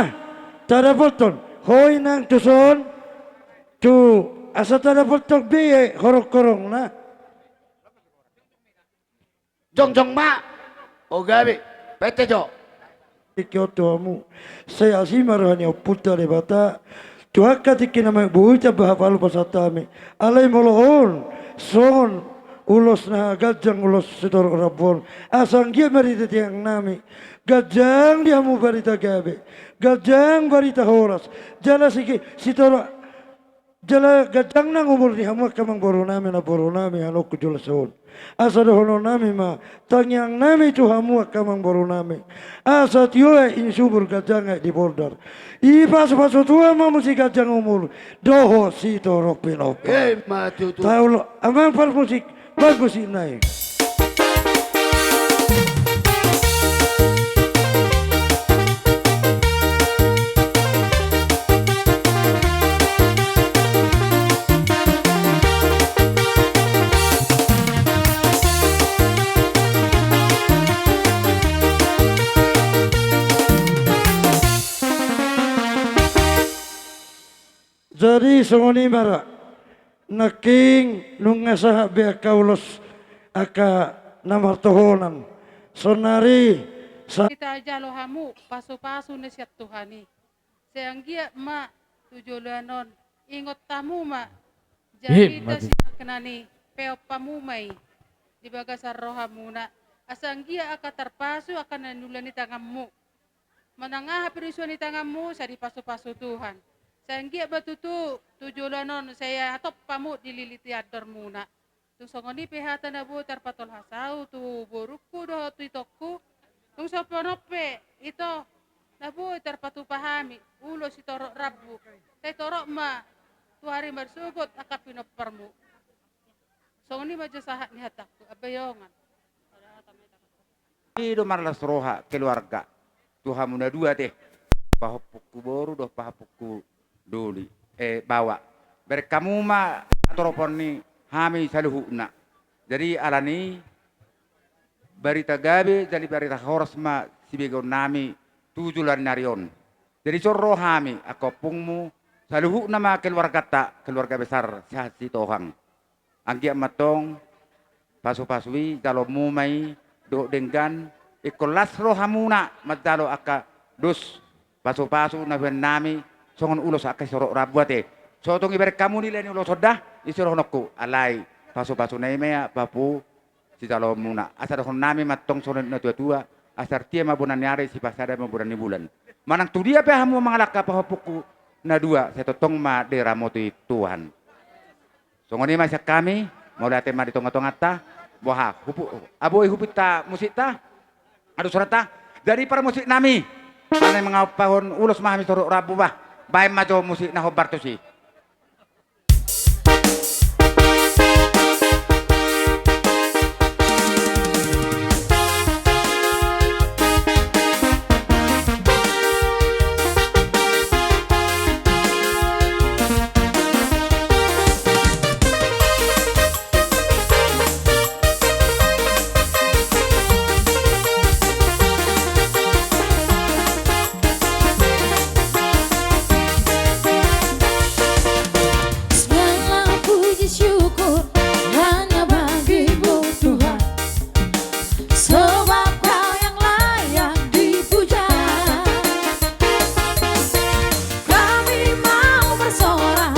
tadapothon. Ho inang tuson. Tu asa tadapothon be horong-horongna. Jongjong ma. O gabe. Pete jo. Tingki on tu hamu. Sai asi ma roha ni Ompunta Debata tu angka tingki na mangihut, boi tamba hapalupasanta hami. Alai molo on songon ulos na ganjang, ulos sitorop rambu on, asa anggiat ma di tangiangnami ganjang di hamu barita gabe, ganjang barita horas, jala sigi sitorop Jala ganjang nang umur ni hamu angka amangborunami, namborunami, anakku jolo son. Asa dohononnami ma tangiangnami tu hamu angka amangborunami. Asa tio aek di subur, ganjang aek di bondar. Dipasupasu Tuhan ma hamu siganjang umur dohot sitorop pinompar. Ima tutu. Taula amang parmusik, bagus inna i. Jadi songon i ma ra, nangkin nunga sahat be angka ulos angka na martohonan. Sonari sa- Hita jalo hamu pasupasu na sian Tuhan i. Sai anggiat ma tu joloan on ingot hamu ma. Jadi ima tutu. Ita sinangkanan i peop hamu ma i di bagasan rohamuna. Asa anggiat angka tarpasu angka na niula ni tanganmu. Manang aha pe disuan ni tanganmu, sai dipasupasu Tuhan. Sai anggiat ma tutu tu joloan on sai hatop hamu dililiti andormuna. Tung songon i pe hata na boi tarpatolhas ahu tu borungku dohot tu itongku. Tung soponon pe ito na boi tarpatupa hami ulos sitorop rambu. Sai torop ma tu ari marsogot angka pinomparmu. Songon i ma jo sahat ni hatangku, ambaiongan. I do marlas roha keluarga tu hamu na dua te, pahompungku boru dohot pahompungku doli, eh, baoa. Bereng hamu ma hatoropon ni hami saluhutna. Jadi alani i barita gabe, jadi barita horas ma sibegeonnami tu joloan ni ari on. Jadi so ro hami angka ompungmu, saluhutna ma keluarganta, keluarga besar Siahaan Sitohang. Anggiat ma antong pasupasu i jaloonmu ma i dohot denggan, ingkon las rohamuna manjalo angka dos pasupasu na huendami songon ulos angka sitorop rambu ate. So tung ibereng hamu nilai ni ulos on da, disi dohononku, alai pasupasuna i ma i papu sijaloonmuna. Asa dohononnami ma antong songon natuatua, asa artia ma bona ni ari, sipasada ma bona ni bulan. Manang tudia pe hamu mangalangka pahompungku na dua, sai tongtong ma diramoti Tuhan. Songon i ma sian hami, mauliate ma di tongatonganta. Boha, hupu-, aboi hupinta musikta, adong sonanta. Jadi parmusiknami, mauliate mangalangka ulos ma hami sitorop rambu bah. Baen ma jo musik na hombar tusi. Segala puji syukur hanya bagi-Mu Tuhan, sebab Kau yang layak dipuja. Kami mau bersorak,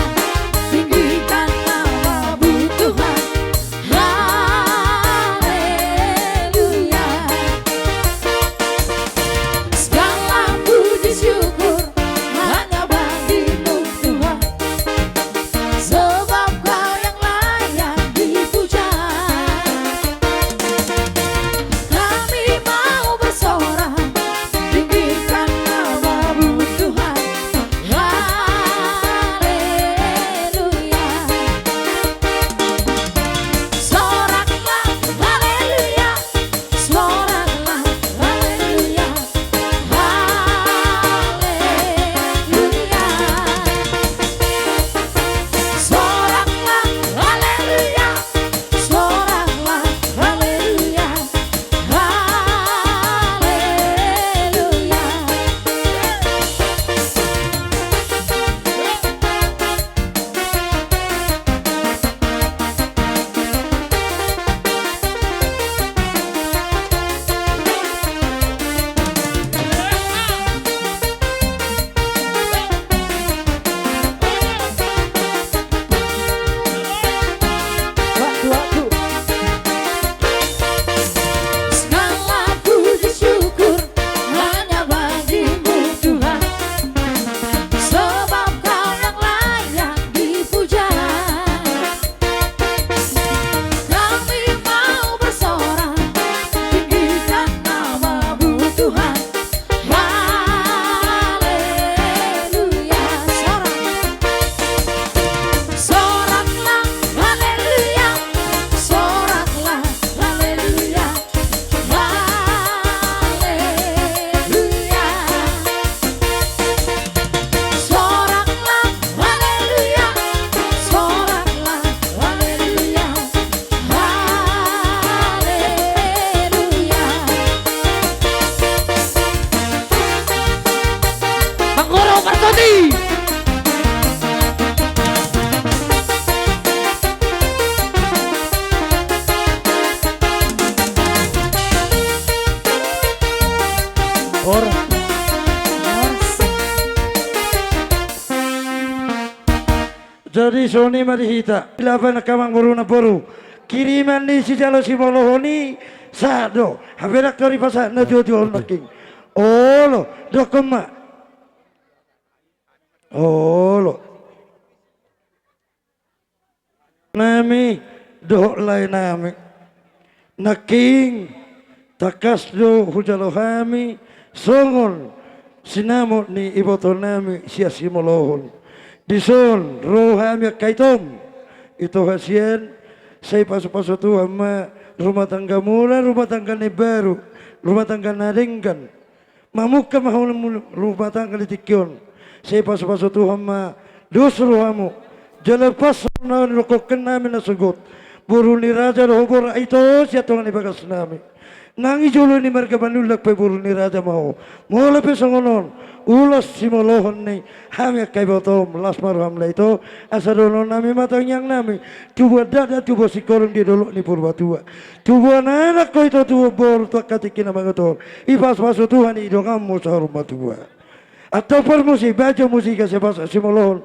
tinggikan nama-Mu Tuhan. Haleluya. Segala puji syukur hanya bagi-Mu Tuhan, sebab Kau yang layak dipuja. Kami mau bersorak, tinggikan nama-Mu Tuhan. Haleluya. Soraklah, haleluya. Soraklah, haleluya. Haleluya. Soraklah, haleluya. Soraklah, haleluya. Haleluya. Segala puji syukur hanya bagi-Mu Tuhan, sebab Kau yang layak dipuja. Kami mau bersorak, tinggikan nama-Mu Tuhan. Haleluya. Sorak. Soraklah, haleluya. Soraklah, haleluya. Haleluya. Soraklah, haleluya. Soraklah, haleluya. Haleluya. Manggoro Parkoti. Jadi songon i ma di hita. Di lapan angka amang boru na boru. Kiriman ni sijalo simolohon i, sahat do. Hape ndang tori pasahat na tuatua on nangkin. Olo, dokkon ma. Olo. Nami dohot lae nami. Nangkin tangkas do hujalo hami songon sinamot ni iboto nami sian simolohon. Dison ro hami angka itom, ito hasian, sai pasupasu Tuhan ma rumah tangga mula, rumah tangga na imbaru, rumah tangga na denggan. Mamungka ma hamu rumah tangga di tingki on. Sai pasupasu Tuhan ma dos rohamu. Jala pas songon na nidokkon nami na sogot. Boru ni raja do ho borat ito sian tonga ni bagas nami. Nang di jolo ni marga Manullang pe boru ni raja ma ho. Molo pe songon on, ulos simolohon ni hami angka ibotom, las ma roham lae ito. Asa dohonon nami ma tangiang nami. Tubuan dakdanak tubuan singkoru di dolok ni Purbatua. Tubuan anak ho ito tubuan boru tu angka tingki na mangihut on. Dipasupasu Tuhan i donganmu saur matua. Antong parmusik, bahen jo musik asa pasahat simolohon.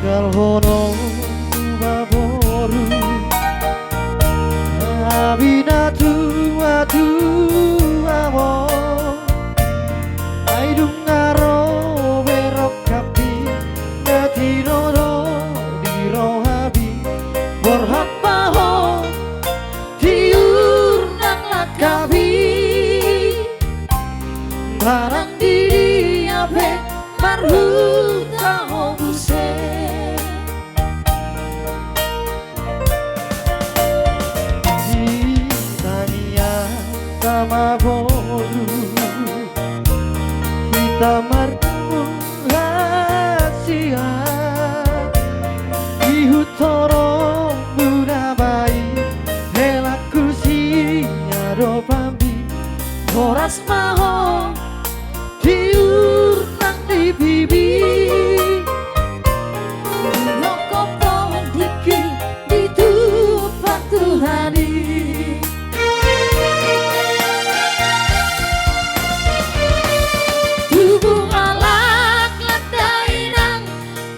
Tinggalhon ma boru hami na tuatua on. Ai dung ro be rongkapmi na tinodo di rohami. Borhat ma ho tiur nang langkami. Barang di dia pe marhuta ho muse. Di tangiang sama boru hita martemu hasian. Ihut torongmu na baen helangku siadopanmi. Horas ma ho tiur nang di pipi. Di hongkop pohon diki ditupa Tuhan i. Tubu halak landa inang,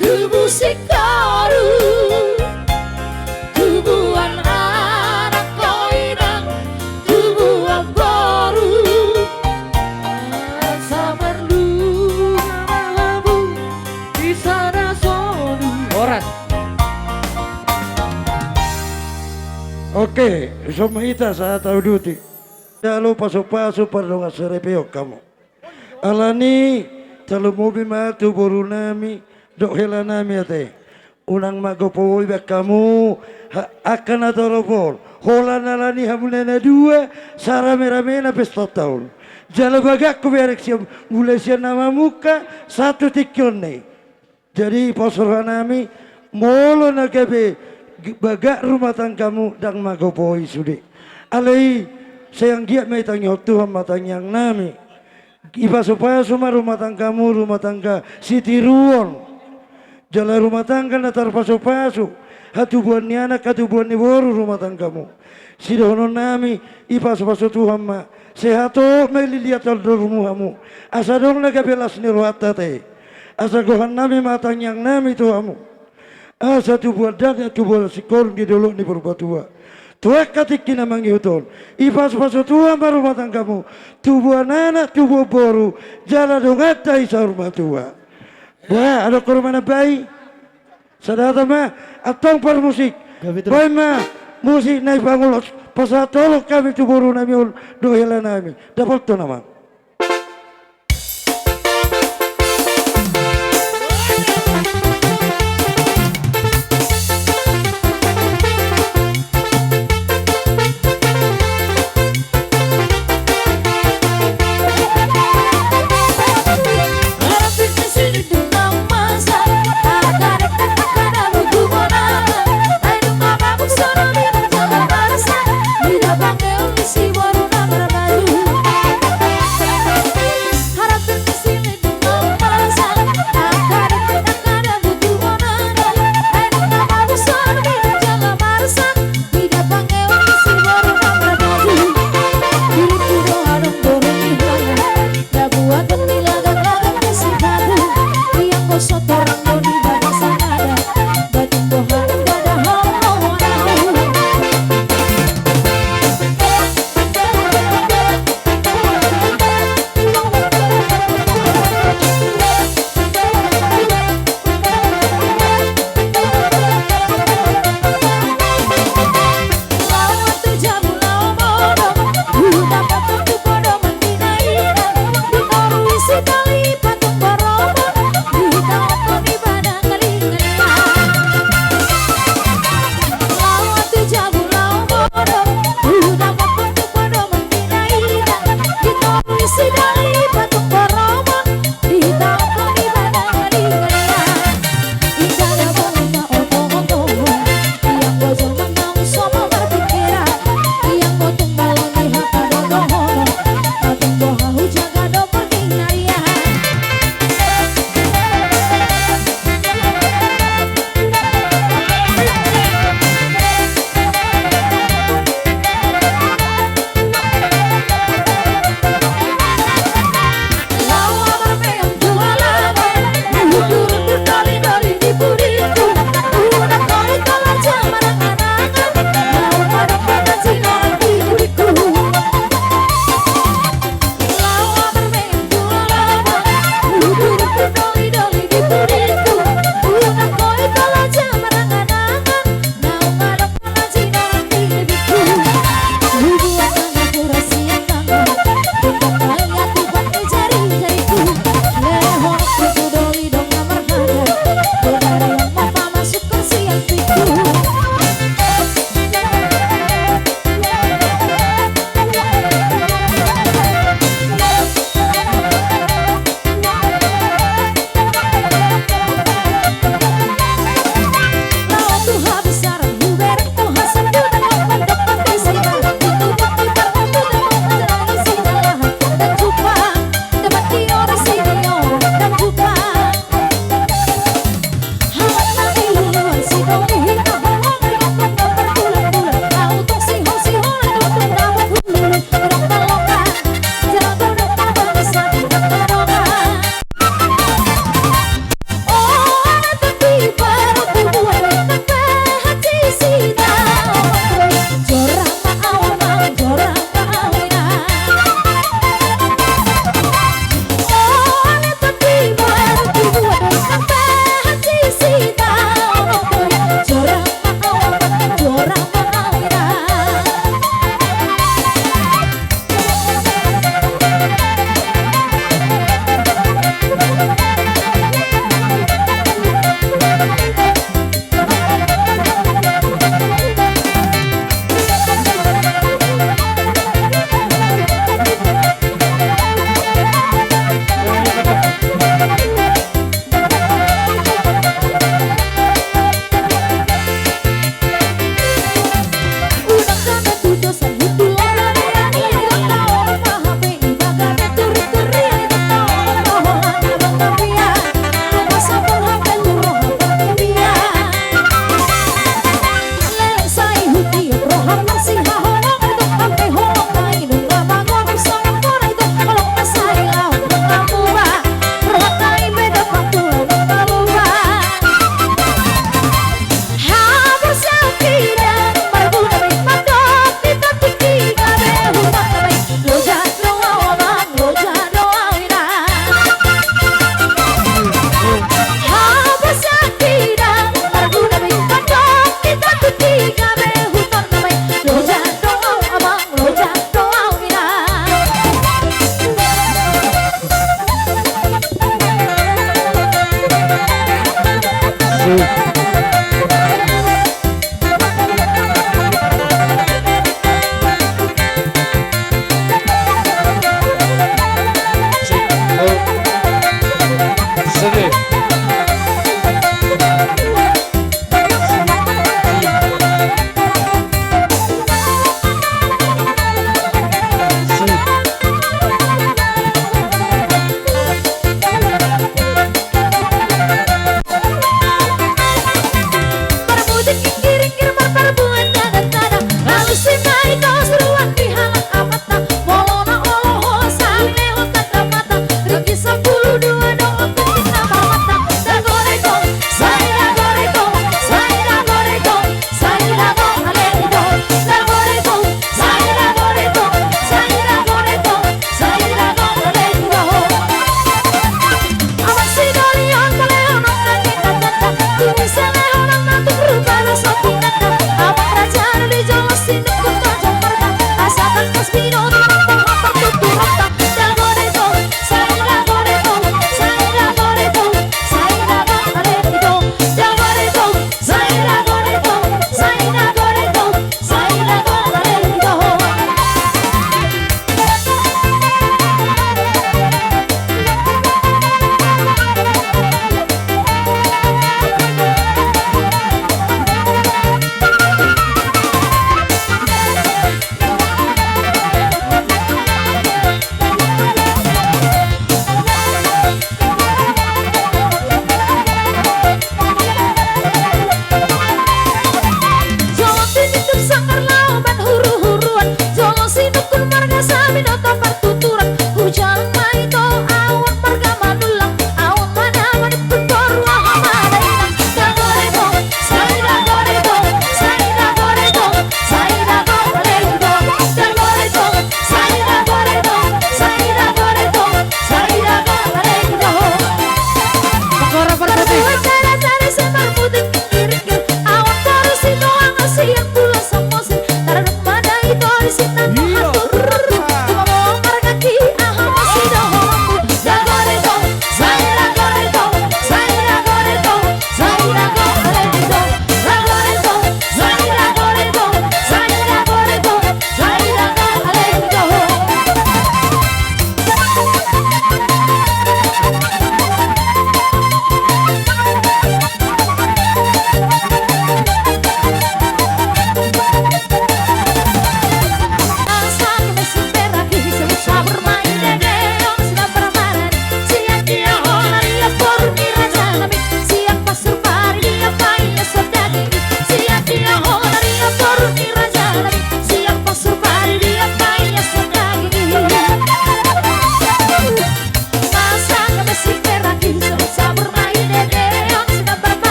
tubu singkoru, tubuan anak ho inang, tubuan boru. Asa marlunga ma hamu di sada solu. Horas. Oke, songon i ma hita sahat tu uduti. Jalo pasupasu pardongansaripeon hamu. Alani i, tarlumobi ma tu boru nami dohot hela nami ate. Unang manggopoi be hamu ha-, angka na torop on. Holan alani hamuna na dua, sarameramena pesta ulang tahun. Jala bagakku bereng sian, mulai sian na mamungka sahat tu tingki on i. Jadi pos roha nami, molo na gabe g-, bagak rumah tanggamu, ndang manggopoi sude. Alai sai anggiat ma ditangihon Tuhan ma tangiang nami. Dipasupasu ma rumah tanggamu, rumah tangga sitiruon. Jala rumah tangga na tarpasupasu, hatubuan ni anak, hatubuan ni boru rumah tanggamu. Sidohonon nami, dipasupasu Tuhan ma, sai hatop ma dililiat andormu hamu. Asa adong na gabe las ni rohanta ate. Asa gohan nami ma tangiang nami tu hamu. Asa tubuan dakdanak tubuan singkoru di dolok ni Purbatua. Tu angka tingki na mangihut on. Dipasupasu Tuhan ma rumah tanggamu. Tubuan anak, tubuan boru. Jala donganta i saur matua. Bah, adong ho rumah na baen. Sada hata ma, antong parmusik. Gabe terus. Baen ma musik na dipangulos. Pasahat holong hami tu boru nami on dohot hela nami. Dapot ho nama.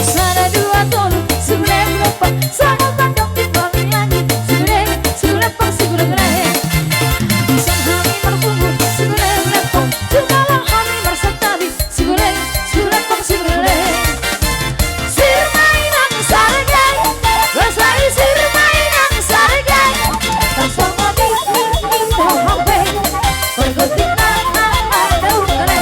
Sada, dua, tolu, sugureng, rempang, sahat mandok di balik langit. Sugureng, sugureng, rempang, sugureng, rempang. Di son hami marpungu, sugureng, rempang, jumolo hami marsantabi. Sugureng, sugureng, rempang, sugureng, rempang. Sir ma inang sarigai, rasa i sir ma inang sarigai. Tarsongon i, i, i, i, hampe. Pargonti nang, nang, nang, nang, nang.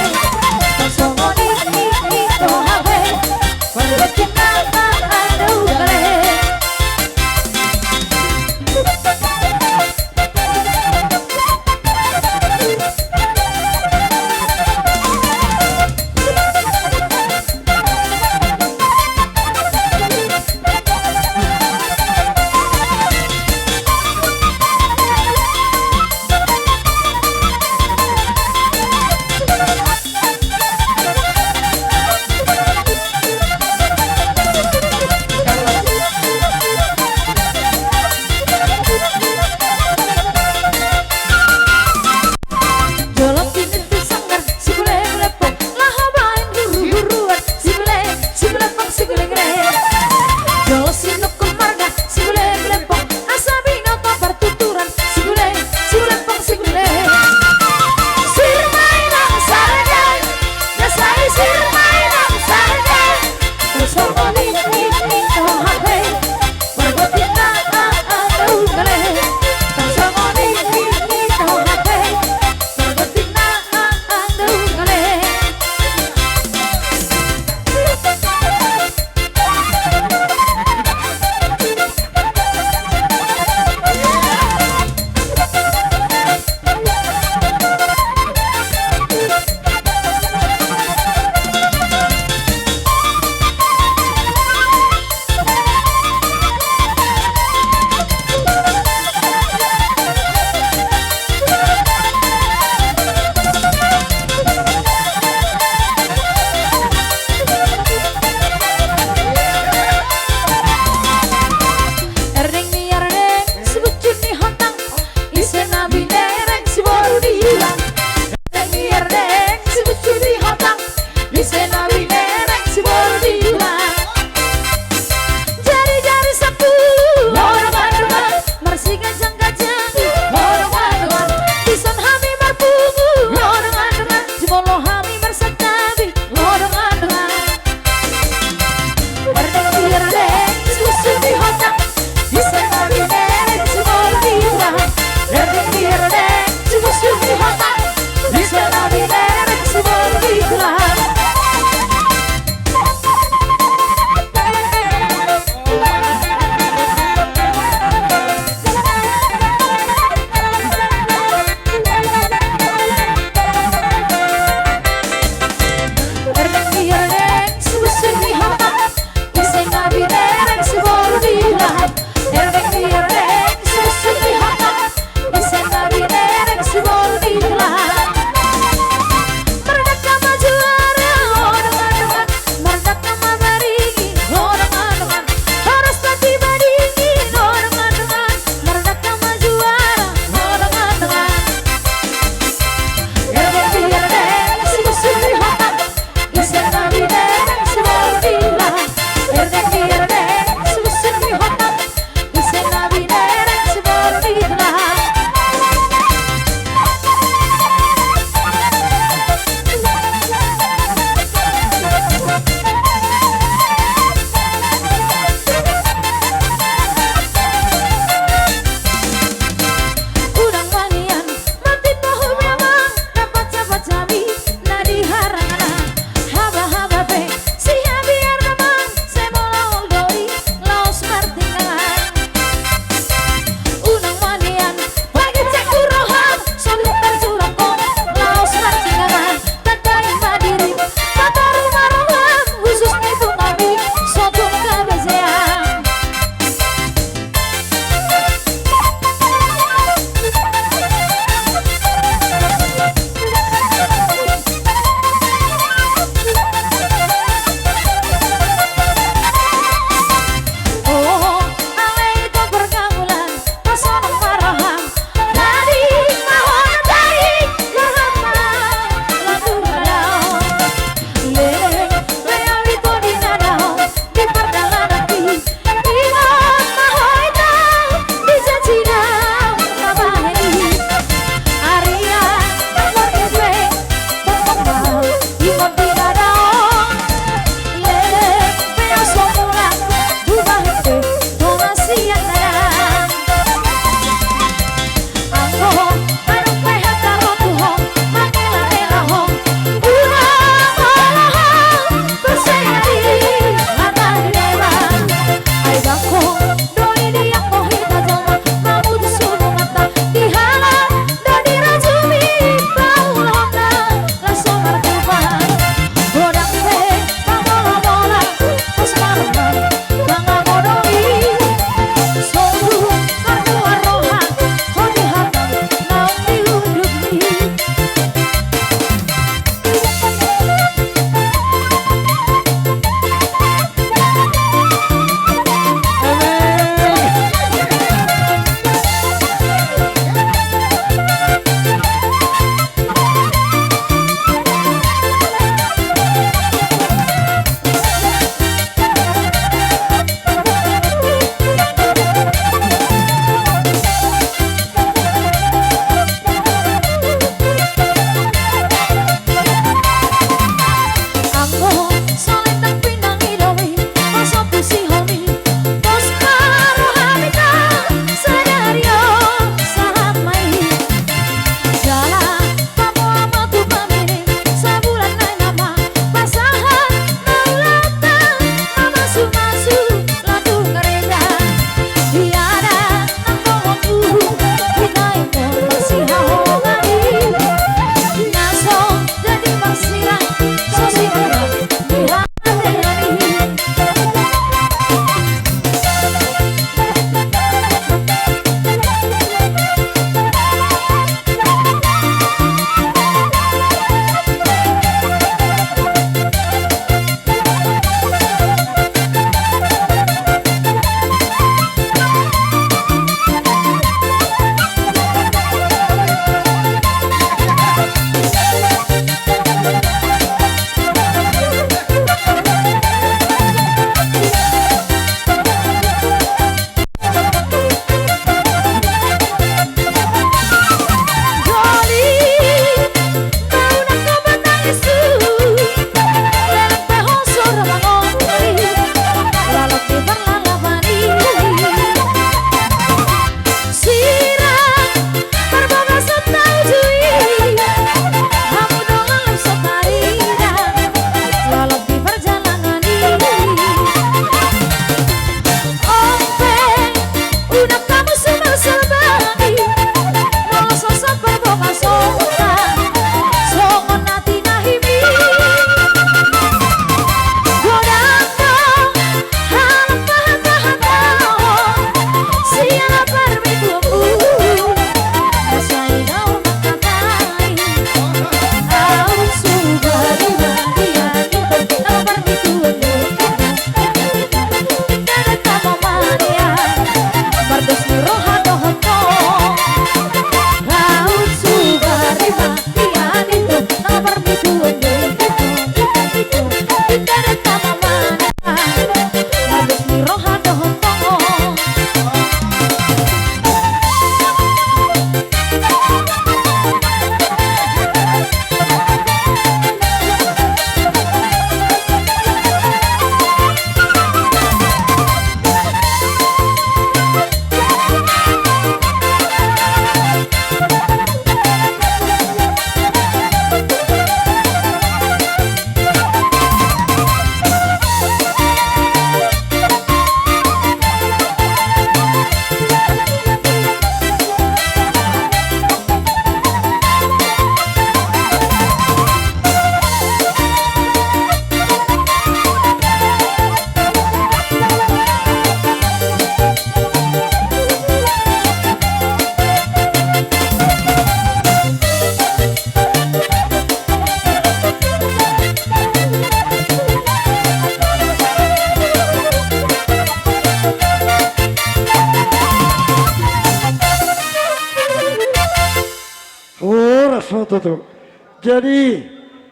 Jadi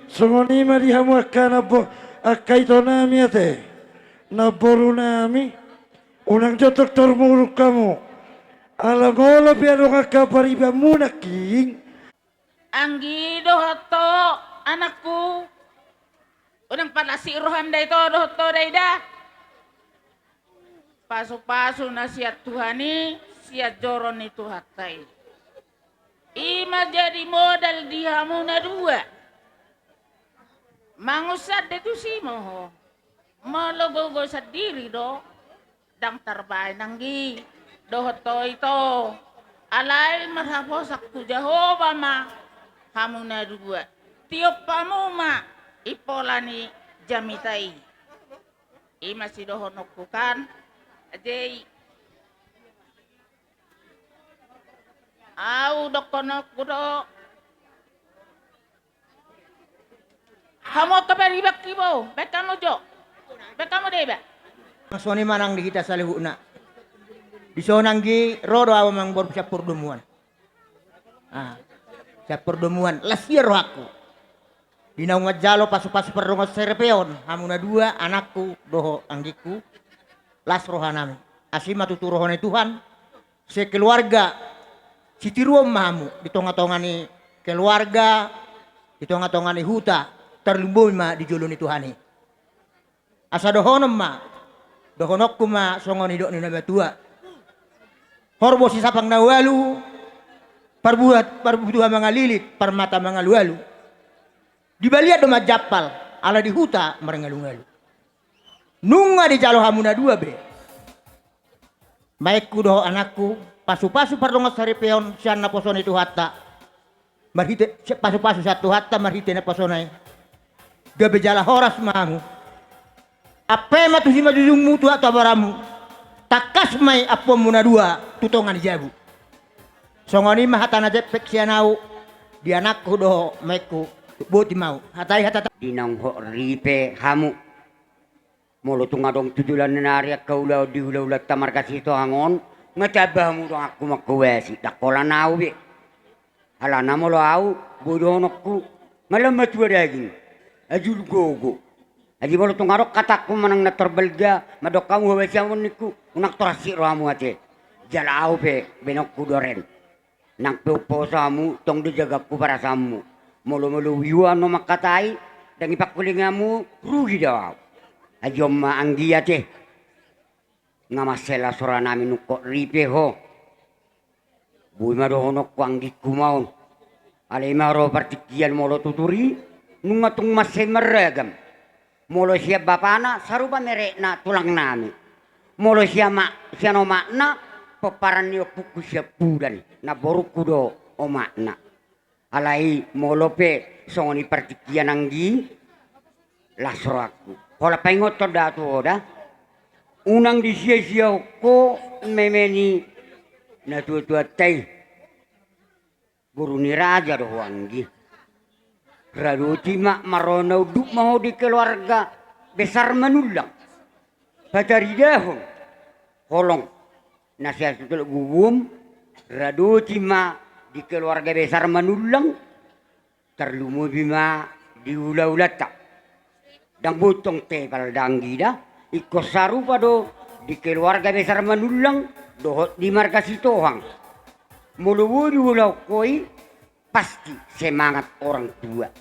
songon i ma di hamu angka nambo-, angka itonami ate, namborunami, unang jotong tormuruk hamu. Ala molo pe adong angka paribanmuna nangkin. Anggi dohot ho, anakku. Unang palasik roham da ito dohot ho da i da. Pasupasu na sian Tuhan i, sian joro ni Tuhanta i. I ma jadi modal di hamu na dua. Mangunsande tusi ma ho. Molo gogo sandiri do, ndang tarbaen anggi dohot ho ito. Alai marhaposan tu Jahowa ma hamu na dua. Tiop hamu ma impola ni jamita i. I ma sidohononku kan. Ajei. Au dohononku do. Hamu angka pariban, ibo, baen hamu jo. Baen hamu deba. Songon i ma nang di hita saluhutna. Dison anggi ro do au amangboru sian pardomuan. Ah, sian pardomuan, las ia rohangku. Di naung manjalo pasupasu pardongansaripeon, hamu na dua, anakku dohot anggingku, las rohanami. Asi ma tutu roha ni Tuhan, sekeluarga sitiruon ma hamu di tongatonga ni keluarga, di tongatonga ni huta, tarlumobi ma di jolo ni Tuhan i. Asa dohonon ma, dohononku ma songon nidok ni natua-tua. Horbo sisapang na ualu, parbuat, parbutuha mangalilit, parmata mangalualu. Di balian do manjampal, ala di huta marngalungalu. Nunga dijalo hamu na dua be, maengku dohot anakku, pasupasu pardongansaripeon sian naposo ni Tuhanta. Marhite, si-, pasupasu sian Tuhanta marhite naposona i. Gabe jala horas ma hamu. Ampe ma tu simanjujungmu, tu aek tu abaranmu. Tangkas ma i ampuonmu na dua tu tonga ni jabu. Songon i ma hata na jempek sian au di anakku dohot maengku. Boti ma au. Hata i hata ta- Di naung hot ripe hamu. Molo tung adong tu joloan ni ari angka ulaon di hulahulan ta marga Sitohang on, nga tamba hamu donganku mangkobasi, ndang holan au be. Alana molo au, boi dohononku, malam matua daging, ajul gogo. Jadi molo tung adong hatangku manang na tor balga, mandok hamu habasiamon ningku, unang tor asik rohamu ate. Jala au pe, baenonku do ren. Nang pe umposo hamu, tong do jagaonku parasaonmu. Molo, molo uiuan no mangkatai, ndang ipangkuling hamu, rugi do au. Aji on ma anggi ate. Nga mansai las rohanami nung hot ripe ho. Boi ma dohononku anggingku ma on. Alai ma ro partingkian molo tutur i, nunga tung mansai marragam. Molo sian bapana, sarupa merekna tulangnami. Molo sian ma-, sian omakna, pomparan ni ompungku siampudan, namborungku do omakna. Alai molo pe songon i partingkian anggi, las rohangku. Holan paingothon da tu ho da. Unang disiasiahon ho meme ni natuatuanta i. Boru ni raja do ho anggi. Radoti ma marroha na unduk ma ho di keluarga besar Manullang. Pataridahon holong na sian Sitolok Bubuon, radoti ma di keluarga besar Manullang, tarlumobi ma di hulahulanta. Ndang boi tong tebal da anggi da, ingkon sarupa do di keluarga besar Manullang dohot di marga Sitohang. Molo boi diulahon ho i, pasti semangat orang tua.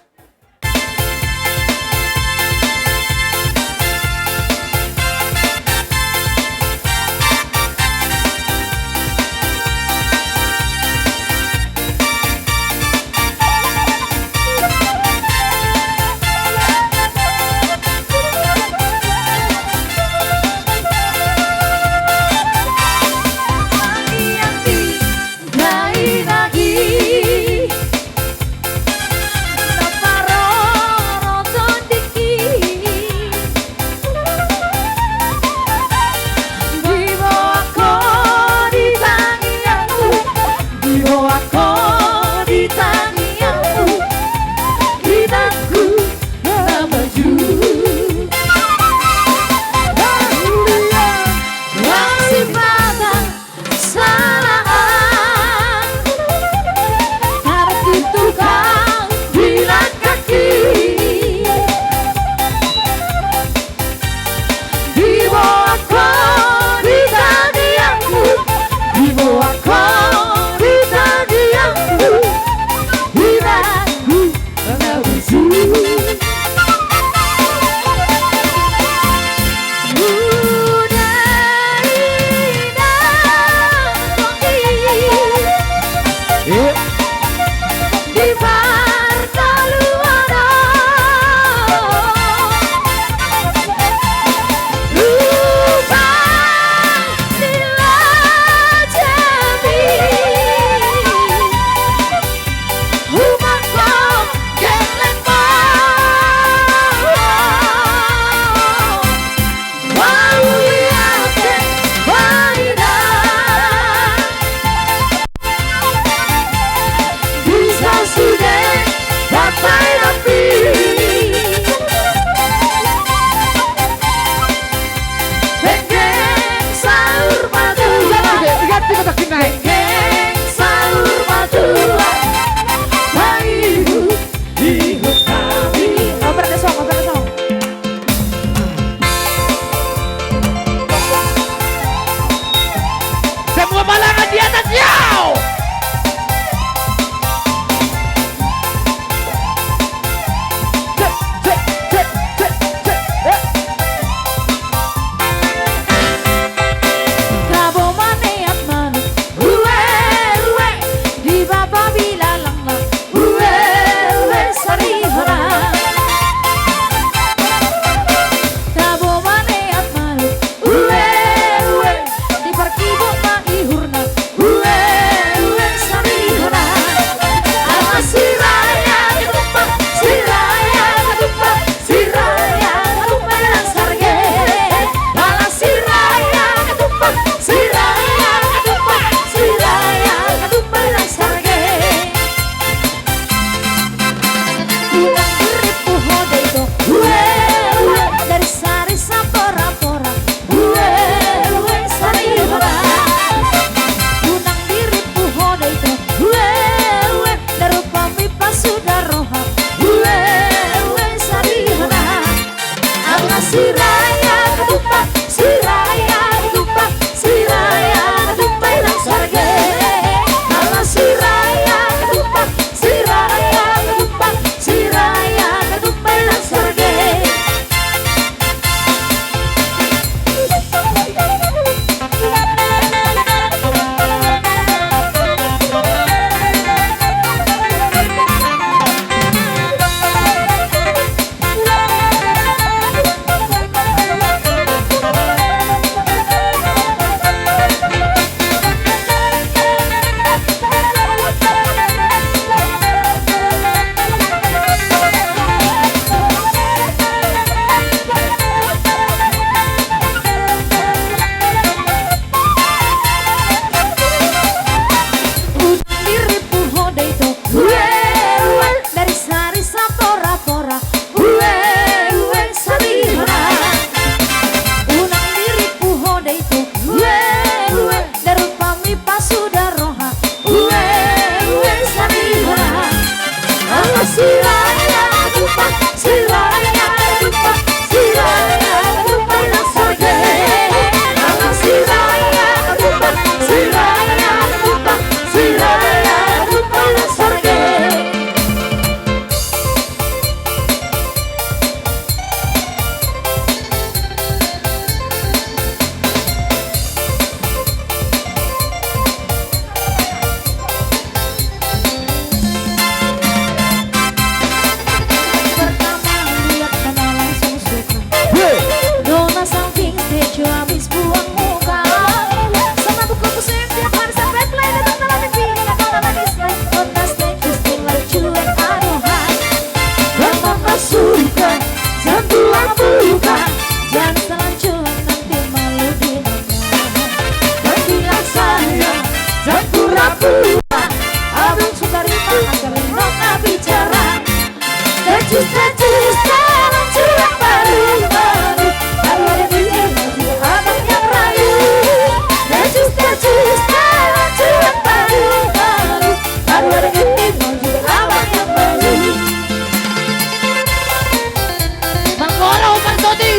Mangkoro, Parsoti.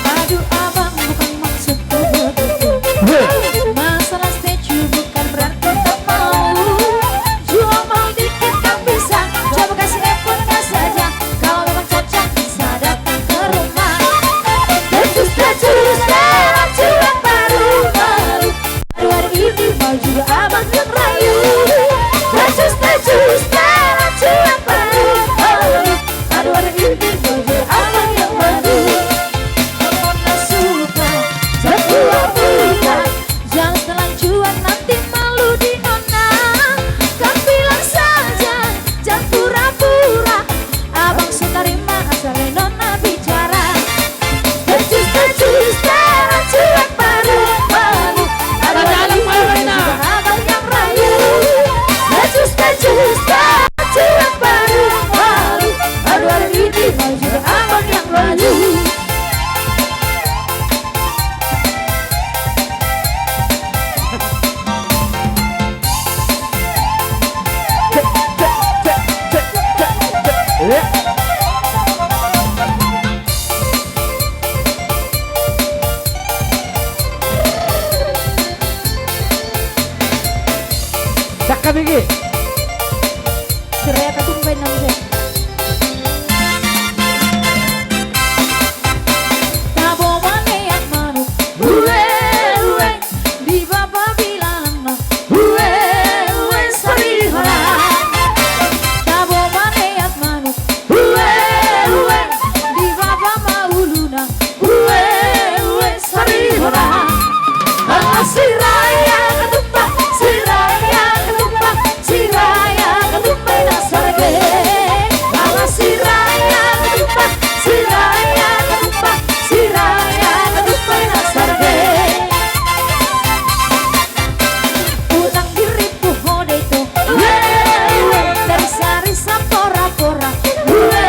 Aduh, abang, bukan maksudku begitu. Masalah statue bukan berarti tak mau. Cuma mau dikit kan bisa. Coba kasih effortnya saja. Kalau memang cocok, bisa datang ke rumah. Becus, becus, cuek baru, baru. Baru hari ini mau juga abang yang rayu. Becus, becus, cuek baru, baru. Baru hari ini mau juga abang yang rayu. Kalau nggak suka, jangan pura-pura. Jangan setelan cuek, nanti malu di nona. Kau bilang saja, jangan pura-pura. Abang so tarima asal nona bicara. Becus, becus, cara cuek baru, baru. Ada dalam malu, abang yang rayu. Becus, becus, cara cuek baru, baru. Baru hari ini mau juga abang yang rayu. Cakap iki. Siraya Ketumbar nang se. Tabo maneat manuk. Ue, ue. Di baba bilang na. Ue, ue, sari hona. Tabo maneat manuk. Ue, ue. Di baba ma uluna. Ue, ue, sari hona. Ala Siraya Ketumbar, Siraya Ketumbar, Siraya Ketumbar na sarge. Ala Siraya Ketumbar, Siraya Ketumbar, Siraya Ketumbar na sarge. Unang diripu ho do ito. Ue, ue. Dari sari sampora-pora. Ue,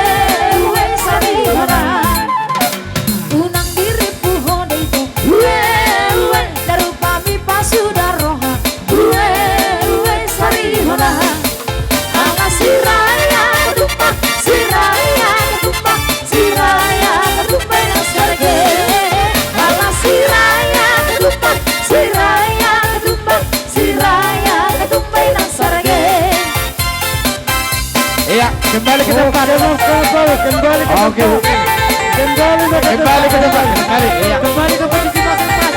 ue, sari hona. Unang diripu ho do ito. Ue, ue. Dari rupami pasuda roha. Ue, ue, sari hona. Ala Siraya Ketumbar, Siraya Ketumbar, Siraya Ketumbar na sarge. Ala Siraya Ketumbar, Siraya Ketumbar, Siraya Ketumbar na sarge. Iya, kembali ke tempat. Kembali, kembali, kembali ke tempat. Oke, oke. Kembali ke tempat. Kembali ke tempat. Kembali, iya. Kembali ke posisi masing-masing.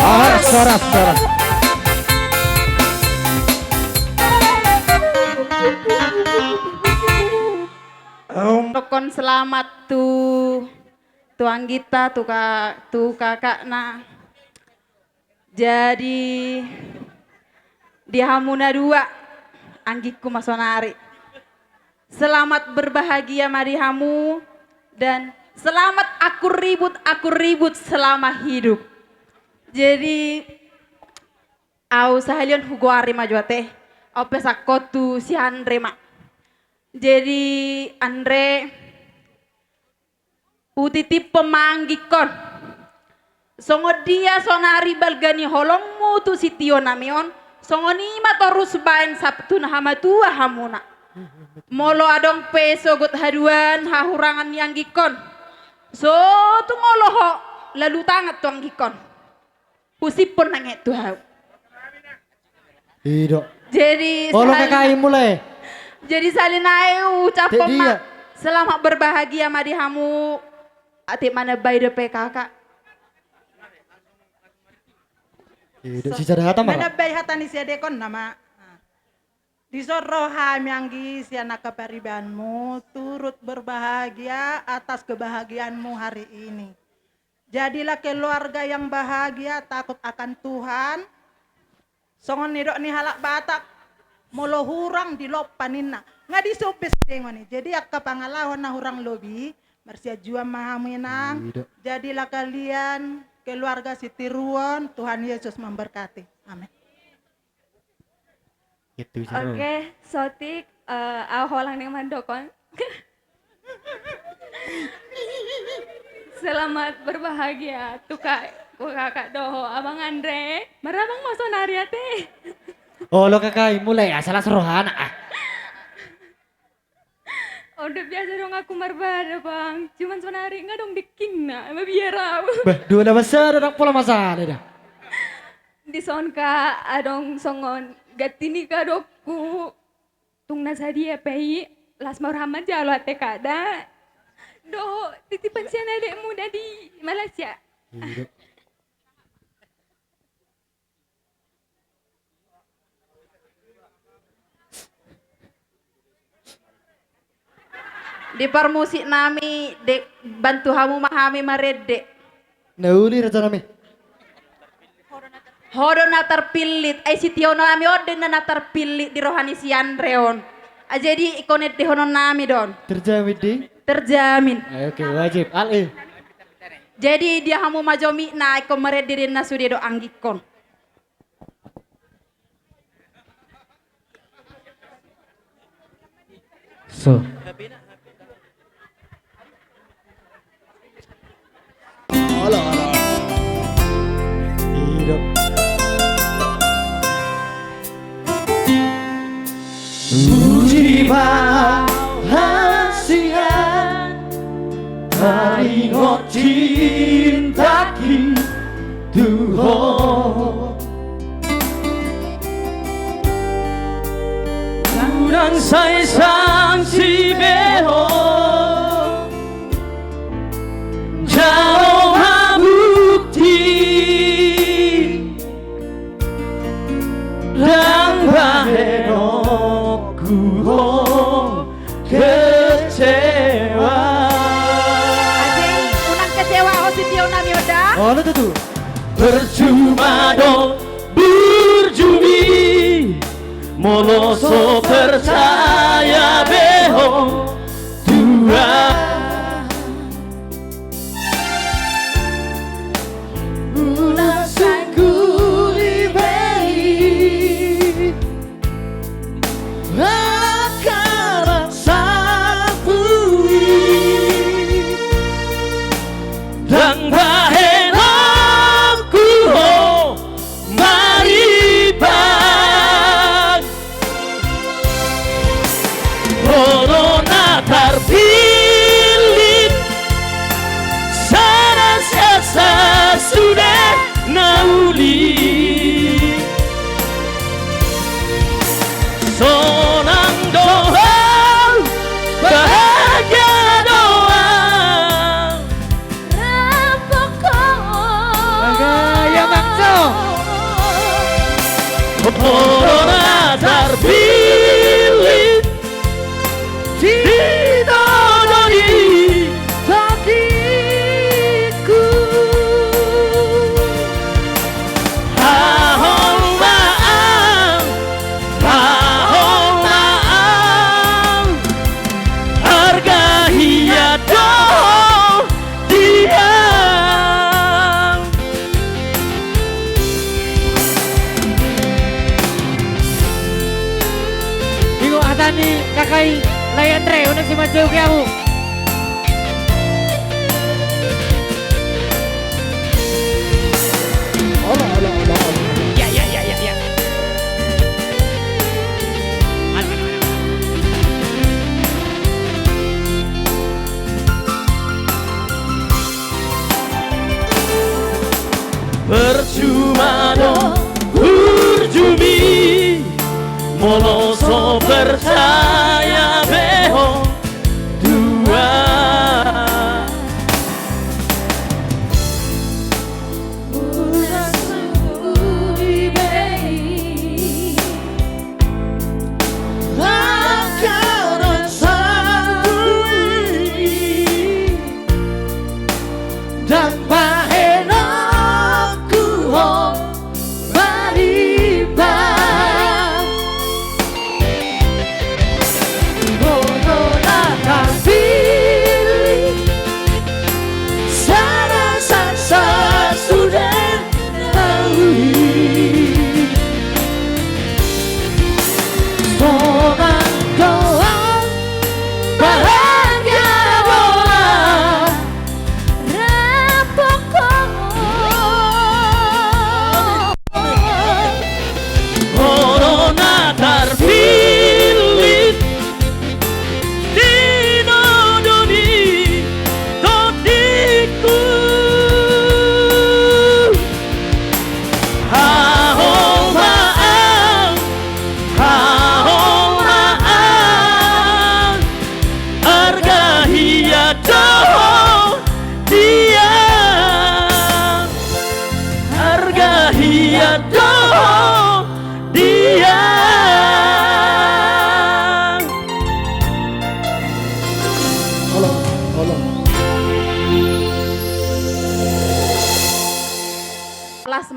Horas, horas, horas. Dokkon selamat tu, tu anggita, tu ka-, tu kakakna. Jadi, di hamu na dua, anggikku ma sonari. Selamat berbahagia ma di hamu, dan selamat akur ribut, akur ribut selama hidup. Jadi, au sahalion hugoari ma jo ate, au pesanhon tu si Andre ma. Jadi, Andre, hutitiphon ma anggikon. Songon dia sonari balga ni holongmu tu sitio nami on, songon i ma torus baen sampe tu na hamatua hamuna. Molo adong pe sogot haduan, hahurangan ni anggikon, so tung olo ho lalu tangan tu anggikon. Husiphon nangkin tu hau. I do. Jadi, olo, salin-, K K I mulai. Jadi, saonari ucaphon ma, selamat berbahagia ma di hamu. Atik manambai dope kakak. I do, so, sijara hata ma. Manambai hata ni siadekon nama. Nah. Dison ro hami anggi sian angka paribanmu, turut berbahagia atas kebahagiaanmu hari ini. Jadilah keluarga yang bahagia, takut akan Tuhan. Songon nidok ni halak Batak, Molo hurang dilompa ninna, nga disobes dengon i. Jadi angka pangalaho na hurang lobi, marsianjuan ma hamu inang. Jadilah kalian keluarga sitiruon, Tuhan Yesus memberkati. Amin. Oke, Sotik, eh, au holan naeng mandok on. Selamat berbahagia tu kak, tu kakak dohot abang Andre. Marabang ma sonari ate. Olo kakai, mulai asal las rohana ah. Oda biasa dong aku marbada bang, cuman sonari nga dong dengkingna, mabiar au. Bah, dua na basada dang pola masalah da. Dison ka adong songon ganti ni kadokku. Tung na sadia pe i, las ma roham manjalo ate kada. Dohot titipan sian adekmu da di Malaysia. Di parmusik nami, bantu hamu ma hami marende. Na uli raja nami. Ho do na tarpillit, ai sitio nami on do na tarpillit di roha ni si Andre on. Ai jadi ingkon endehonon nami do on. Terjamin di? Terjamin. Oke, wajib. Al e. Jadi dia hamu ma jo mikna, ingkon marende do na sude do anggingkon. So. Olo, olo. Ido. Puji ma hasian taringot cintaki tu ho. Unang sai sangsi be ho. Jalo ma bukti. Ndang bahenonku ho kecewa. Ate, unang kecewa ho sitio nami on da. Olo tutu. Percuma do burju i molo so percaya be ho tu ahu. Unang sungkuli be i angka na salpu i. Ndang bahenonku ho maribang. Ho do na tarpillit, sada siasa sude na uli. Sonang do ho, bahagia do au. Rampoko. Aga, ya, Bang Jo. Ho do na tarpillit, di toho ni tokingku. Haho ma au, haho ma au. Arga hian do dia. Ingot hata ni kakak i, lae Andre, unang sai manjou ke ahu. Olo, olo, olo, olo. Ya, ya, ya, ya, ya. Anu, anu, anu. Percuma do burju i molo so percaya be ho tu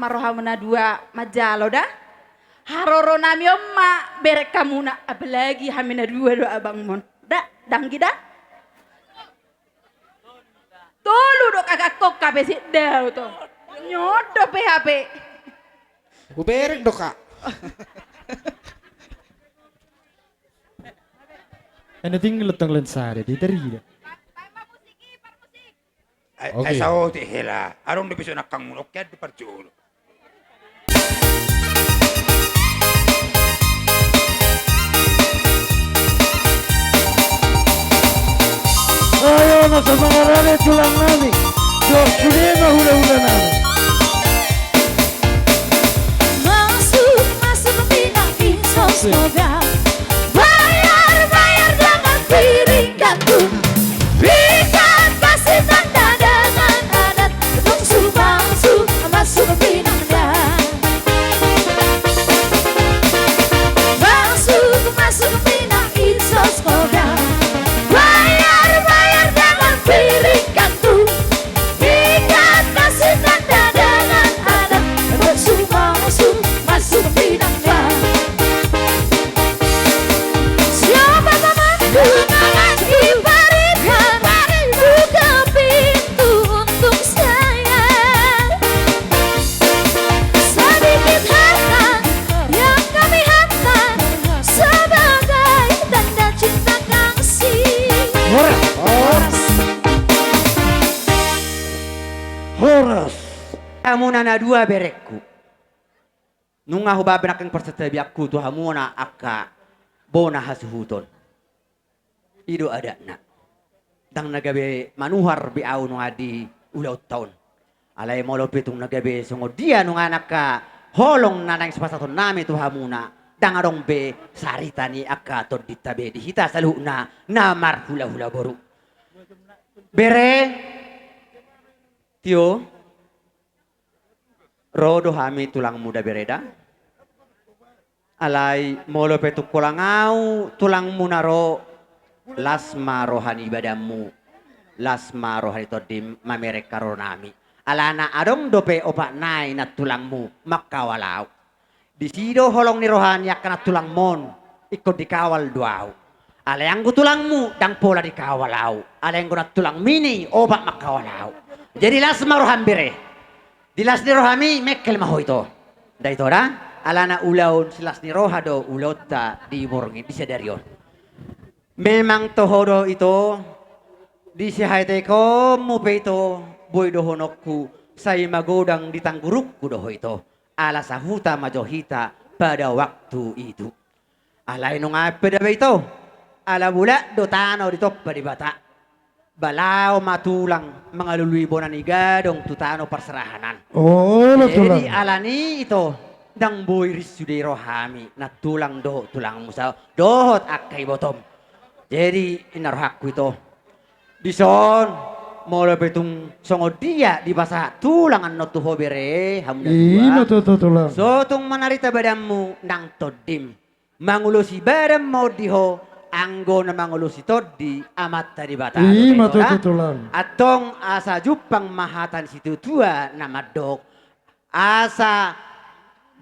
ma rohamu na dua manjalo da. Haroro nami on ma bereng hamuna, apalagi hami na dua do abangmon. Da, danggi da. Tolu do kakakku, hape sidau to. Nyodo P H P. Hubereng do ka. Ena tinggal tang lensada di terida. Ai, oke. Ai saotik hela. Adong do besok nangkang mulok ya di parjolo. Ayo, na so mangarade tulang nami. Jok sude ma hula-hula nami. Masuk, masuk pinang insos kodam. Bayar, bayar dengan piring gandum. Ikan kasih tanda dengan adat. Bungsu, bungsu, masuk pinang dan. Masuk, masuk pinang insos kodam. Bayar, bayar dengan piring gandum. Ikan kasih tanda dengan adat. Bungsu, bungsu, masuk pinang dan. Siapa pamanku, ibaratkan buka pintu untuk saya. Sedikit harta yang kami hantar sebagai tanda cinta kasih. Horas. Horas. Horas. Hamuna na dua berengku. Nunga hubahen angka parsantabianku tu hamuna angka bona hasuhuton. I do adatna. Ndang na gabe manuhar be ahu nunga di ulaonta on. Alai molo pe tung na gabe songon dia nunga angka holong na naeng sipasahaton nami tu hamuna, ndang adong be sarita ni angka tondinta be di hita saluhutna na marhula-hula boru. Bere, tio. Ro do hami tulangmu da bere da. Alai molo pe tung holan ahu tulangmu na ro, las ma roha ni badanmu, las ma roha ni tondim mamereng haroro nami. Alana adong dope opat nai nantulangmu mangkawal ahu. Disi do holong ni roha ni angka nantulangmon, ingkon dikawal do ahu. Alai anggo tulangmu ndang pola dikawal ahu, alai anggo nantulangmi ni opat mangkawal ahu. Jadi las ma roham bere. Di las ni rohami mengkel ma ho ito. Nda ito da, alana ulaon silas ni roha do ulaonta di borngin di sadari on. Memang toho do ito, di sihaetaikonmu pe ito, boi dohononku, sai magodang di tanggurungku do ho ito, ala sahuta ma jo hita pada waktu itu. Alai nunga pe da be ito, ala bulat do tano ditompa Debata. Ba laho ma tulang mangalului bona ni gadong tu tano parserahanan. Olo tulang. Jadi alani ito, ndang boi ris sude rohami, nantulang dohot tulangmu sa, dohot angka ibotom. Jadi inna rohangku ito. Dison, molo pe tung songon dia dipasahat tulang annon tu ho bere, hamu na dua. I ma tutu tulang. So tung manarita badanmu nang tondim. Mangulosi badan ma on di ho, anggo na mangulosi tondi Amanta Debata do. I ma tutu tulang. Antong asa jumpang ma hata ni situatua na mandok. Asa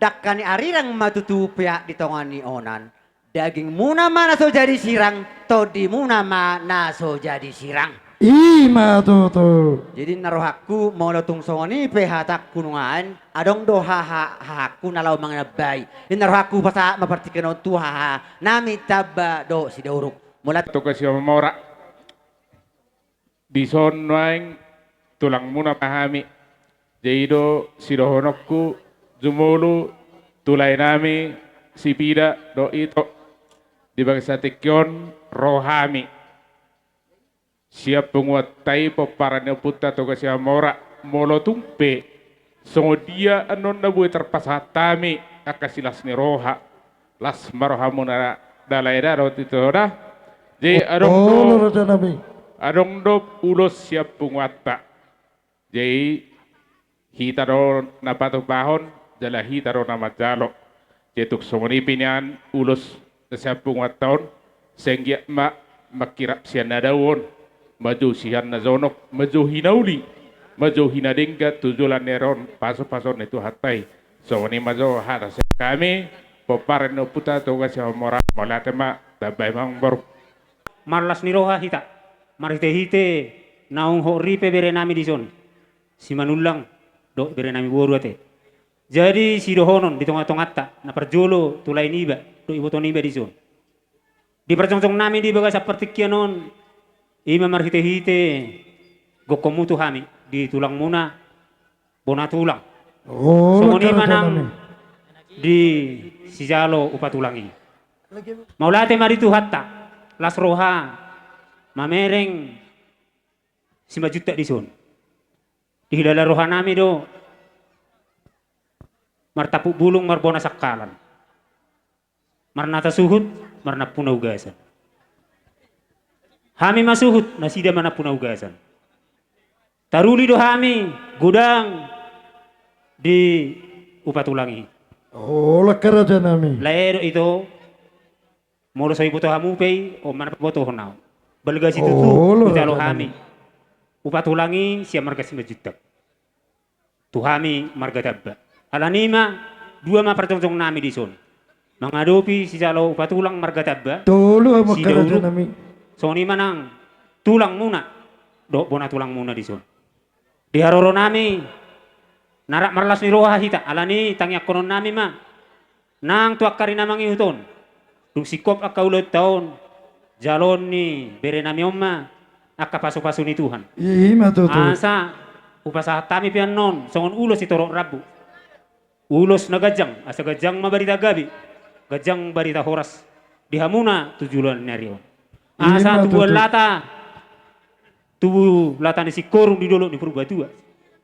dangka ni arirang ma tutu peak di tonga ni onan. Dagingmuna ma na so jadi sirang, tondimuna ma na so jadi sirang. I ma tutu. Jadi inna rohangku, molo tung songon i pe hatangku nuaeng, adong do haha, hahangku na laho manambai. Inna rohangku pasahat ma partingkian on tu haha nami Tamba dohot Sidauruk. Mula Toga Siamamora. Dison nuaeng tulangmuna ma hami. Jadi i do sidohononku jumolo tu lae nami sipida dohot ito. Di bagasan tingki on ro hami. Sian punguanta i pomparan ni ompunta Toga Siamamora, molo tung pe songon dia annon na boi tarpasahat hami angka silas ni roha, las ma rohamuna da lae da dohot ito da. Jadi adong do, adong do ulos sian punguanta. Jadi hita do na patupahon, jala hita do na manjalo. Jadi tung songon i pe nian ulos na sian punguanta on, sai anggiat ma mangkirap sian na dao on, manjou sian na jonok, manjou hinauli. manjouhi na denggan tu joloan ni ari on, pasupasu ni Tuhanta i. Songon i ma jo hata sian hami, pomparan ni ompunta Toga Sihombing Mora, mauliate ma, tamba ma amang boru. Marlas ni roha hita, marhitehite naung hot ripe berenami dison, Simanullang dohot berenami boru ate. Jadi sidohonon di tongatonganta, na parjolo tu lae niba dohot iboto niba dison. Di parjongjongnami di bagasan partingkian on, i ma marhitehite gokhonmu tu hami di tulangmuna bona tulang. Songon i ma nang di sijalo upa tulang i. Mauliate ma di Tuhanta, las roha mamereng Simanjuntak dison. Dihilala rohanami do martampuk bulung marbona sangkalan. Marnata suhut, marnampuna ugasan. Hami ma suhut, nasida ma nampuna ugasan. Taruli do hami godang di upa tulang i. Holan harajanami. Lae do ito, molo so iboto hamu pe i, on ma na pabotohon ahu. Balga situtu hujalo hami upa tulang i sian marga Simanjuntak tu hami marga Tamba. Alani i ma, dua ma parjongjongnami dison. Mangadopi sijalo upa tulang marga Tamba, tolu hamu harajanami. Songon i ma nang tulangmuna dohot bona tulangmuna dison. Di haroronami, na rap marlas ni roha hita, alani i tangiangkononnami ma nang tu angka ari na mangihut on, dung singkop angka ulaonta on, jaloon ni berenami on ma angka pasupasu ni Tuhan. I ma tutu. Asa hupasahat hami pe annon songon ulos sitorop rambu. Ulos na ganjang, asa ganjang ma barita gabe, ganjang barita horas di hamuna tu joloan ni ari on. Asa tubuan lata, tubu lata ni singkoru di dolok ni Purbatua.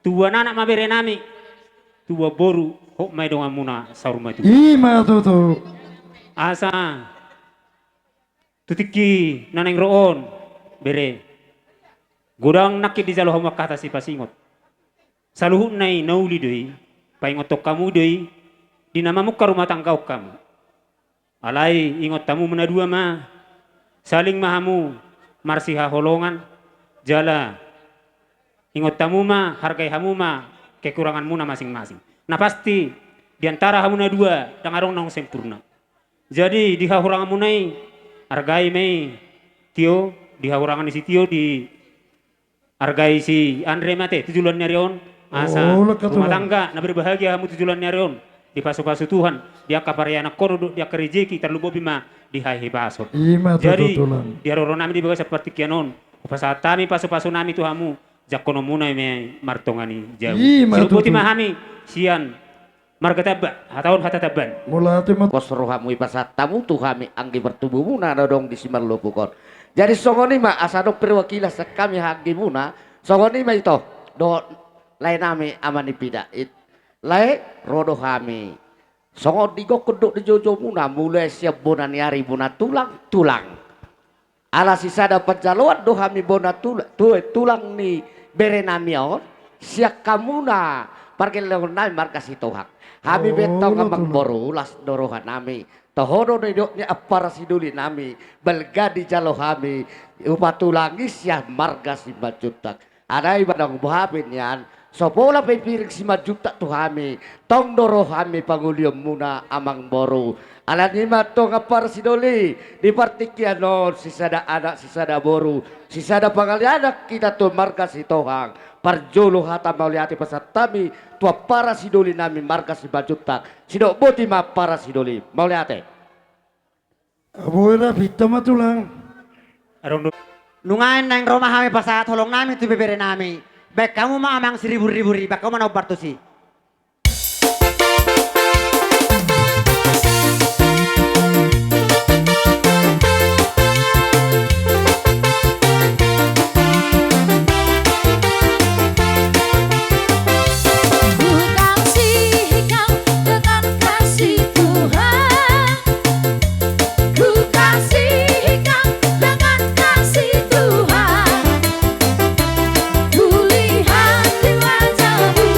Tubuan anak ma berenami, tubuan boru, hot ma i donganmuna saur matua. I ma tutu. Asa tu tingki na naeng ro on, bere, godang nangkin dijalo hamu angka hata sipasingot. Saluhutna i na uli do i, paingothon hamu do i di na mamungka rumah tangga on hamu. Alai ingot hamu na dua ma, saling ma hamu marsihaholongan, jala ingot hamu ma, hargai hamu ma kekuranganmuna masing-masing. Na pasti di antara hamu na dua ndang adong naung sempurna. Jadi di hahuranganmuna i, argai ma i, Tio, di hahurangan ni si Tio, di argai si Andre ma ate tu joloan ni ari on, asa rumah tangga na berbahagia hamu tu joloan ni ari on, dipasupasu Tuhan di angka parianakhonon dohot di angka rejeki, tarlumobi ma di hahipason. I ma tutu. Jadi di haroronami di bagasan partingkian on, hupasahat hami pasupasunami tu hamu, jangkononmuna i ma i martonga ni jabu. I ma tutu. Sidok boti ma hami sian marga Tamba, hatahon hata Tambaan. Mauliate ma. Pos rohamu, hupasahat hamu tu hami anggi partubumuna na adong di Simalopuk on. Jadi songon i ma, asa adong perwakilan sian hami anggimuna, songon i ma ito dohot laenami ama ni Pida i. Lae, ro do hami songon digokhon dohot dijoujou muna, mulai sian bona ni ari, bona tulang, tulang. Ala sisada panjaloan do hami bona tula-, tu-, tulang ni berenami on, sian hamuna pargellengon nami marga Sitohang. Hami be antong amang boru, las do rohanami. Toho do nidok ni ampara sidolinami, balga dijalo hami upa tulang i sian marga Simanjuntak. Alai manang boha pe nian, so pola pe piring Simanjuntak tu hami, tong do ro hami pangolihonmuna amang boru. Alani i ma antong ampara sidoli, di partingkian on sisada anak sisada boru, sisada pangalianan hita tu marga Sitohang. Parjolo hata mauliate pasahat hami tu ampara sidolinami marga Simanjuntak. Sidok boti ma ampara sidoli. Mauliate. Aboe ra pinta ma tulang. Adong do. Nuaeng naeng ro ma hami pasahat holongnami tu beberenami. Baen hamu ma amang siriburibu i, baen hamu ma na hombar tusi. Ku kasihi kau dengan kasih Tuhan. Ku kasihi kau dengan kasih Tuhan. Ku lihat di wajahmu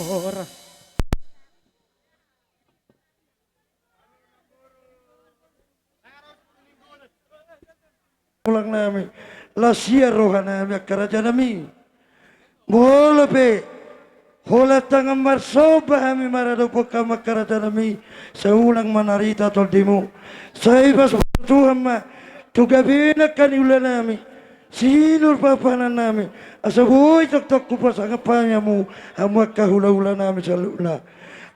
Horas. Tulang nami, las ia roha nami angka raja nami. Molo pe holan tangan marsomba hami maradophon hamu angka raja nami, sai unang manarita tondimu. Sai pasupasu Tuhan ma tu gabena angka ni ula nami, sinur papanan nami, asa boi tongtong hupasangap hami hamu, hamu angka hulahula nami saluhutna.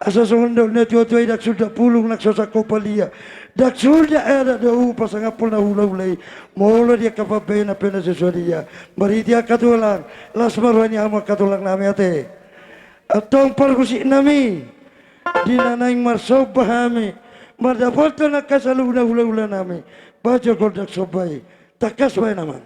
Asa songon dok ni natuatua i, ndang suda pulung na so sangkop palia, ndang suda adat do hupasangaphon na hulahula i. Molo di angka pambahenan pe na so sude ia, marhite angka tulang, las ma roha ni hamu angka tulang nami ate. Antong parmusik nami, di na naeng marsomba hami mandapothon angka saluhutna hulahula nami, bahen gondang somba i. Tangkas bahen amang.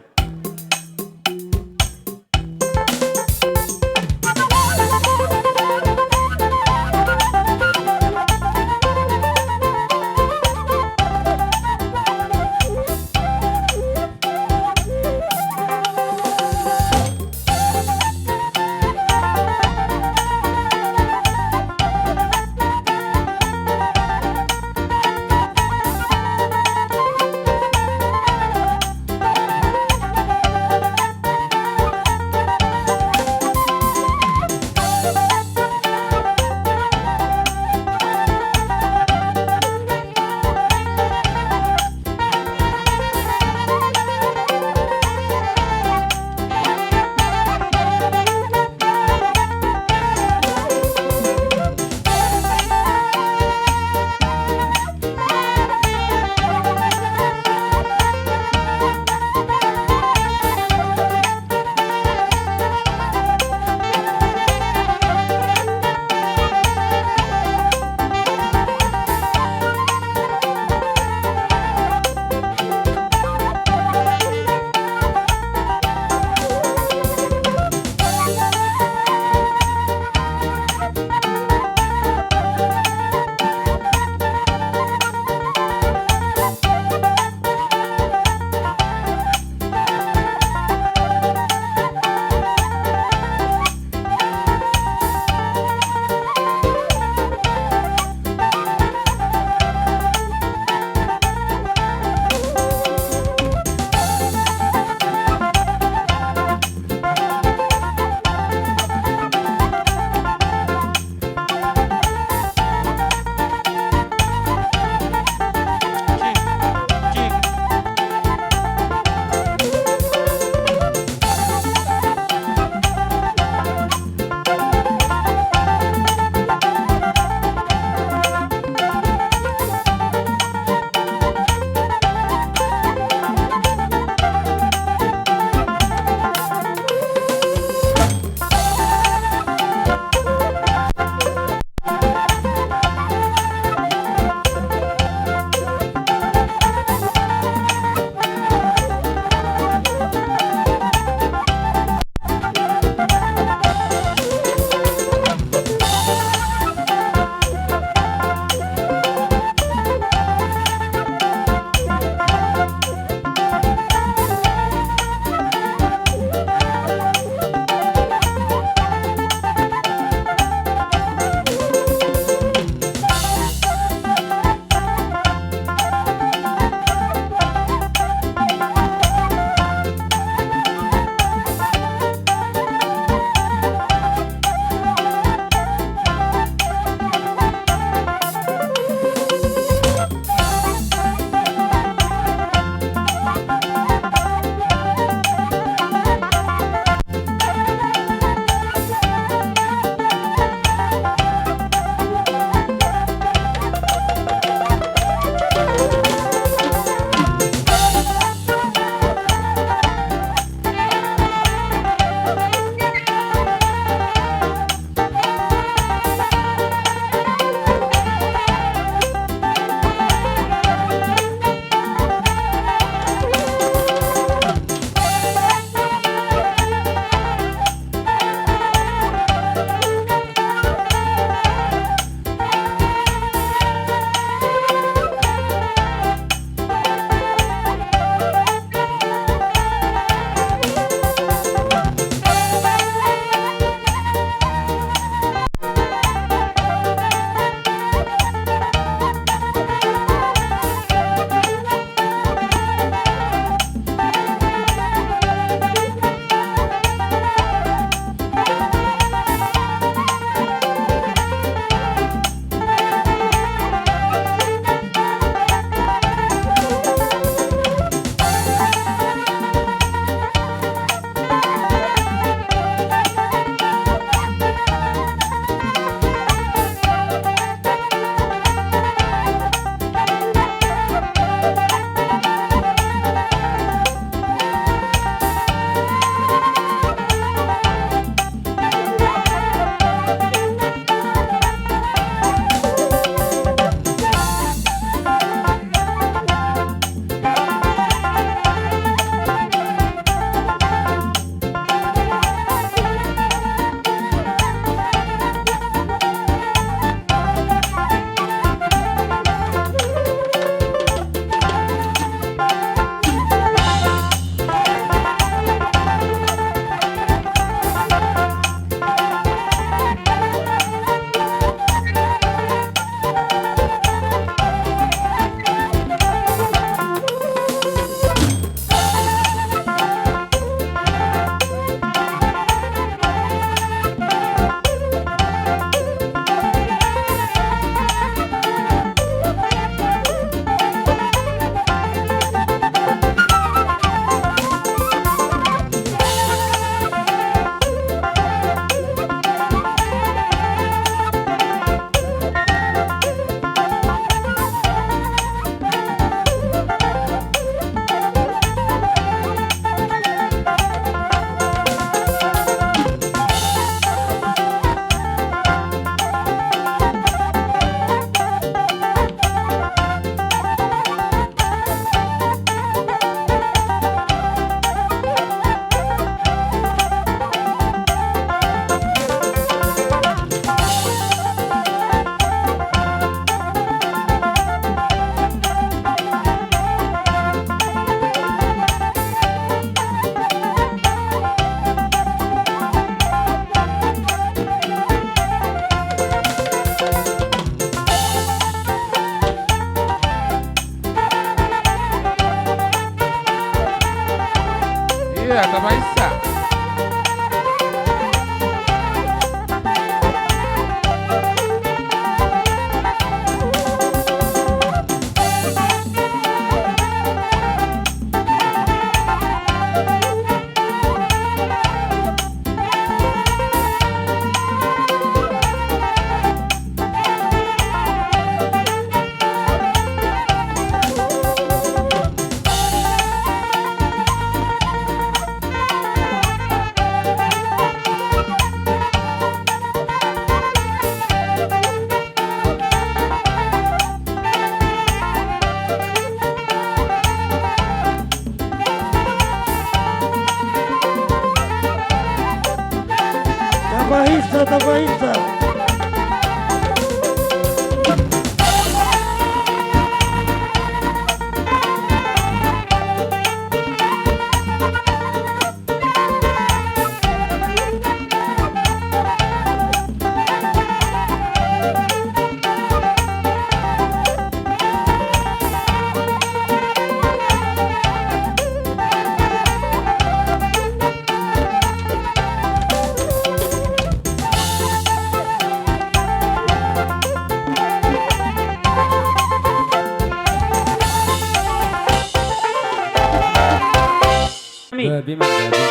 Gabe ma gabe.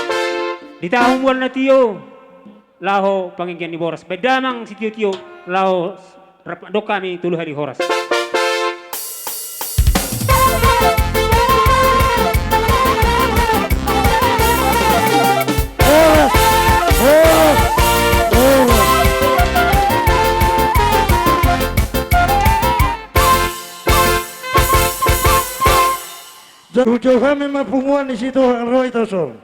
Ditahu mual na tio laho pangingkian ni boras. Baen damang sitio-tio laho rap mandok hami tolu hali horas. Horas! Horas! Horas! Jujur hami ma punguan ni Sitohang, ro hita son.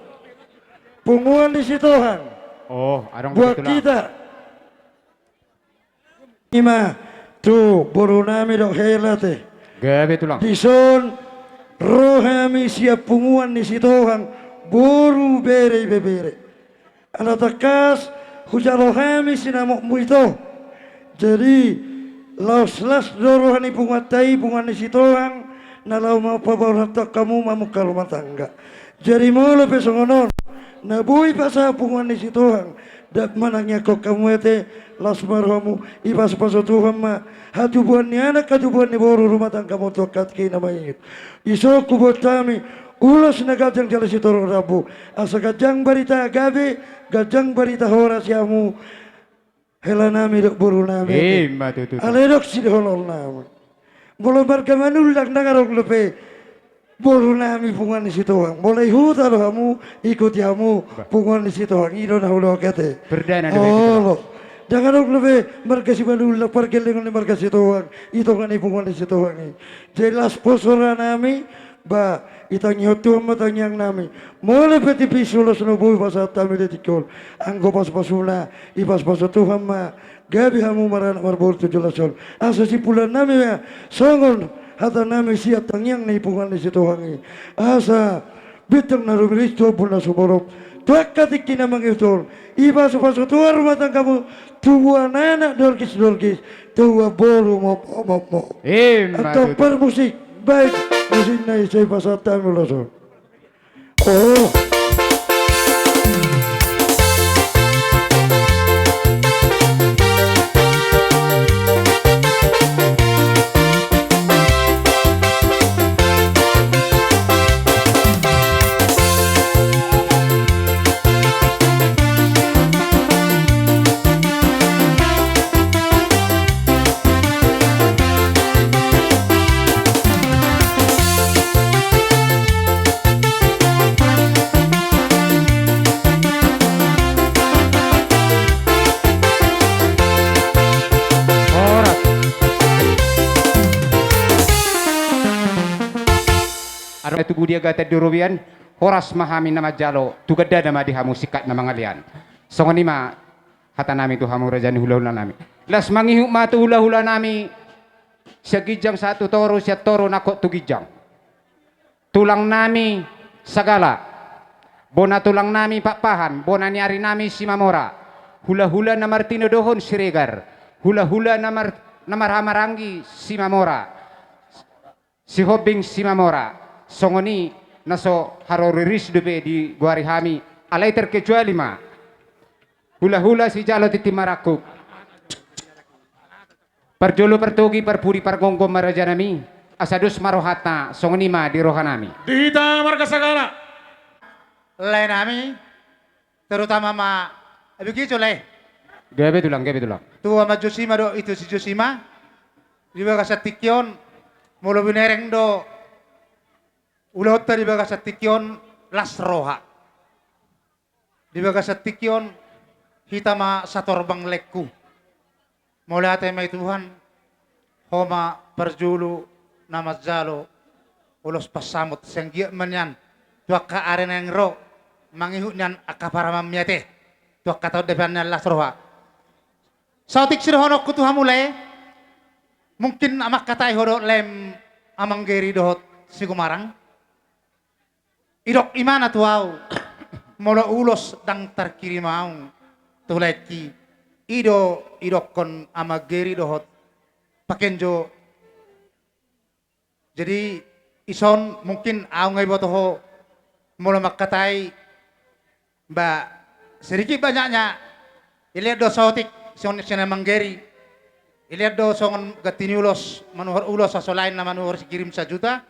Punguan ni Sitohang. Oh, adong. Buat kita. I ma tu boru nami dohot hela te. Gabe tulang. Dison ro hami sian punguan ni Sitohang, boru, bere, ibebere. Ala tangkas hujalo hami sinamotmu ito. Jadi laos las do roha ni punguanta i, punguan ni Sitohang, na laho mampaborhat hamu mamungka rumah tangga. Jadi molo pe songon on na boi pasahat punguan ni Sitohang, ndang manangianghon hamu ate, las ma rohamu, ipasupasu Tuhan ma hatubuan ni anak, hatubuan ni boru, rumah tanggamu tu angka tingki na mangihut. Dison huboan hami ulos na ganjang jala sitorop rambu, asa ganjang barita gabe, ganjang barita horas di hamu. Hela nami dohot boru nami. Ima tutu. Alai adong sidohonon nami. Molo marga Manullang ndang adong dope boru nami punguan ni Sitohang. Molo i huta do hamu, ikuti hamu punguan ni Sitohang. I do na hudok ate. Perdana dope. Olo. Ndang adong dope marga Simanullang, pargellengon ni marga Sitohang i tonga ni punguan ni Sitohang i. Jadi las pos roha nami, ba, itangihon Tuhan ma tangiang nami. Molo pe tipis ulos na boi pasahat hami di tingki on, anggo pasupasuna, ipasupasu Tuhan ma gabe hamu maranak marboru tu joloan on. Asa simpulan nami ma songon hata nami sian tangiang ni punguan ni Sitohang i. Asa bintang na rumiris tu ombun na sumorop tu angka tingki na mangihut on. Ipasupasu Tuhan rumah tanggamu, tubuan anak dorgis-dorgis, tubuan boru mommo-mommo. Ima tutu. Antong parmusik, baen musikna i sai pasahat hami ulos on. Oh. Horas. Adong na tubu di agatan di robean, horas ma hami na manjalo, tu gandana ma di hamu singkat na mangalean. Songon i ma hata nami tu hamu raja ni hulahula nami. Las mangihut ma tu hulahula nami, sian ginjang sahat tu toru, sian toru nangkok tu ginjang. Tulang nami Sagala, bona tulang nami Pakpahan, bona ni ari nami Simamora, hulahula na martinodohon Siregar, hulahula na mar-, na marhahamaranggi Simamora, Sihombing Simamora, songon i na so haroriris dope digoari hami, alai terkecuali ma hulahula sijalo tintin marangkup. Parjolo partogi parpudi pargomgom ma raja nami, asa dos ma rohanta, songon i ma di roha nami. Di hita marga Sagala. Lae nami, terutama ma, begitu lae. Gabe tulang, gabe tulang. Tu ama Josima dohot itu si Josima, di bagasan tingki on, molo binereng do ulaonta di bagasan tingki on, las roha. Di bagasan tingki on, hita ma satorbang laengku. Mauliate ma i Tuhan, ho ma parjolo na manjalo ulos pansamot, sai anggiat ma nian tu angka ari naeng ro, mangihut nian angka paramanmi ate, tu angka taon depan nian las roha. Saotik sidohononku tu hamu lae, mungkin mangkatai ho dohot laem Amang Geri dohot si Gumarang. Didok imana tu au, molo ulos ndang tarkirim au tu laengki, i do didokkon Amang Geri dohot Pak Kenjo. Jadi, dison mungkin au nga diboto ho molo mangkatai, ba, sedikit banyaknya, dilehon do saotik songon sian Amang Geri, dilehon do songon ganti ni ulos, manuhor ulos, asa lain na manuhor sikirim sajuta,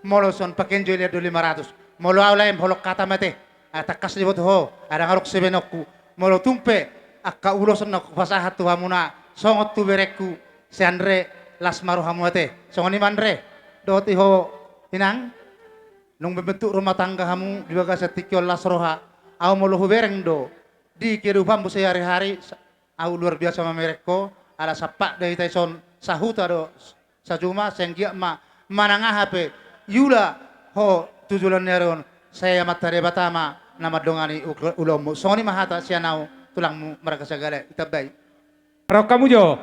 molo songon Pak Kenjo dilehon do lima ratus. Molo au laem, holong hata ma ate. Ah, tangkas diboto ho, adong adong sibaenonku. Molo tung pe angka ulos na hupasahat tu hamuna songon tu berengku, si Andre, las ma rohamu ate. Songon i ma Andre, dohot i ho inang, nunga membentuk rumah tangga hamu di bagasan tingki on las roha. Ahu molo hubereng do di kehidupanmu sehari-hari, ahu luar biasa mamereng ho, ala sahat do hita dison sahuta do sajuma, sai anggiat ma manang aha pe iula ho tu joloan ni ari on, sai Amanta Debata ma na mandongani ulaonmu. Songon i ma hata sian ahu tulangmu marga Sagala, ditambai. Ro hamu jo.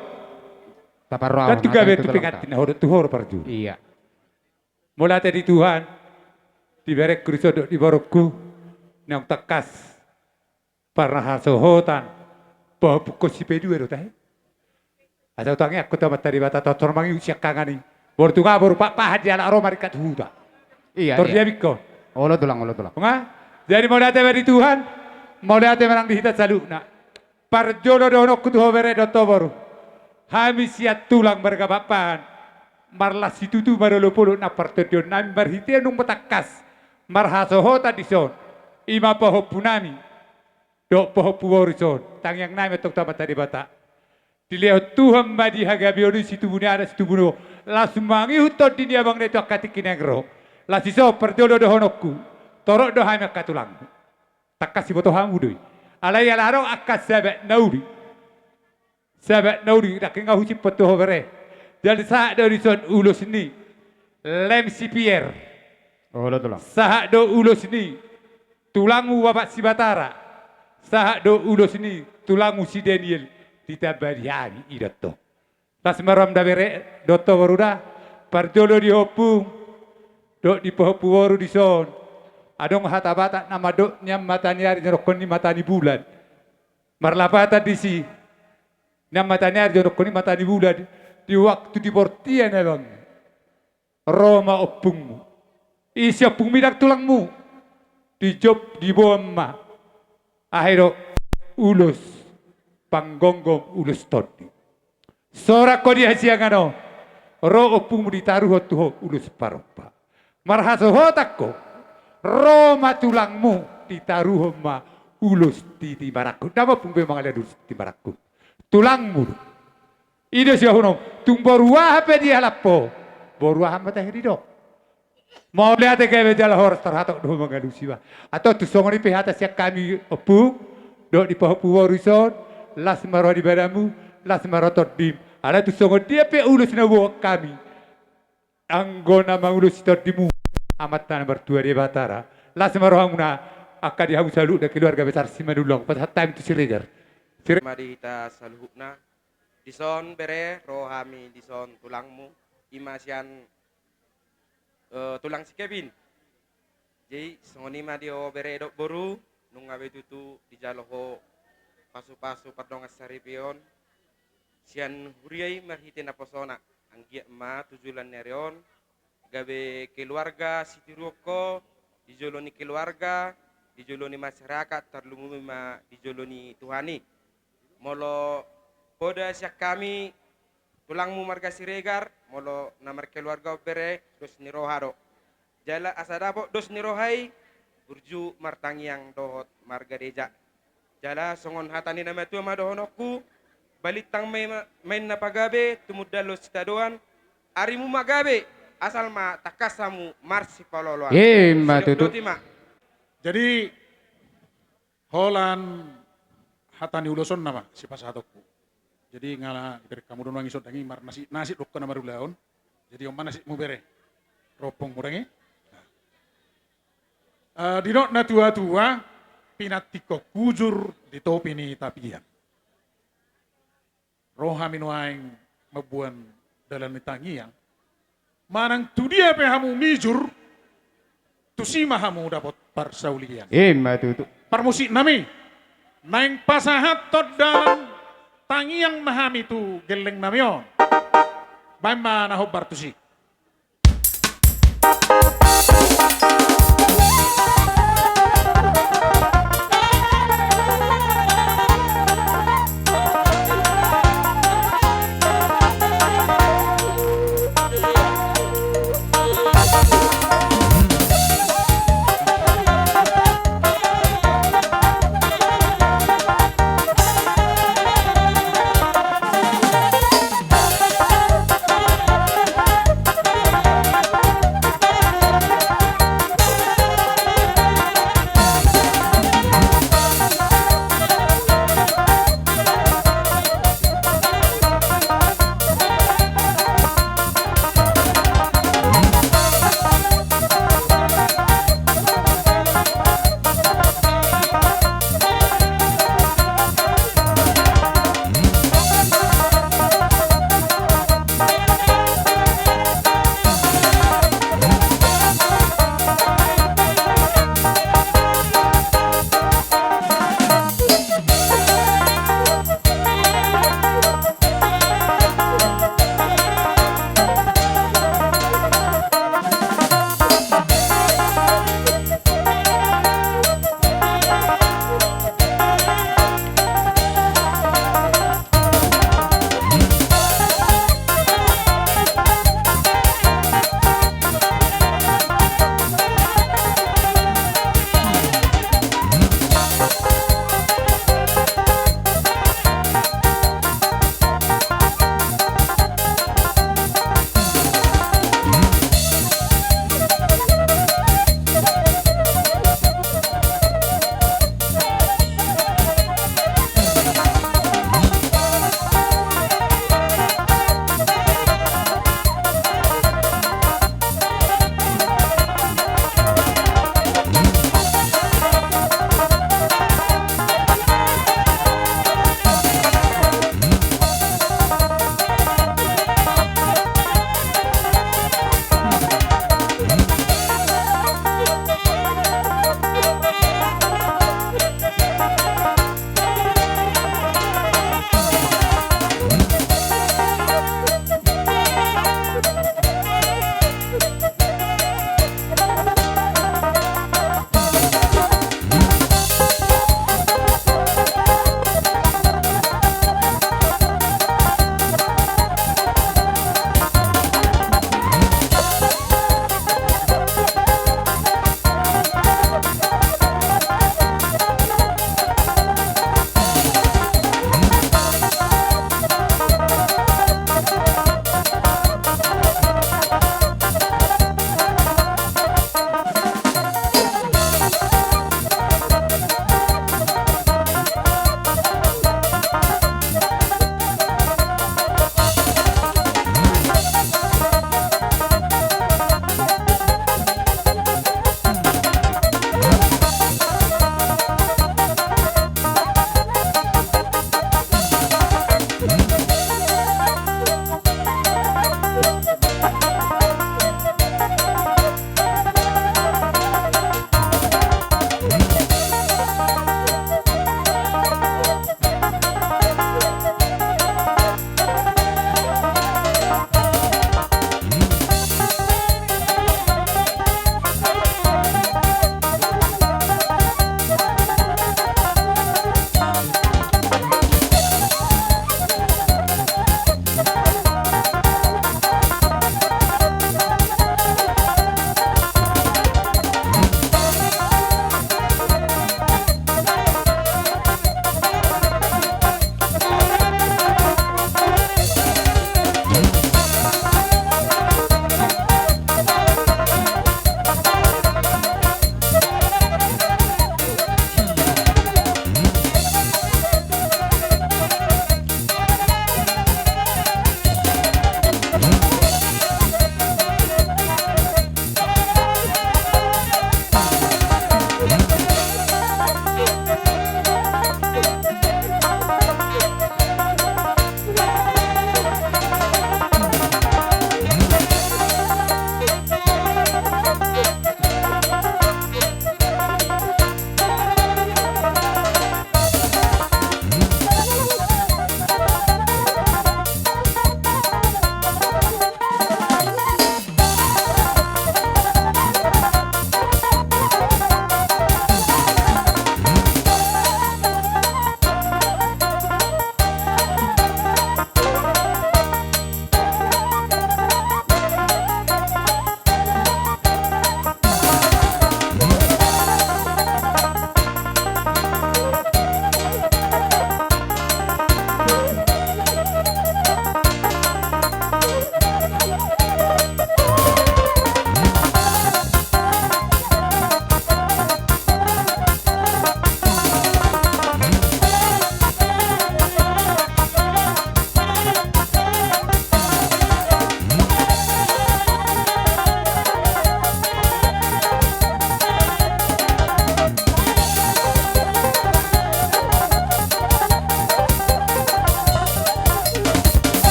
Taparrohahon. Dan tu gabe tu pinggan na ho dohot tu ho do parjolo. Iya. Mauliate di Tuhan, di berengku dison dohot di borungku, naung tangkas parhasohotan pahompuhon si P dua do tahe. Asa hutangiangkon tu Amanta Debata tontu mangihut siangkangan i. Boru, tung aha boru, Pakpahan dialap ro maringkat tu huta. Iya, tor iya. Diabingkon. Olo tulang, olo tulang. Nga? Jadi mauliate ma di Tuhan, mauliate ma nang di hita saluhutna. Parjolo dohononku tu ho bere dohot ho boru. Hami sian tulang marga Pakpahan, marlas situtu marolopolop nang partondionnami marhite nunga tangkas marhasohotan dison. I ma pahompunami dohot pahompu boru dison, tangiangnami antong tu Amanta Debata. Dilehon Tuhan ma di hagabeon i situbu ni anak situbu ni boru, laos mangihut tondi ni abangna i tu angka tingki na naeng ro. Laos dison parjolo dohononku, torop do hami angka tulangmu. Tangkas diboto hamu do i. Alai ala adong angka sahabat na uli. Sahabat na uli, nangkin nga husiphon tu ho bere. Jadi sahat do dison ulos ni lem si Pier. Olo tulang. Sahat do ulos ni tulangmu Bapak si Batara. Sahat do ulos ni tulangmu si Daniel. Ditamba di hami i do antong. Las ma roham da bere dohot ho boru da. Parjolo di ho ompung dohot di pahompu boru dison. Adong hata Batak na mandok nian mata ni ari jonongkon ni mata ni bulan. Marlapatan disi, nian mata ni ari jonongkon ni mata ni bulan, di waktu di portian abang, ro ma ompungmu. Ise ompungmi? Ndang tulangmu. Dijop, diboan ma. Aha i do? Ulos panggomgom, ulos tondi. Sorak ho di hasiangan on, ro ompungmu ditaruhon tu ho ulos parompa. Marhasohotan ho, ro ma tulangmu ditaruhon ma ulos titi marangkup. Ndang ompung be mangalehon ulos titi marangkup. Tulangmu do. I do sihohonon, tung boru aha pe dialap ho, boru aha ma tahe didok. Mauliate gabe jala horas, tarhatop do mangalusi ba. Antong tung songon i pe hata sian hami ompung dohot di pahompu boru dison, las ma roha di badanmu, las ma roha tondim. Alai tung songon dia pe ulos na huboan hami, anggo na mangulosi tondimu Amanta na martua Debata ra. Las ma rohamuna angka di hamu saluhutna keluarga besar Simanullang, pasahat hami tu Siregar. Sire- ma di hita saluhutna. Dison bere ro hami dison tulangmu, i ma sian eh, tulang si Kevin. Jadi songon i ma di ho bere dohot boru, nunga be tutu dijalo ho pasupasu pardongan saripeon sian huria i marhite naposona, anggiat ma tu joloan ni ari on gabe keluarga sitiruon ho di jolo ni keluarga, di jolo ni masyarakat, tarlumobi ma di jolo ni Tuhan i. Molo poda sian hami tulangmu marga Siregar, molo na markeluarga on bere, dos ni roha do. Jala asa dapot dos ni roha i, burju martangiang dohot marga Deja. Jala songon hata ni na matua ma dohononku, balintang ma i ma, ma inna pagabe, tumundalhon sitadoan, arimu ma gabe, asal ma tangkas hamu marsipaloloan. Ima tutu. Sidok doti ma. Jadi, holan hata ni ulosonna ma sipasahatonku. Jadi, nga dibereng hamu do nuaeng i, songon i, marnasip, nasip do angka na marulaon. Jadi, on ma nasipmu bere, ro ompungmu, nuaeng i. Nah. Eh, didok natuatua, pinantikhon hujur di topi ni tapian. Ro hami nuaeng mamboan dalan ni tangiang. Manang tu dia pe hamu mijur, tusi ma hamu dapot parsaulian. Ima tutu. Parmusiknami, naeng pasahathon dalan tangiang ma hami tu gellengnami on. Baen ma na hombar tusi.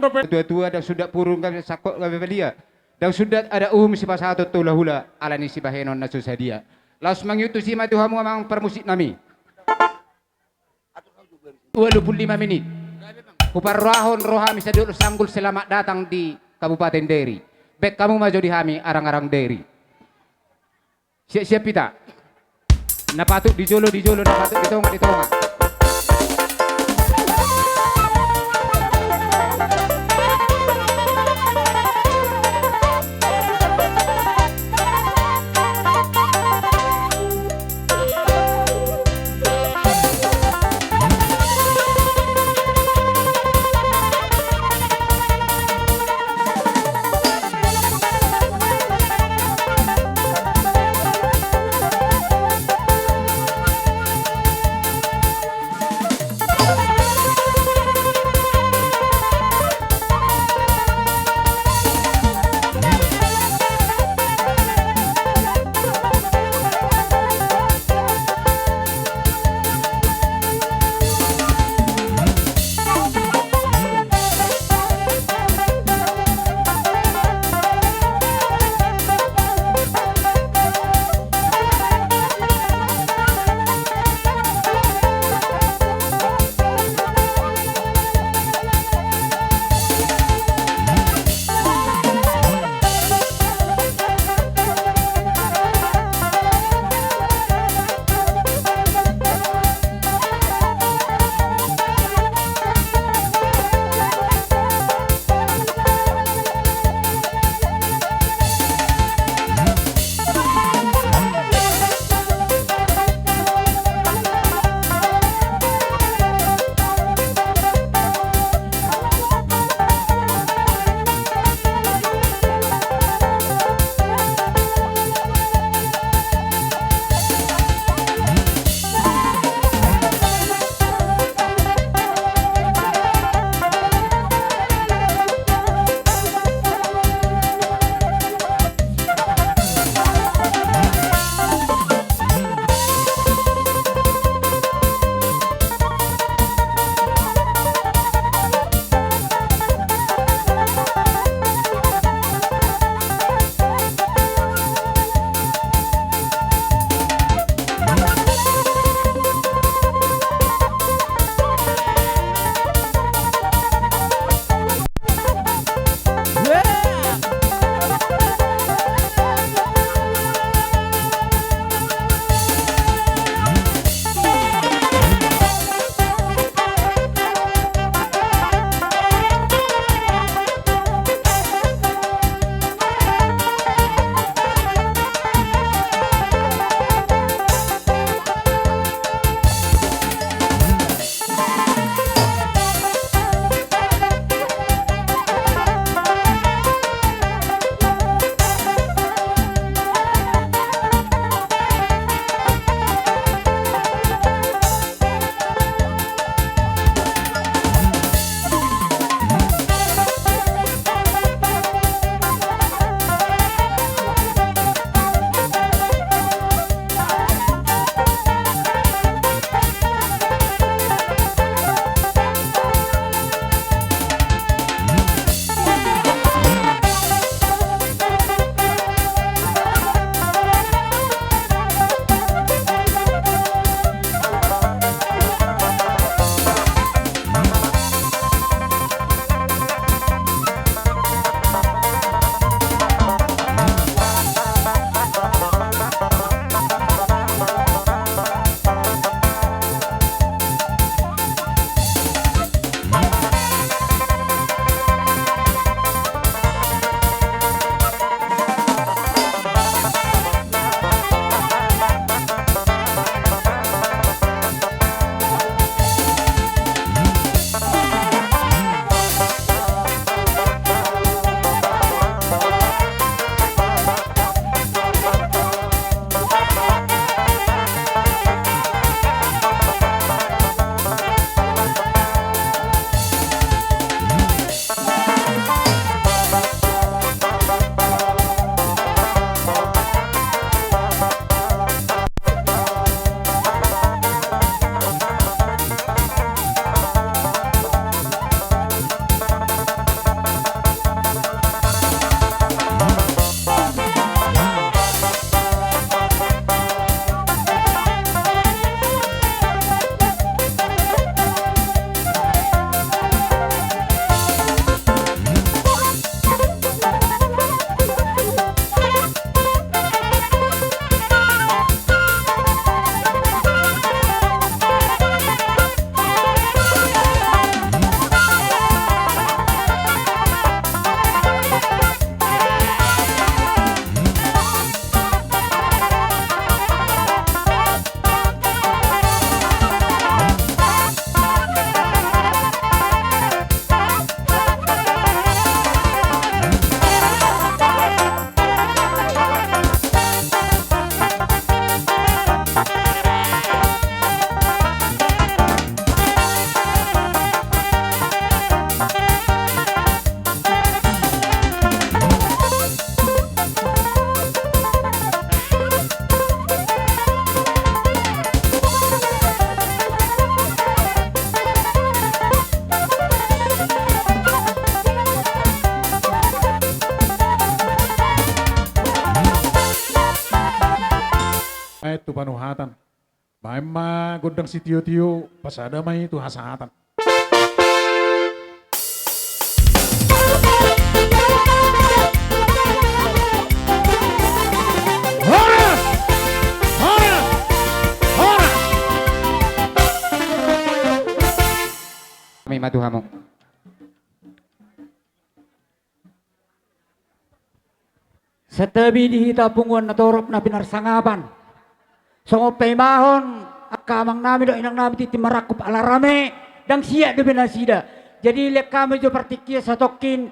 Tuatua, ndang sundat purun gabe sangkot gabe balia, ndang sundat adat uhum sipasahaton tu hulahula ala ni sibahenon na so sadia. Laos mangihuthon tusi ma tu hamu amang parmusik nami. Ualu pulu lima menit. Huparrohahon rohami sadolok sanggul selamat datang di Kabupaten Dairi. Baen hamu ma jo di hami arang-arang Dairi. Siap-siap hita. Na patut di jolo, di jolo, na patut di tonga, di tonga. panuhatan. Baen ma gondang sitio-tio, pasada ma i tu hasahatan. Horas! Horas! Horas! Hami ma tu hamu. Santabi di hita punguan na torop na pinarsangapan. Songon paimahon angka amangnami dohot inangnami tintin marangkup ala rame, ndang siat dope nasida. Jadi lehon hami jo partingkian satongkin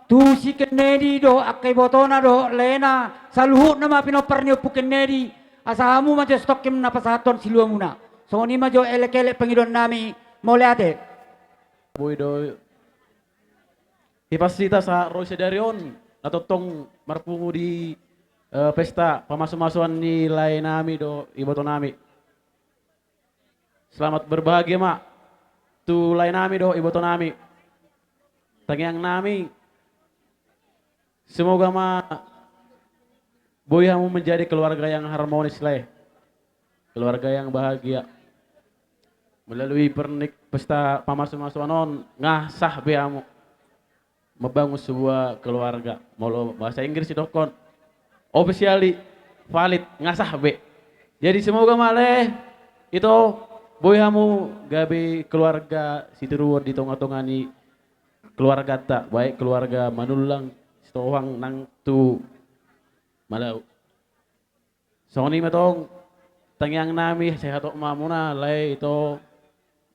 tu si Kennedy dohot angka ibotona dohot laena, saluhutna ma pinompar ni Ompu Kennedy, asa hamu ma jo satongkin na pasahathon siluamuna. Songon i ma jo elek-elek pangidoannami, mauliate. Boi do hipas hita sahat ro sadari on na tongtong marpungu di, eh, pesta pamasu-masuan ni laenami dohot ibotonami. Selamat berbahagia ma tu laenami dohot ibotonami. Tangiangnami, semoga ma boi hamu menjadi keluarga yang harmonis, lae. Keluarga yang bahagia. Melalui pernik-, pesta pamasu-masuan on, nga sah be hamu membangun sebuah keluarga. Molo bahasa Inggris didokkon, officially valid, nga sah be. Jadi semoga ma, lae, ito, boi hamu gabe keluarga sitiruon di tonga-tonga ni keluargata, baik keluarga Manullang, Sitohang nang tu Malau. Songon i ma tong tangiangnami, sehat ma hamuna, lae, ito,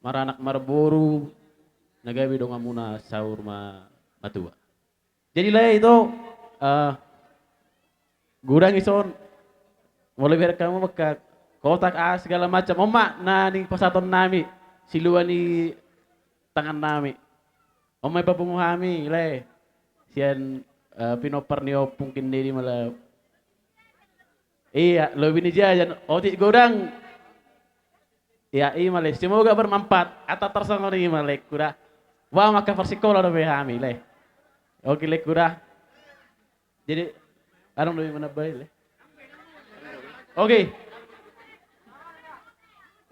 maranak marboru, na gabe donganmuna saur ma-, matua. Jadi, lae, ito, eh, godang dison, molo iberek hamu mangka kotak, ah, segala macam, on ma na nipasahatonnami, silua ni tangannami. On ma ipapungu hami, lae, sian, eh, pinompar ni Ompu Kennedy Malau. Iya, lobi ni jajan, otik godang. Iya, i ma, lae, semoga bermanfaat. Atta tarsongon i ma, lae, kuda. Wa, mangka parsikola dope hami, lae. Oke, lae, kuda. Jadi, adong dope manambai, lae. Oke.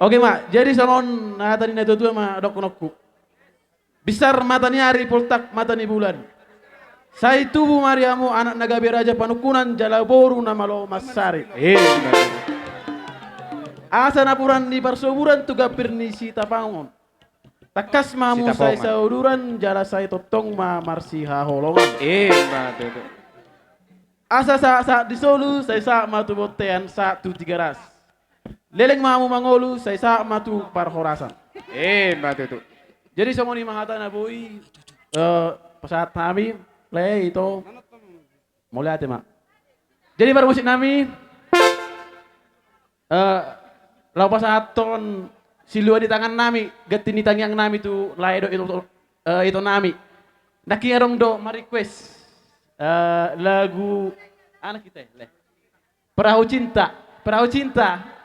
Oke ma, jadi songon hata ni natua-tua ma dohononku. Binsar mata ni ari, poltak mata ni bulan. Sai tubu ma di hamu anak na gabe raja panungkunan jala boru na malo mansari. Ima. Asa napuran ni parsoburan tu gambir ni sitapangon. Tangkas ma hamu sai sauduran jala sai tongtong ma marsihaholongan. Ima tutu. Asa sahat-sahat di solu sai sahat ma tu bontean, sahat tu Tigaras. Leleng ma hamu mangolu, sai sahat ma tu parhorasan. Ima tutu. Jadi songon i ma hata na boi, eh, pasahat hami, lae, ito. Mauliate ma. Jadi parmusiknami, eh, laho pasahathon silua ni tangannami, ganti ni tangiangnami tu lae dohot ito, eh, itonami. Nangkin adong do ma-request, eh, lagu, anak kita, lae. Perahu Cinta, Perahu Cinta.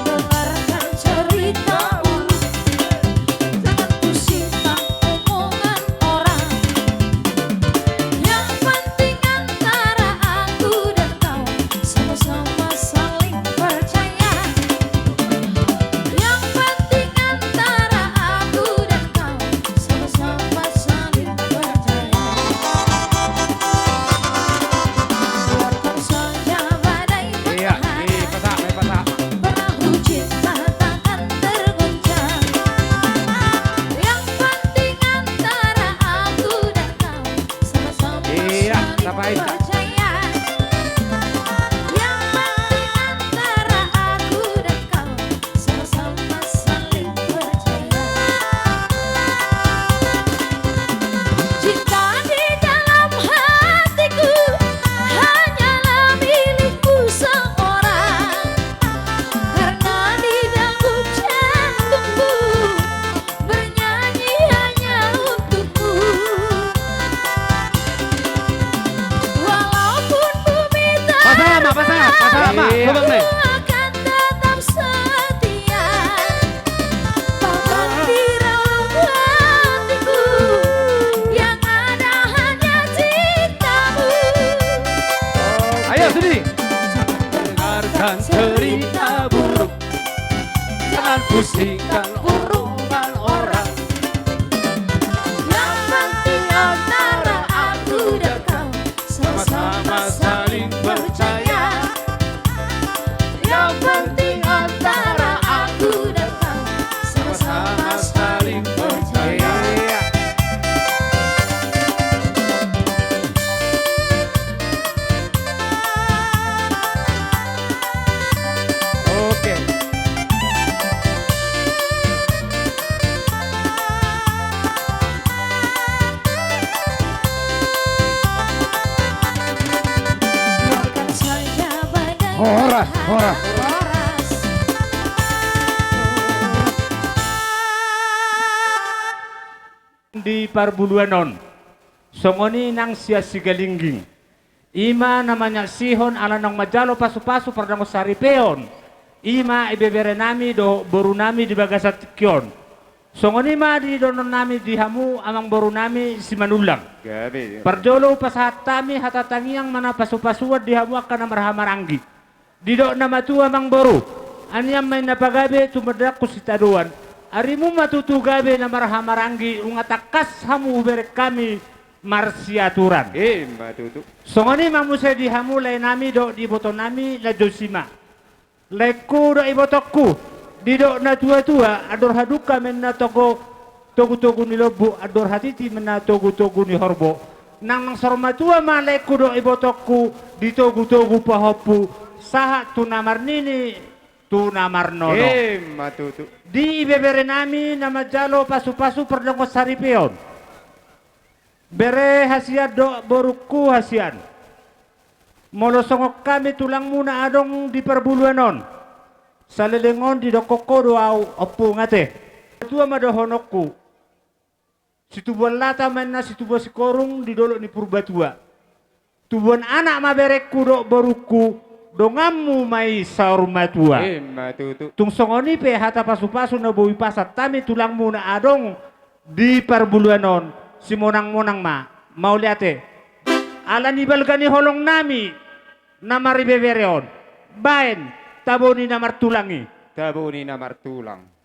Dengarkan cerita ulu, jangan pusingkan omongan orang. Yang penting anda Sama, eh, coba nih. Ku akan tetap setia. Paman di relung hatiku, yang ada hanya cintamu. Ayo, sini. Jangan dengarkan cerita buruk. Jangan pusingkan omongan orang. Yang penting antara aku dan kau sama-sama saling percaya. Yang penting antara aku dan kau sama-sama saling percaya. Oke. Horas, horas. Di parbuluan on. Songon i nang sian Sigalingging. I ma na manyaksihon ala naung manjalo pasupasu pardongan saripeon. I ma ibebere nami dohot boru nami di bagasan tingki on. Songon i ma di dohonon nami di hamu amang boru nami Simanullang. Gabe, gabe. Parjolo hupasahat hami hata tangiang ma na pasupasuon di hamu angka na marhahamaranggi. Didok na matua amang boru, anian ma inna pagabe tumandangkon sitadoan. Arimu ma tutu gabe na marhahamaranggi, nunga tangkas hamu hubereng hami marsiaturan. I ma tutu. Songon i ma muse di hamu lae nami dohot di iboto nami, lanjut si ma. Laengku dohot ibotongku, didok na tuatua, andor halumpang ma inna togo, togutogu ni lombu, andor hatiti ma inna togutogu ni horbo. Nang, nang saur matua ma laengku dohot ibotongku di togutogu pahompu, sahat tu na marnini, tu na marnono. I ma tutu. Di ibebere nami na manjalo pasupasu pardongan saripeon. Bere hasian dohot borungku hasian. Molo songon hami tulangmu na adong di parbuluan on, saleleng on didokkon ho do ahu ompung ate. Tua ma dohononku. Situbuan lata ma inna situbuan sikorung di dolok ni Purbatua. Tubuan anak ma berengku dohot borungku, donganmu ma i saur matua. I ma tutu. Tung songon i pe hata pasupasu na boi pasahat hami tulangmu na adong di parbuluan on, simonangmonang ma, mauliate. Ala ni balga ni holong nami na maribebere on, baen tabo ni na martulang i. Tabo ni na martulang.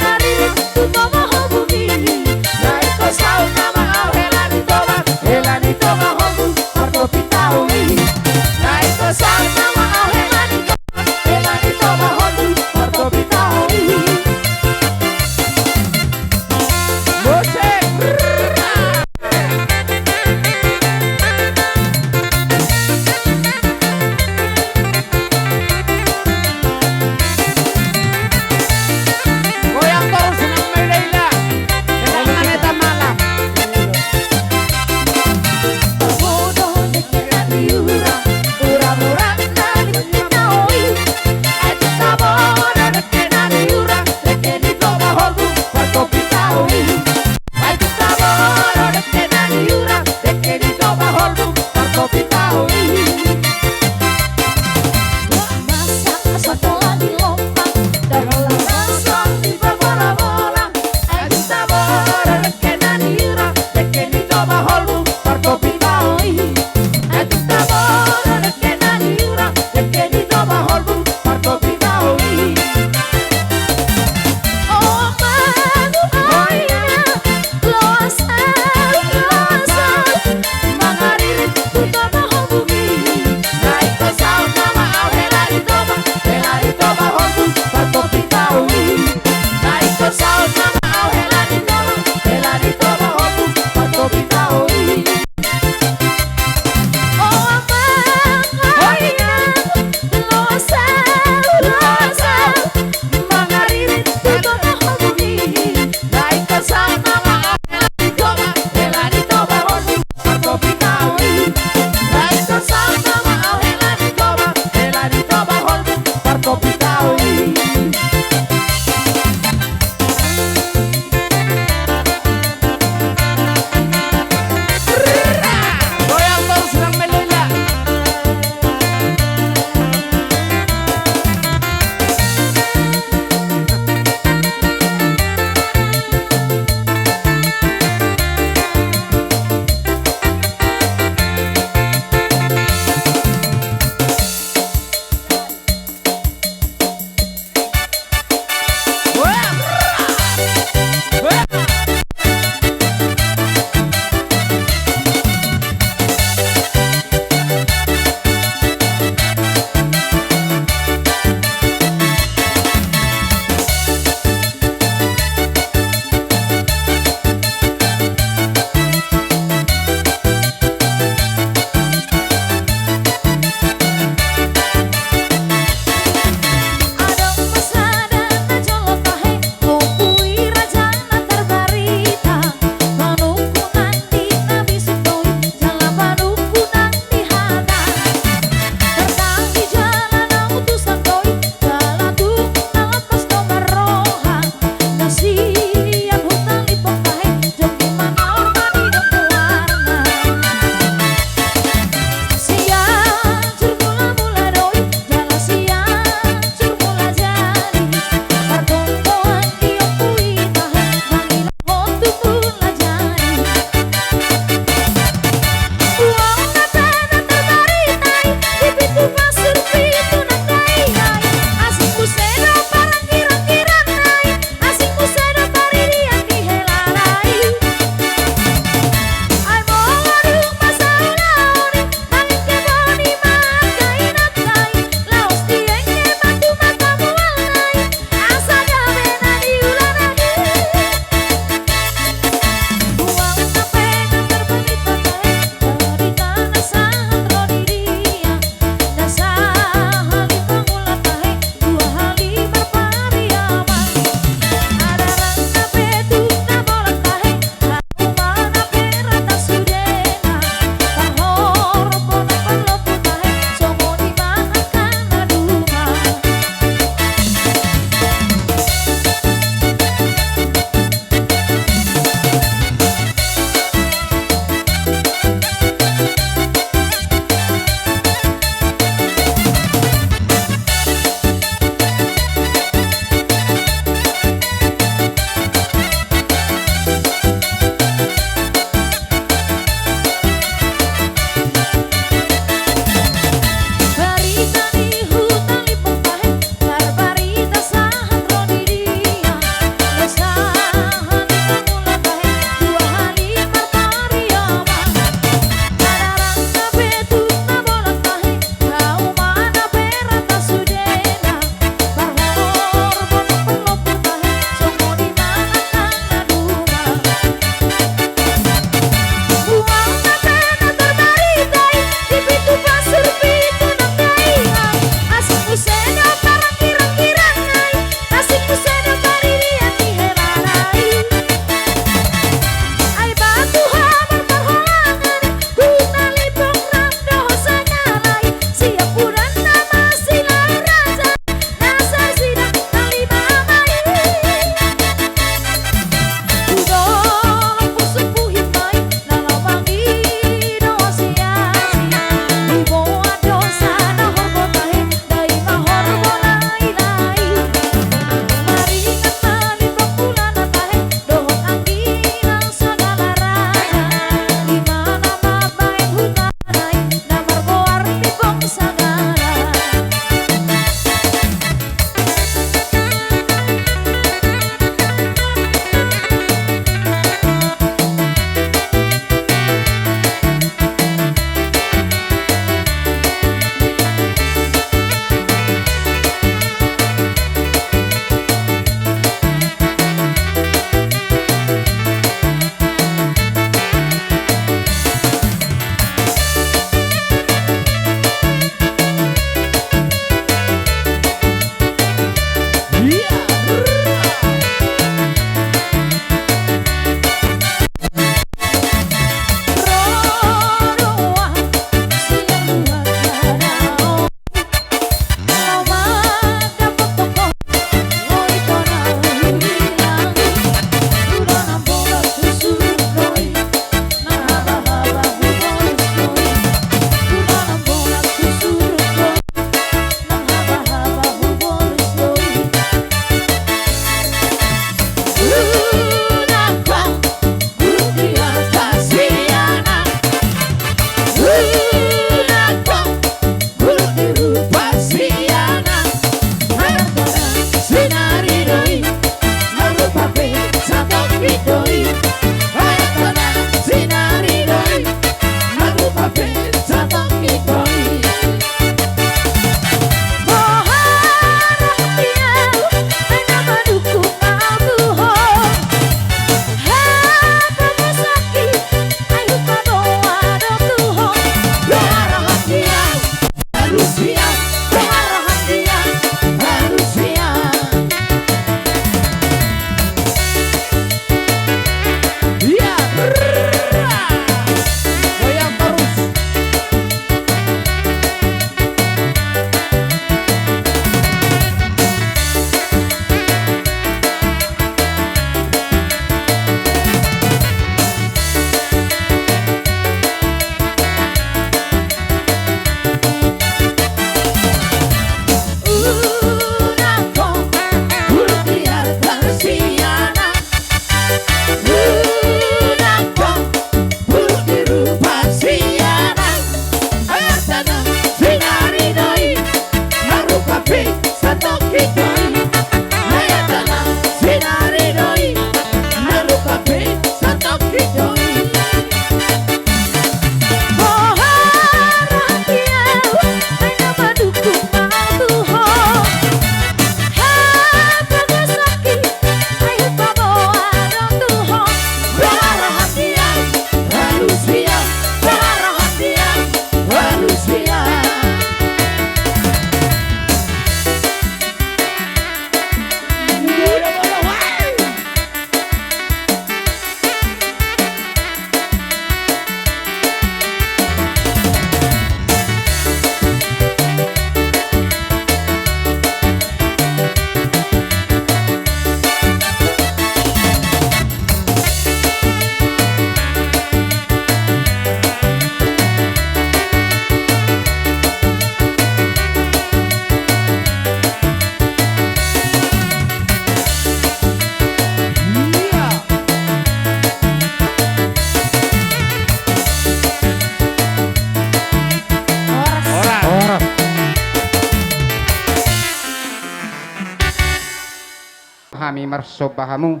hami marsomba hamu.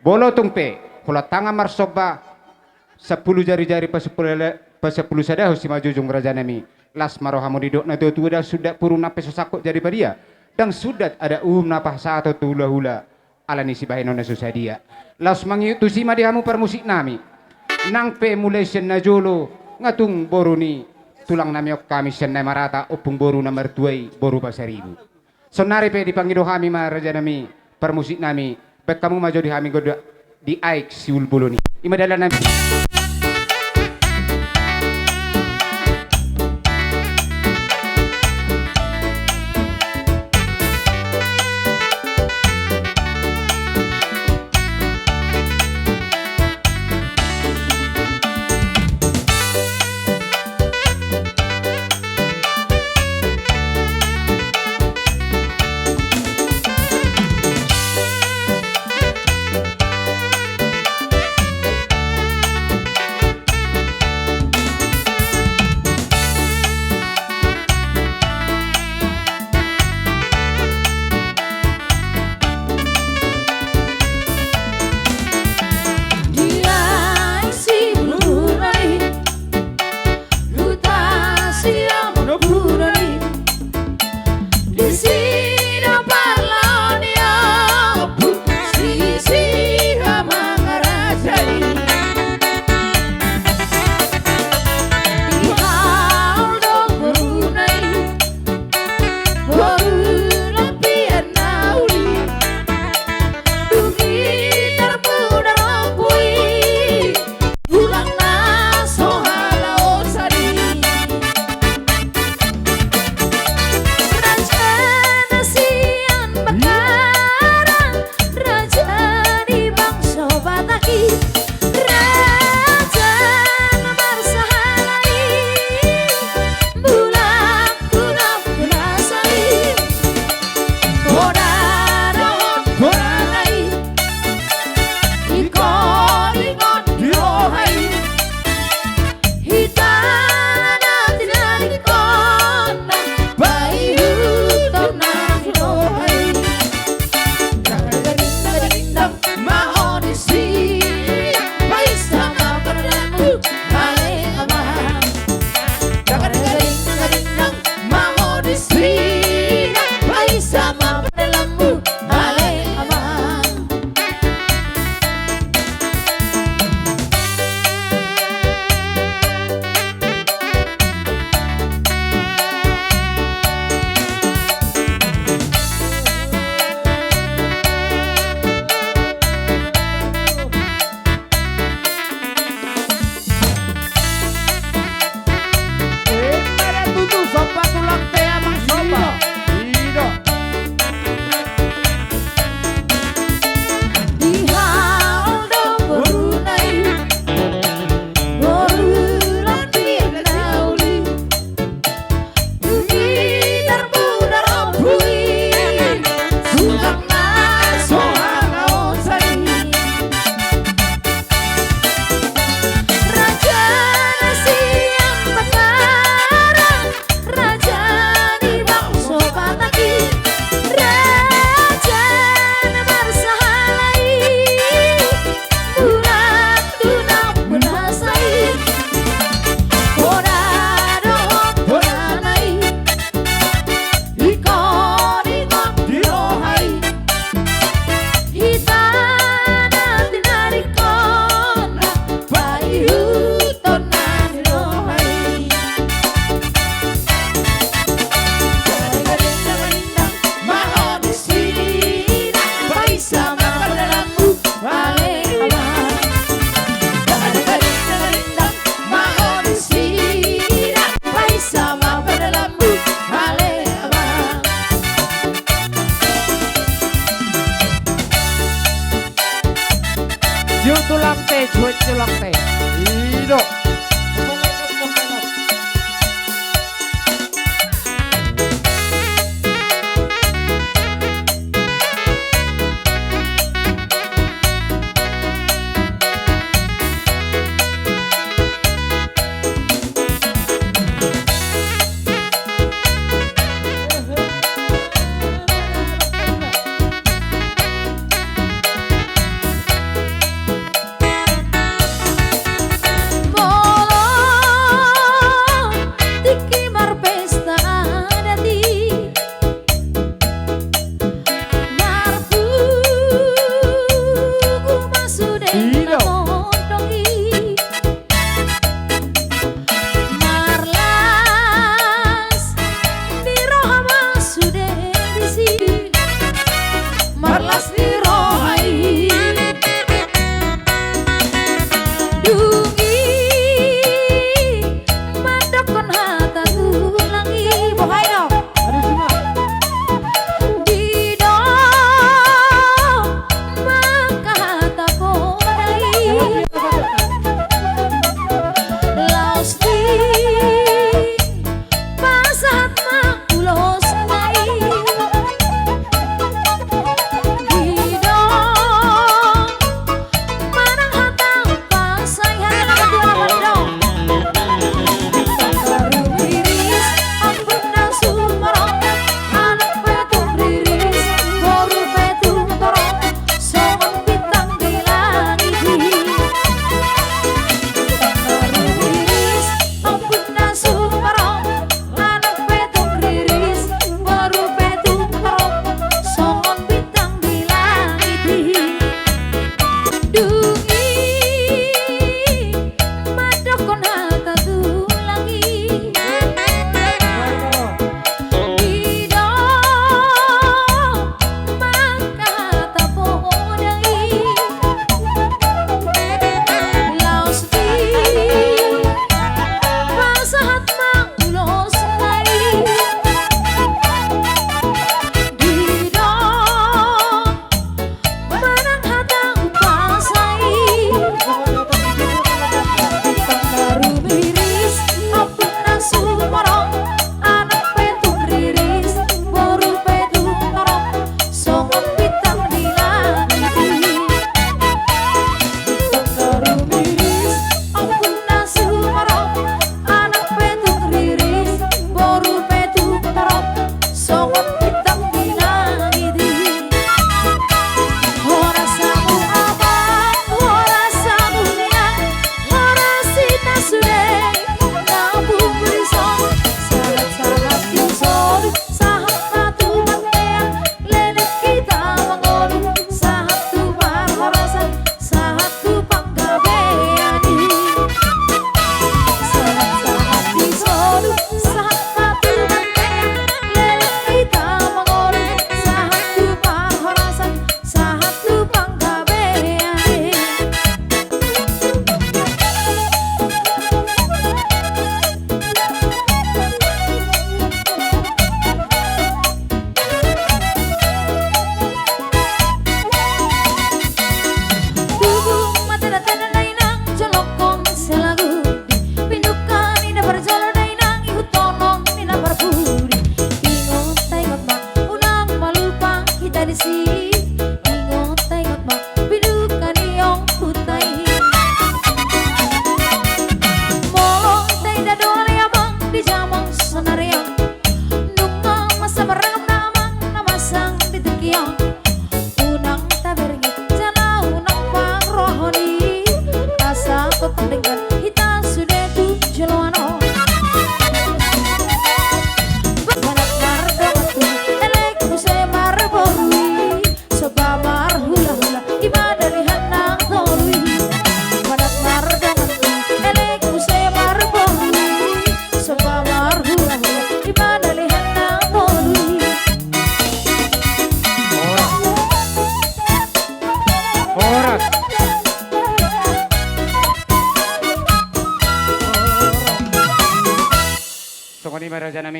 Molo tung pe holan tangan marsomba, sampulu jari-jari, pasampulu, pasampulu sadahon simanjujung, rajanami. Las ma rohamu, didok na tua-tua: Ndang sundat purun nang pe so sangkot jadi padia, ndang sundat adat uhum na pasahaton tu hula-hula, ala ni sibahenon na so sadia. Laos mangihut tusi ma di hamu parmusiknami. Nang pe mulai sian na jolo, nga tung boru ni tulangnami on hami, sian na marata ompung boru na martua i, boru Pasaribu. Saonnari pe dipangido hami ma, rajanami, parmusiknami, baen hamu ma jo di hami gondang di Aek Siulbolon i. I ma dalanna.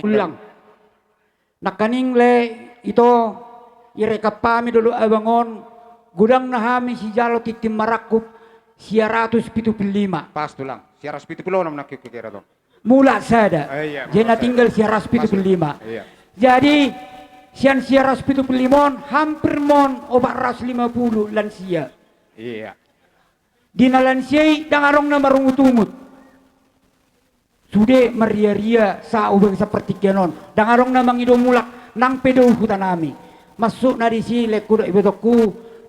Ulang. Nangkaning lae ito, irekap hami dolok abang on, godangna hami sijalo tintin marangkup sia ratus pitu pulu lima. Pas tulang, sia ratus pitu pulu onom nangkin kukira tong. Mulak sada. Jadi na tinggal sia ratus pitu pulu lima. Jadi sian sia ratus pitu pulu lima on hampir mon opat ratus lima pulu lansia. Di na lansia i ndang adong na marungut-ungut. Sude marria-ria sahat tu bagasan partingkian on. Ndang adong na mangido mulak nang pe do huta nami. Masuk na disi laengku dohot ibotongku,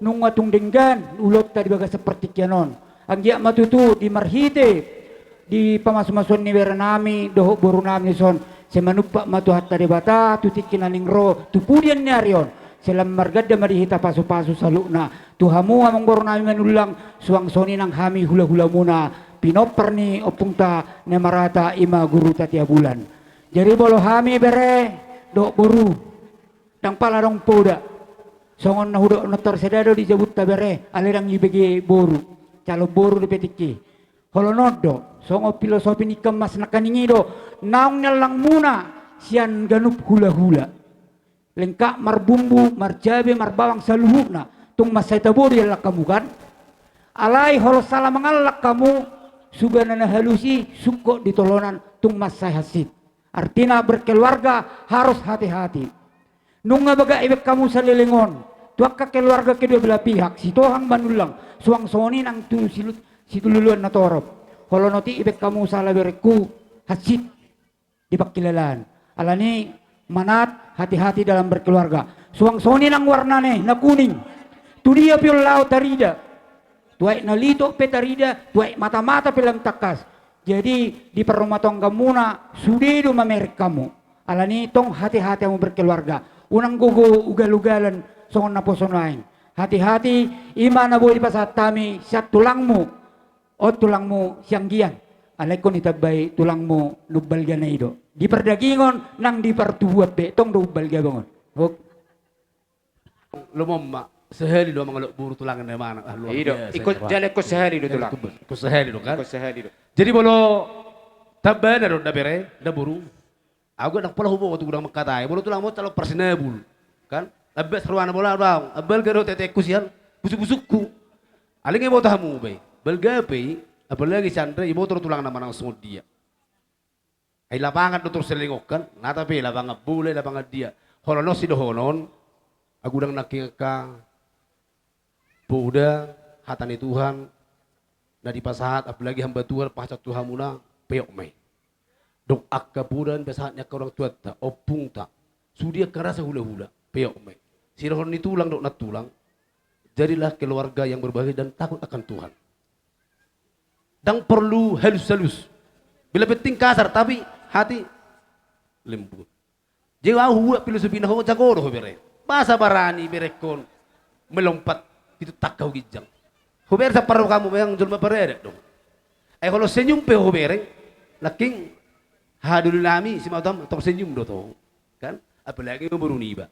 nunga tung denggan ulaonta di bagasan partingkian on. Anggiat ma tutu di marhite di pamasu-masuon ni bere nami dohot boru nami dison, sai manumpak ma Tuhanta Debata tu tingki na naeng ro tu pudian ni ari on. Sai lam marganda ma di hita pasu-pasu saluhutna. Tu hamu amang boru nami Manullang, suang songon i nang hami hula-hulamuna, pinompar ni ompunta na marhata i ma Guru Tatea Bulan. Jadi molo hami bere dohot boru, ndang pala adong poda. Songon na hudok na tor sada do di jabunta bere, alai ndang dibege boru. Calon boru dope tingki. Holong on do, songon filosofi ni Hamas nangkaning i do naung niallang muna sian ganup hula-hula. Lengkap marbumbu, marjabe, marbawang saluhutna, tung mansai tabo diallang hamu kan? Alai holong sala mangallang hamu, suba na halus i sungkot di tolonan, tung mansai hansit. Artina berkeluarga harus hati-hati. Nunga bagak ibaen hamu saleleng on tu angka keluarga kedua belah pihak, Sitohang Manullang, suang songon i nang tu silut-, situluluan na torop. Holong otik ibaen hamu sala berengku, hansit di pangkilalaan. Alani manat, hati-hati dalam berkeluarga. Suang songon i nang warnana na kuning. Tu dia pe on laho tarida. Tu aek na litok pe tarida, tu aek mata-mata pe lam tangkas. Jadi di parrumatanggaonmuna sude do mamereng hamu. Alani tong hati-hati hamu berkeluarga. Unang gogo ugal-ugalan songon naposo nuaeng. Hati-hati, i ma na boi dipasahat hami sian tulangmu. On tulangmu sianggian. Alai ingkon ditambai tulangmu na umbalgana i do. Di pardagingon nang di partubuan pe tong do umbalga abang on. Hok. Lomo ma, sahali do mangalap boru tulang na manang, ah, luar biasa. Ingkon jala ingkon sahali do tulang. Ingkon sahali do kan. Ingkon sahali do. Jadi molo tambana do na bere, na boru. Ahu ndang pola huboto godang mangkatai, molo tulang ma on calon parsinabul. Kan? Ambas rohana molo au, ambalga do tetekku sian busuk-busukku. Alai nga iboto hamu be. Balga pe i, apalagi sian re iboto do tulang na manang songon dia. Ai lapangan do tor sellengon kan, nata pe lapangan bola, lapangan dia. Holong on sidohonon, ahu godang nangkin angka poda, hata ni Tuhan na dipasahat, apalagi hamba Tuhan pasahat tu hamuna, peok ma i. Dung angka poda na dipasahat ni angka orang tuanta, ompungta, sude angka rasa hula-hula, peok ma i. Sidohonon ni tulang dohot nantulang, jadilah keluarga yang berbahagia dan takut akan Tuhan. Ndang porlu halus-halus. Bila penting kasar, tapi hati lembut. Jadi ahu hubuat filosofina, ho jago do ho bere. Boasa barani berengkon melompat pitu tangka hu ginjang. Ho bere sampar hamu memang jolma paradat do. Ai olo senyum pe ho bere, nangkin haha doli nami si Maotam tor senyum do ho. Kan? Apalagi ma boru niba.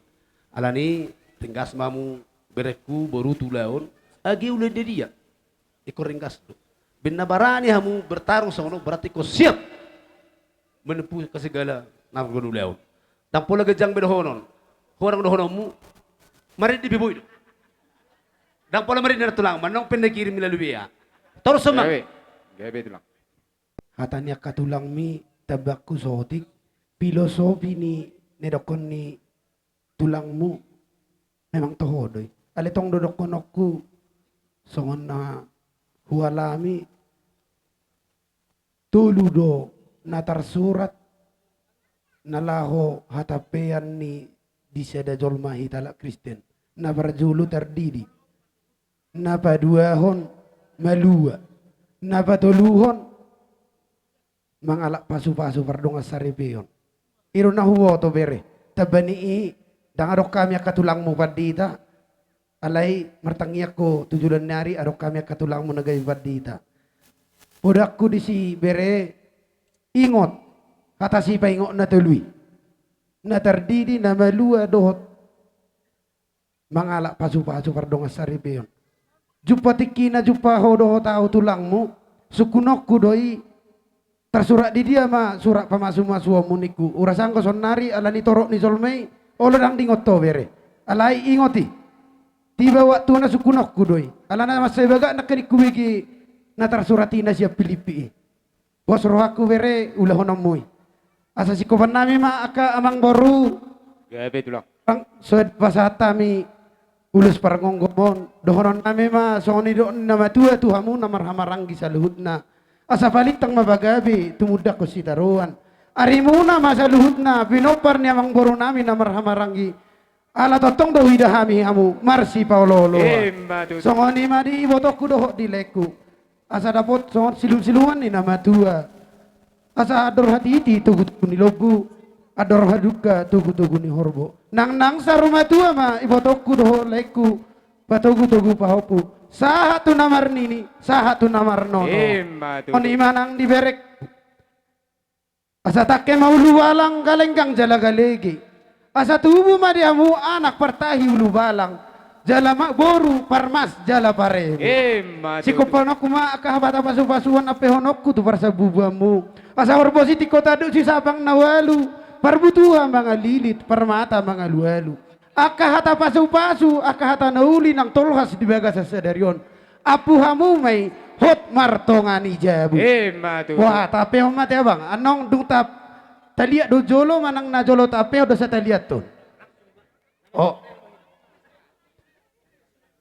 Alani ringgas ma hamu berengku boru tu ulaon, age ulaon dia. Ingkon ringgas do. Umbahen na barani hamu bertarung songon on, berarti ingkon siap menempuh ke segala na marguna ulaon. Ndang pola ganjang be dohonon. Ho nang dohononmu, maridi pe boi do. Ndang pola maridi na tulang, manang pe na kirim melalui B A. Torus ma. Gabe, gabe tulang. Hata ni angka tulangmi, tambangku saotik, filosofi ni na didokkon ni tulangmu memang toho do i. Alai tong do dohononku songon na hualami, tolu do na tarsurat na laho hatampean ni di sada jolma hita halak Kristen. Na parjolo tardidi, na paduahon malua, na patoluhon mangalap pasu-pasu pardongan saripeon. I do na huboto bere. Tamba ni i, ndang adong hami angka tulangmu pandita, alai martangiang ho tu joloan ni ari adong hami angka tulangmu na gabe pandita. Podangku disi bere, ingot hata sipaingot na tolu i. Na tardidi, na malua dohot mangalap pasu-pasu pardongan saripeon. Jumpa tingkina jumpa ho dohot ahu tulangmu, sungkunonku do i Tarsurat di dia ma surat pamasumasuonmu ningku? Ura sanggo saonnari ala ni torop ni jolma i, olo ndang diingot ho bere. Alai ingot i. Tiba waktuna sungkunonku do i. Alana mansai bagak nangkin hubege na tarsurat i na sian Pilippi i. Pos rohangku bere ulahononmu i. Asa singkopan nami ma angka amangboru. Gabe tulang. Bang, so dipasahat hami ulos pargomgomon, dohonon nami ma songon nidok ni na matua tu hamu na marhahamaranggi saluhutna. Asa palintang ma pagabe tumundalhon sitaruan. Arimuna ma saluhutna pinompar ni amangboru nami na marhahamaranggi. Ala tongtong do huida hami hamu marsipaolooloan. Ima tutu. Songon i ma di ibotongku dohot di laengku. Asa dapot songon silumsiluman ni na matua. Asa andor hatiti togutogu ni lombu, andor halumpang togutogu ni horbo. Nangnang saur matua ma ibotongku dohot laengku patogutogu pahompu. Sahat tu na marnini, sahat tu na marnono. Ima tutu. On i ma nang di bereng. Asa tangke ma ulubalang galenggang jala galege. Asa tubu ma di hamu anak partahi ulubalang jala ma boru parmas jala pareme. Ima tutu. Singkopanonku ma angka hata pasupasuon ampehononku tu parsambubuanmu. Asa horbo sitingko tanduk sisabang na ualu, parbutuha mangalilit, parmata mangalualu. Angka hata pasupasu, angka hata na uli nang tolhas di bagasan sadari on. Ampu hamu ma i hot martonga ni jabu. Ima tutu. Wah, tampehon ma te abang. Annon dung ta, taliat do jolo manang na jolo tampehon do asa taliathon. O.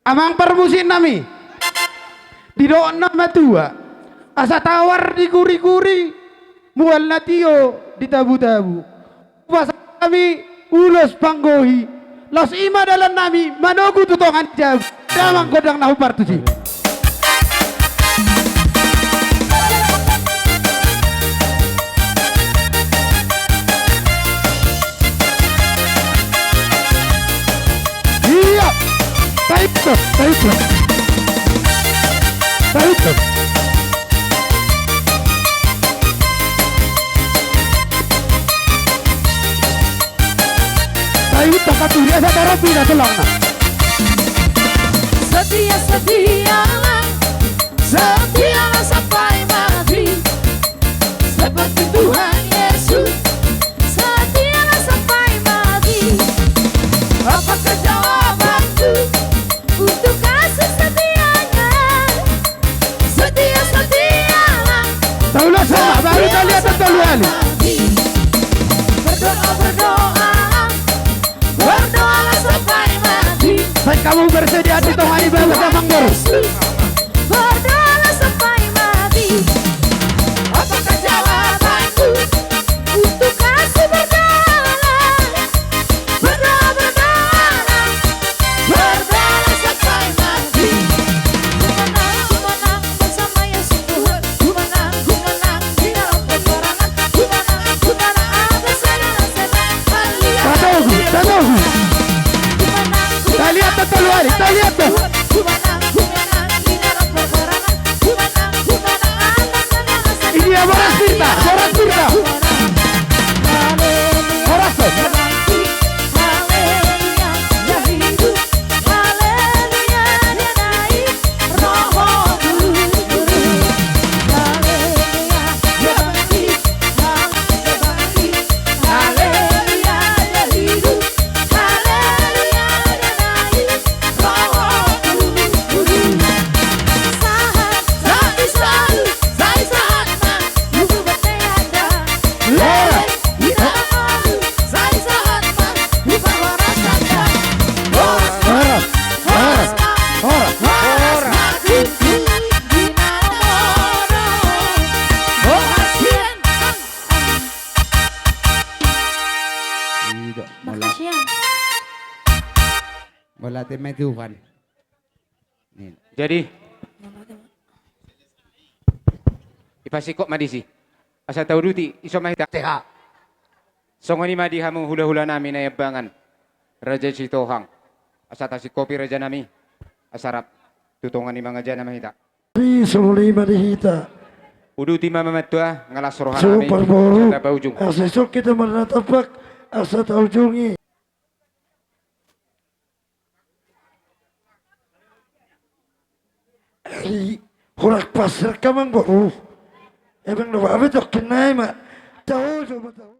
Amang parmusik nami. Didok na matua. Asa tawar diguriguri, mual na tio ditabutabu. Pasahat hami ulos panggohi. Laos i ma dalan nami manogu tu tonga ni jabu. Damang gondang na hombar tusi. Iya. Taipto, taipto. Taipto. Taipto, katuria sa taropi na tulangna. Setia, setia, setia sampai mati. Seperti Tuhan Yesus, setialah sampai mati. Apakah jawabanku untuk kasih setianya? Setia, setialah. Tahu lah, sama, baru kali atau tahu kali? Berdoa, berdoa, berdoalah sampai mati. Sai hamu bersedia di tonga ni bagas, Amang Boru? Berdoalah sampai mati. Apakah jawabanku untuk kasih berdoalah? Berdoa, berdoalah. Berdoalah sampai mati. Ku menang, ku menang bersama Yesus Tuhan. Ku menang, ku menang di dalam peperangan. Ku menang, ku menang atas segala serangan. Haleluya. Tatogu, tatogu. Ku menang, ku menang. Taliat, tatogu, taliat. Ku menang, ku menang di dalam peperangan. Ku menang, ku menang atas segala serangan. Ini ya, boras Tirta, boras Tirta. Ku menang. Haleluya. Boras, boras. Haleluya, dia hidup. Haleluya, dia naik. Roho Kudus. Haleluya, dia bangkit. Haleluya, dia bangkit. Haleluya, dia hidup. Haleluya, dia naik. Roho Kudus. Sahat, sahat i selalu, sai sahat ma. Horas, horas, horas, horas, horas. Horas. Horas. Horas. Makasih ya. Mauliate ma i Tuhan. Jadi, ipasingkop ma disi. Asa tauduti, ison ma hita. Teha. Songon i ma di hamu hulahula nami Naiambangan, Raja Sitohang. Asa tasingkopi raja nami. Asa rap tu tonga ni mangajana ma hita. Di songon i ma di hita. Uduti ma, Amangboru, nunga las roha nami. Parboru. Asa taujung. Asa ison hita marnatampak, asa taujungi. Ai, horas pas rek, Amangboru. Emang na babe jokkin nai ma. Tahu coba tahu.